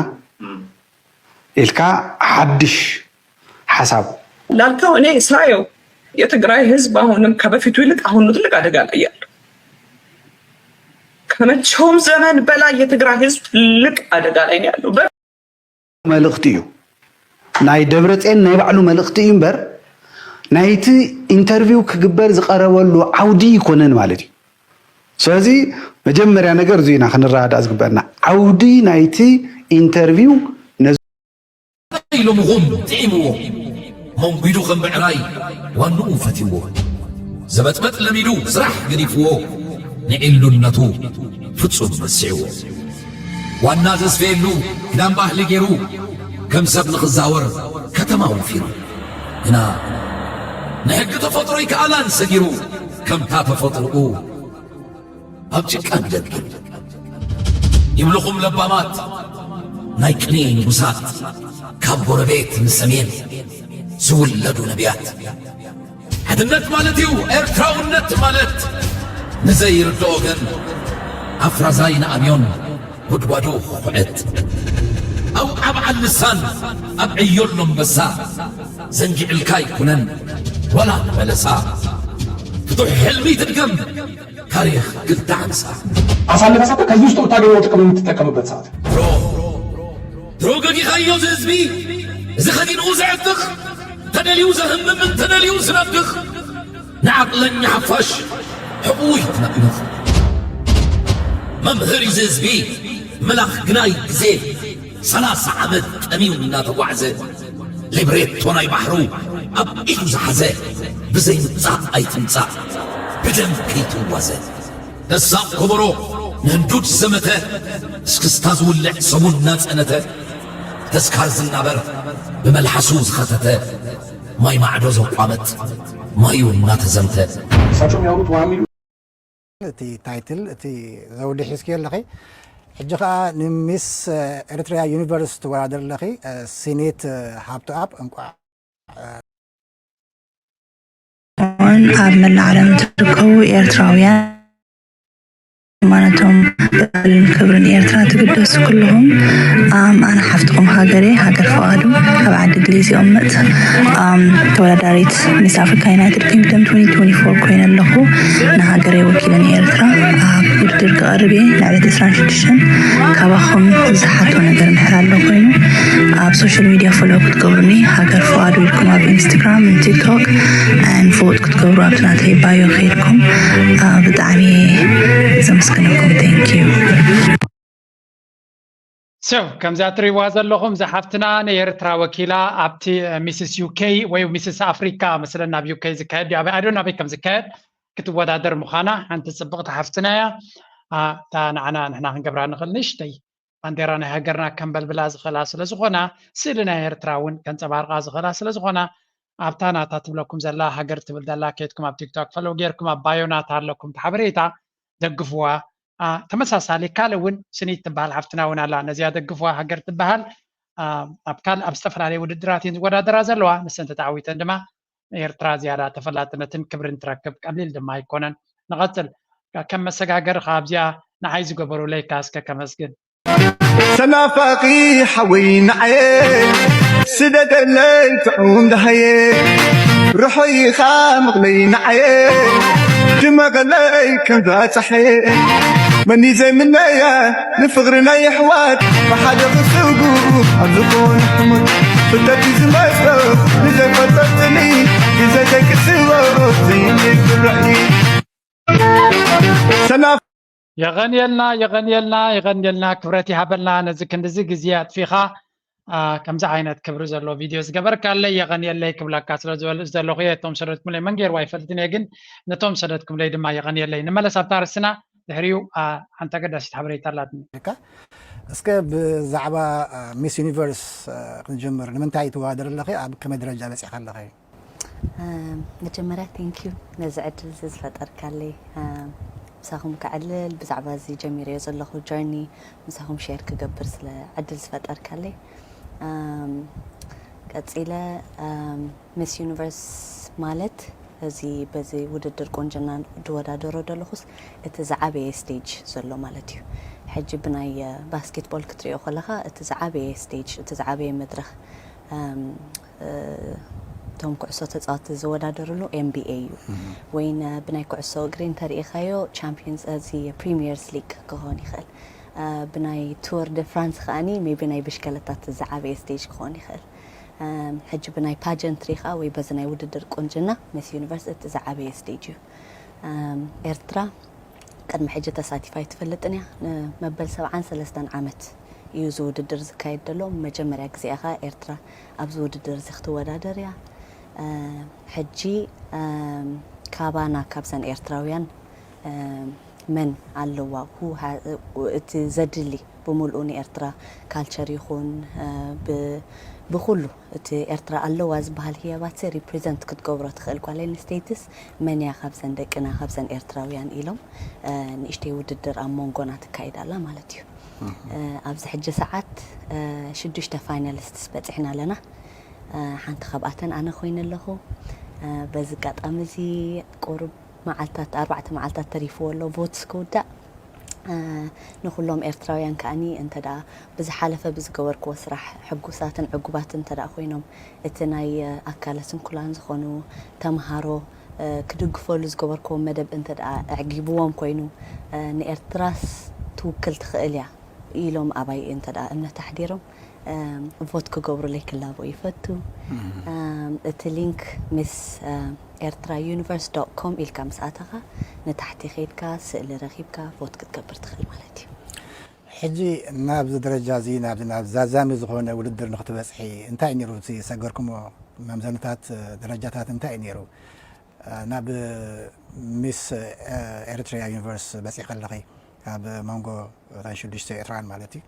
ኢልካ ሓድሽ ሓሳብ እንዳልከው እኔ ሳየው የትግራይ ህዝብ አሁንም ከበፊቱ ይልቅ አሁን ነው ትልቅ አደጋ ላይ ያለው። ከመቼውም ዘመን በላይ የትግራይ ህዝብ ትልቅ አደጋ ላይ ነው ያለው። በ- መልእኽቲ እዩ። ናይ ደብረፅዮን ናይ ባዕሉ መልእኽቲ እዩ እምበር፣ ናይቲ ኢንተርቪው ክግበር ዝቐረበሉ ዓውዲ ይኮነን ማለት እዩ። ስለዚ መጀመርያ ነገር እዚ ኢና ክንረዳዳእ ዝግበአና። ዓውዲ ናይቲ ኢንተርቪው ነዚ ኢሎምኹም ጥዒምዎ መንጒዱ ከም ብዕራይ ዋንኡ ፈትይዎ ዘበጥበጥ ለሚዱ ስራሕ ገዲፍዎ ንዒሉነቱ ፍጹም ረሲዕዎ ዋና ዘስፈየሉ ክዳን ባህሊ ገይሩ ከም ሰብ ንኽዛወር ከተማ ወፊሩ ግና ንሕጊ ተፈጥሮ ይከኣላን ሰጊሩ ከምታ ተፈጥሮኡ ኣብ ጭቃ ንደብድብ ይብልኹም ለባማት ናይ ቅኔ ንጉሳት ካብ ጎረቤት ንሰሜን ዝውለዱ ነቢያት ሓድነት ማለት እዩ ኤርትራውነት ማለት ንዘይርድኦ ግን ኣፍራዛይ ንኣብዮን ጉድጓዱ ኩዕት ኣውዓብዓል ልሳን ኣብ ዕዮሎ ኣንበሳ ዘንጊዕልካ ኣይኩነን ወላ ንበለሳ ፍቱሕ ሕልሚ ትድገም ታሪኽ ክልተ ሓንሳ ኣሳልፈ ሰጥተህ ከዚህ ውስጥ የምታገኘው ጥቅም የምትጠቀምበት ሰዓት ድሮ ድሮ ገጊኻዮ እዚ ህዝቢ እዚ ኸዲንኡ ዘዕጥኽ ተደልዩ ዘህምም እንተደልዩ ዝነፍኽ ንዓቕለኛ ሓፋሽ ሕቑይ ትነቕንኽ መምህር እዩ እዚ ህዝቢ ምላኽ ግናይ ግዜ ሰላሳ ዓመት ጠሚዩ እናተጓዕዘ ሊብሬቶ ናይ ባሕሩ ኣብ ኢዱ ዝሓዘ ብዘይ ምጻእ ኣይትምጻእ ብደም ከይትዋዘ ደሳቕ ኮቦሮ ንህንዱድ ዘመተ እስክስታ ዝውልዕ ሰሙን እናጸነተ ተስካር ዝናበር ብመልሓሱ ዝኸተተ ማይ ማዕዶ ዘቋመጥ ማዩ እናተዘምተ እሳቸው የሚያወሩት ውሃ የሚሉት እቲ ታይትል እቲ ዘውዲ ሒዝክዮ ኣለኺ። ሕጂ ከዓ ንሚስ ኤርትሪያ ዩኒቨርስ ትወዳደር ኣለኺ። ሲኔት ሃብተኣብ እንቋዕ ን ኣብ መላእ ዓለም ትርከቡ ኤርትራውያን ሃይማኖቶም ባህልን ክብርን ኤርትራ ትግደሱ ኩልኹም ኣም ኣነ ሓፍትኹም ሃገሬ ሃገር ፍቓዱ ካብ ዓዲ እንግሊዝ ይቕመጥ ኣም ተወዳዳሪት ሚስ ኣፍሪካ ዩናይትድ ኪንግደም twenty twenty-four ኮይነ ኣለኹ ንሃገረይ ወኪለ ንኤርትራ ኣብ ውድድር ክቐርብ እየ ልዕሊ ዕስራን ሽዱሽተን ካባኹም ዝሓቶ ነገር እንድሕር ኣሎ ኮይኑ ኣብ social media follow ክትገብሩኒ ሃገር ፍቓዱ ኢልኩም ኣብ ኢንስታግራም ን ቲክቶክ ን vote ክትገብሩ ኣብቲ ናተይ bio ከይድኩም ብጣዕሚ ዘመስግነኩም thank you So ከምዛ ትሪዋ ዘለኹም ዝሓፍትና ንኤርትራ ወኪላ ኣብቲ ሚስስ ዩኬ ወይ ሚስስ ኣፍሪካ መስለና ኣብ ዩኬ ዝካየድ ዩ ኣበይ ኣዶ ናበይ ከም ዝካየድ ክትወዳደር ምዃና ሓንቲ ፅብቕቲ ሓፍትና እያ እታ ንዓና ንሕና ክንገብራ ንኽእል ንእሽተይ ባንዴራ ናይ ሃገርና ከንበልብላ ዝኽእላ ስለ ዝኾና ስእሊ ናይ ኤርትራ እውን ከንፀባርቃ ዝኽእላ ስለ ዝኾና ኣብታ ናታ ትብለኩም ዘላ ሃገር ትብል ዘላ ከይድኩም ኣብ ቲክቶክ ፈለው ጌርኩም ኣብ ባዮ ናታ ኣለኩም ሓበሬታ ደግፍዋ ተመሳሳሊ ካልእ እውን ስኒት ትበሃል ሓፍትና እውን ኣላ ነዚኣ ደግፍዋ ሃገር ትበሃል ኣብ ካልእ ኣብ ዝተፈላለየ ውድድራት እየን ዝወዳደራ ዘለዋ ንሰን ተተዓዊተን ድማ ኤርትራ ዝያዳ ተፈላጥነትን ክብርን ትረክብ ቀሊል ድማ ኣይኮነን ንቐፅል ከም መሰጋገሪ ካብዚኣ ንዓይ ዝገበሩለይ ካስከ ከመስግን ተናፋቂ ሓወይ ንዓየ ስደደለይ ጥዑም ደሃየ ርሖይኻ ምቕለይ ንዓየ ድመቐለይ ከምዛ ፀሓየ መኒ ዘይምነያ ንፍቕሪ ናይ ኣሕዋት ብሓደ ክስውጉ ኣብ ዝኾነ ሕሞት ፍልጠት እዩ ዝመስሎ ንዘይፈልጠትኒ ግዜ ዘይክስዎ ዘይምግብራእኒ ሰናፍ የቐንየልና የቐንየልና የቐንየልና ክብረት ይሃበልና ነዚ ክንድዚ ግዜ ኣጥፊኻ ከምዚ ዓይነት ክብሪ ዘለዎ ቪድዮ ዝገበርካለይ የቐንየለይ ክብለካ ስለ ዝበልፅ ዘለኹ እየ እቶም ሰደድኩምለይ መን ገይርዋ ኣይፈልጥን እየ ግን ነቶም ሰደድኩምለይ ድማ የቐንየለይ ንመለስ ኣብታ ርስና ድሕሪኡ ሓንቲ ኣገዳሲት ሓበሬታ ኣላትኒ እስከ ብዛዕባ ሚስ ዩኒቨርስ ክንጀምር ንምንታይ ትወዳደር ኣለኺ ኣብ ከመይ ደረጃ በፂኻ ኣለኺ መጀመርያ thank you ነዚ ዕድል እዚ ዝፈጠርካለይ። ምሳኹም ከዕልል ብዛዕባ እዚ ጀሚረዮ ዘለኹ ጀርኒ ምሳኹም ሼር ክገብር ስለ ዕድል ዝፈጠርካለይ። ቀፂለ ሚስ ዩኒቨርስ ማለት እዚ በዚ ውድድር ቁንጅና ዝወዳደሮ ዘለኹስ እቲ ዝዓበየ ስቴጅ ዘሎ ማለት እዩ። ሕጂ ብናይ ባስኬትቦል ክትሪኦ ከለኻ እቲ ዝዓበየ ስቴጅ እቲ ዝዓበየ መድረኽ እቶም ኩዕሶ ተፃወቲ ዝወዳደርሉ ኤንቢኤ እዩ። ወይ ብናይ ኩዕሶ እግሪ እንተሪኢኻዮ ቻምፒየንስ እዚ ፕሪሚየርስ ሊግ ክኸውን ይኽእል። ብናይ ቱር ደ ፍራንስ ከዓኒ ሜቢ ናይ ብሽከለታት ዝዓበየ ስቴጅ ክኸውን ይኽእል። ሕጂ ብናይ ፓጀንትሪ ከዓ ወይ በዚ ናይ ውድድር ቁንጅና ሚስ ዩኒቨርስ እቲ ዝዓበየ ስቴጅ እዩ። ኤርትራ ቅድሚ ሕጂ ተሳቲፋ ኣይትፈልጥን እያ። ንመበል ሰብዓን ሰለስተን ዓመት እዩ እዚ ውድድር ዝካየድ ዘሎ። መጀመርያ ግዜኣ ከዓ ኤርትራ ኣብዚ ውድድር እዚ ክትወዳደር እያ። ሕጂ ካባና ካብዘን ኤርትራውያን መን ኣለዋ እቲ ዘድሊ ብምልኡ ንኤርትራ ካልቸር ይኹን ብኩሉ እቲ ኤርትራ ኣለዋ ዝበሃል ህያባት ሪፕሬዘንት ክትገብሮ ትኽእል ጓል ኣንስተይትስ መን እያ ካብዘን ደቅና ካብዘን ኤርትራውያን ኢሎም ንእሽተይ ውድድር ኣብ መንጎና ትካይድ ኣላ ማለት እዩ። ኣብዚ ሕጂ ሰዓት ሽዱሽተ ፋይናሊስትስ በፂሕና ኣለና። ሓንቲ ካብኣተን ኣነ ኮይነ ኣለኹ። በዚ ኣጋጣሚ እዚ ቁሩብ መዓልታት ኣርባዕተ መዓልታት ተሪፍዎ ኣሎ ቮትስ ክውዳእ። ንኩሎም ኤርትራውያን ከዓኒ እንተ ደኣ ብዝሓለፈ ብዝገበርክዎ ስራሕ ሕጉሳትን ዕጉባትን እንተ ደኣ ኮይኖም እቲ ናይ ኣካለ ስንኩላን ዝኾኑ ተምሃሮ ክድግፈሉ ዝገበርክዎ መደብ እንተ ደኣ ኣዕጊብዎም ኮይኑ ንኤርትራስ ትውክል ትኽእል እያ ኢሎም ኣባይ እንተ ደኣ እምነት ኣሕዲሮም ቮት ክገብሩለይ ክላቦ ይፈቱ። እቲ ሊንክ ምስ ኤርትራ ዩኒቨርስ ዶት ኮም ኢልካ ምስ ኣተኻ ንታሕቲ ከይድካ ስእሊ ረኺብካ ቮት ክትገብር ትኽእል ማለት እዩ። ሕጂ ናብዚ ደረጃ እዚ ናብዚ ናብ ዛዛሚ ዝኾነ ውድድር ንክትበፅሒ እንታይ ነይሩ እቲ ሰገርኩሞ መምዘንታት ደረጃታት እንታይ እዩ ነይሩ? ናብ ሚስ ኤሪትሪያ ዩኒቨርስ በፂ ከለኺ ኣብ መንጎ እተን ሽዱሽተ ኤርትራን ማለት እዩ።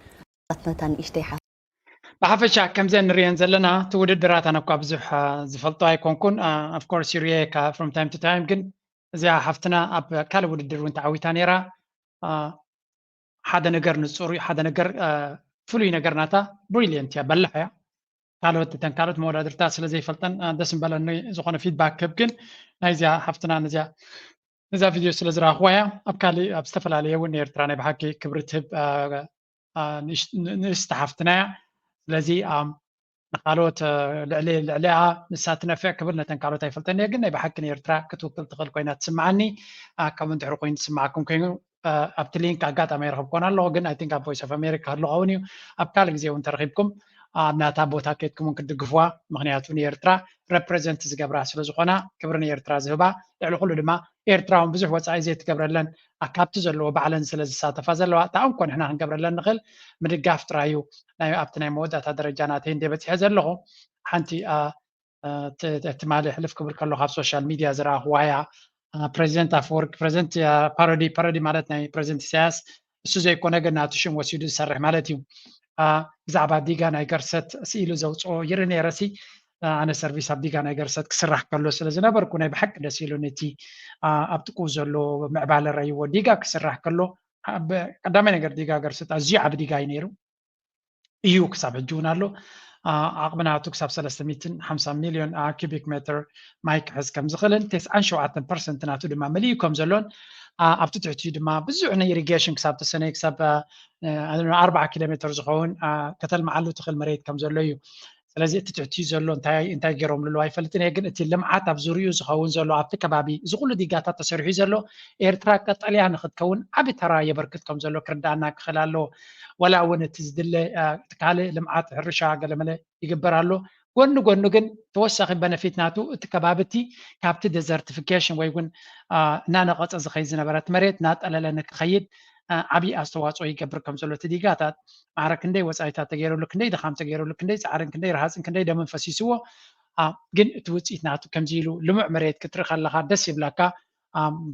ኣትነታ ንእሽተይ ሓፍ ብሓፈሻ ከምዘን ንሪአን ዘለና እቲ ውድድራት ኣነ እኳ ብዙሕ ዝፈልጦ ኣይኮንኩን። Of course ይሪኤካ from time to time፣ ግን እዚኣ ሓፍትና ኣብ ካልእ ውድድር እውን ተዓዊታ ነይራ። ሓደ ነገር ንፁር እዩ፣ ሓደ ነገር ፍሉይ ነገር ናታ ብሪሊየንት እያ፣ በላሕ እያ። ካልኦት እተን ካልኦት መወዳድርታት ስለ ዘይፈልጠን ደስ ምበለኒ ዝኾነ ፊድባክ ክህብ፣ ግን ናይዚኣ ሓፍትና ነዚኣ ነዛ ቪድዮ ስለ ዝረኣኽዋ እያ። ኣብ ካልእ ኣብ ዝተፈላለየ እውን ኤርትራ ናይ ብሓቂ ክብሪ ትህብ ንእስቲ ሓፍትና እያ። ስለዚ ንካልኦት ልዕሊ ልዕሊኣ ንሳ ትነፍዕ ክብል ነተን ካልኦት ኣይፈልጠን እየ፣ ግን ናይ ብሓቂ ንኤርትራ ክትውክል ትኽእል ኮይና ትስምዓኒ። ከምኡ እንድሕሪ ኮይኑ ትስምዓኩም ኮይኑ ኣብቲ ሊንክ ኣጋጣሚ ኣይረኸብኮን ኣለኹ፣ ግን I think ኣብ ቮይስ ኦፍ ኣሜሪካ ክህሉ ኸውን እዩ። ኣብ ካልእ ግዜ እውን ተረኺብኩም ኣብ ናታ ቦታ ከይድኩም እውን ክትድግፍዋ፣ ምክንያቱ ንኤርትራ ረፕረዘንት ዝገብራ ስለ ዝኾና ክብሪ ንኤርትራ ዝህባ፣ ልዕሊ ኩሉ ድማ ኤርትራ እውን ብዙሕ ወፃኢ ዘይትገብረለን ካብቲ ዘለዎ ባዕለን ስለ ዝሳተፋ ዘለዋ እታ እንኮ ንሕና ክንገብረለን ንኽእል ምድጋፍ ጥራይ እዩ። ናይ ኣብቲ ናይ መወዳእታ ደረጃ ናተይ እንደ በፂሐ ዘለኹ ሓንቲ ትማሊ ሕልፍ ክብል ከሎ ካብ ሶሻል ሚድያ ዝረኣኽዋ እያ። ፕሬዚደንት ኣፈወርቂ ፕሬዚደንት ፓሮዲ ፓሮዲ ማለት ናይ ፕሬዚደንት ኢሳያስ እሱ ዘይኮነ ግን ናቱ ሽም ወሲዱ ዝሰርሕ ማለት እዩ። ብዛዕባ ዲጋ ናይ ገርሰት ስኢሉ ዘውፅኦ ይርኢ ነይረ ሲ ኣነ ሰርቪስ ኣብ ዲጋ ናይ ገርሰት ክስራሕ ከሎ ስለ ዝነበርኩ ናይ ብሓቂ ደስ ኢሉኒ እቲ ኣብ ጥቅኡ ዘሎ ምዕባለ ረይዎ ዲጋ ክስራሕ ከሎ ቀዳማይ ነገር ዲጋ ገርሰት ኣዝዩ ዓቢ ዲጋ እዩ ነይሩ እዩ ክሳብ ሕጂ እውን ኣሎ። ዓቕሚ ናቱ ክሳብ ሰለስተ ሚእትን ሓምሳን ሚልዮን ኪቢክ ሜትር ማይ ክሕዝ ከም ዝኽእልን ተስዓን ሸውዓተን ፐርሰንት ናቱ ድማ መሊኡ ከም ዘሎን ኣብቲ ትሕቲኡ ድማ ብዙሕ ናይ ኢሪጌሽን ክሳብ ተሰነይ ክሳብ ኣርባዓ ኪሎ ሜትር ዝኸውን ከተልምዓሉ ትኽእል መሬት ከም ዘሎ እዩ። ስለዚ እቲ ትሕቲኡ ዘሎ እንታይ እንታይ ገይሮምሉ ኣይፈልጥን እየ፣ ግን እቲ ልምዓት ኣብ ዙሪኡ ዝኸውን ዘሎ ኣብቲ ከባቢ እዚ ኩሉ ዲጋታት ተሰሪሑ ዘሎ ኤርትራ ቀጠልያ ንክትከውን ዓቢ ተራ የበርክት ከም ዘሎ ክርዳእና ክኽእል ኣለዎ። ወላ እውን እቲ ዝድለ እቲ ካልእ ልምዓት ሕርሻ ገለመለ ይግበር ኣሎ። ጎኒ ጎኒ ግን ተወሳኺ በነፊት ናቱ እቲ ከባቢ እቲ ካብቲ ደዘርቲፊኬሽን ወይ እውን እናነቐፀ ዝኸይድ ዝነበረት መሬት እናጠለለ ንክኸይድ ዓብዪ ኣስተዋፅኦ ይገብር ከም ዘሎ እቲ ዲጋታት ማዕረ ክንደይ ወፃኢታት ተገይሩሉ ክንደይ ድኻም ተገይሩሉ ክንደይ ፃዕርን ክንደይ ረሃፅን ክንደይ ደምን ፈሲስዎ ግን እቲ ውፅኢት ናቱ ከምዚ ኢሉ ልሙዕ መሬት ክትርኢ ከለካ ደስ ይብለካ።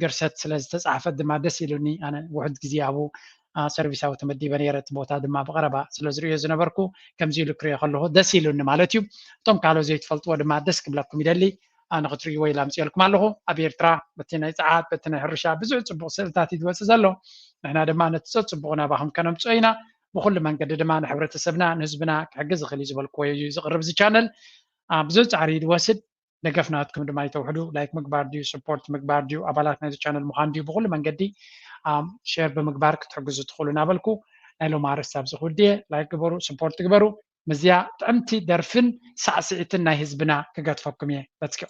ገርሰት ስለ ዝተፃሕፈት ድማ ደስ ኢሉኒ ኣነ ውሕድ ግዜ ኣብኡ ሰርቪሳዊ ተመዲበ ነይረ እቲ ቦታ ድማ ብቐረባ ስለ ዝርእዮ ዝነበርኩ ከምዚ ኢሉ ክርእዮ ከለኹ ደስ ኢሉኒ ማለት እዩ። እቶም ካልኦት ዘይትፈልጥዎ ድማ ደስ ክብለኩም ይደሊ። ንክትርእይዎ ኢላ ኣምፅኦልኩም ኣለኹ። ኣብ ኤርትራ በቲ ናይ ፀዓት በቲ ናይ ሕርሻ ብዙሕ ፅቡቕ ስእልታት እዩ ዝወፅእ ዘሎ። ንሕና ድማ ነቲ ፀፅቡቕ ናባኹም ከነምፅኦ ኢና። ብኩሉ መንገዲ ድማ ንሕብረተሰብና ንህዝብና ክሕግዝ ይኽእል እዩ ዝበልክዎ እዩ ዝቕርብ እዚ ቻነል። ብዙሕ ፃዕሪ እዩ ዝወስድ። ደገፍ ናትኩም ድማ ይተውሕዱ። ላይክ ምግባር ድዩ፣ ስፖርት ምግባር ድዩ፣ ኣባላት ናይዚ ቻነል ምዃን ድዩ፣ ብኩሉ መንገዲ ሼር ብምግባር ክትሕግዙ ትኽእሉ እናበልኩ ናይ ሎም ኣርእስቲ ኣብዚ ክውድየ። ላይክ ግበሩ፣ ስፖርት ግበሩ። ምስዚኣ ጥዕምቲ ደርፍን ሳዕስዒትን ናይ ህዝብና ክገድፈኩም እየ። Let's go።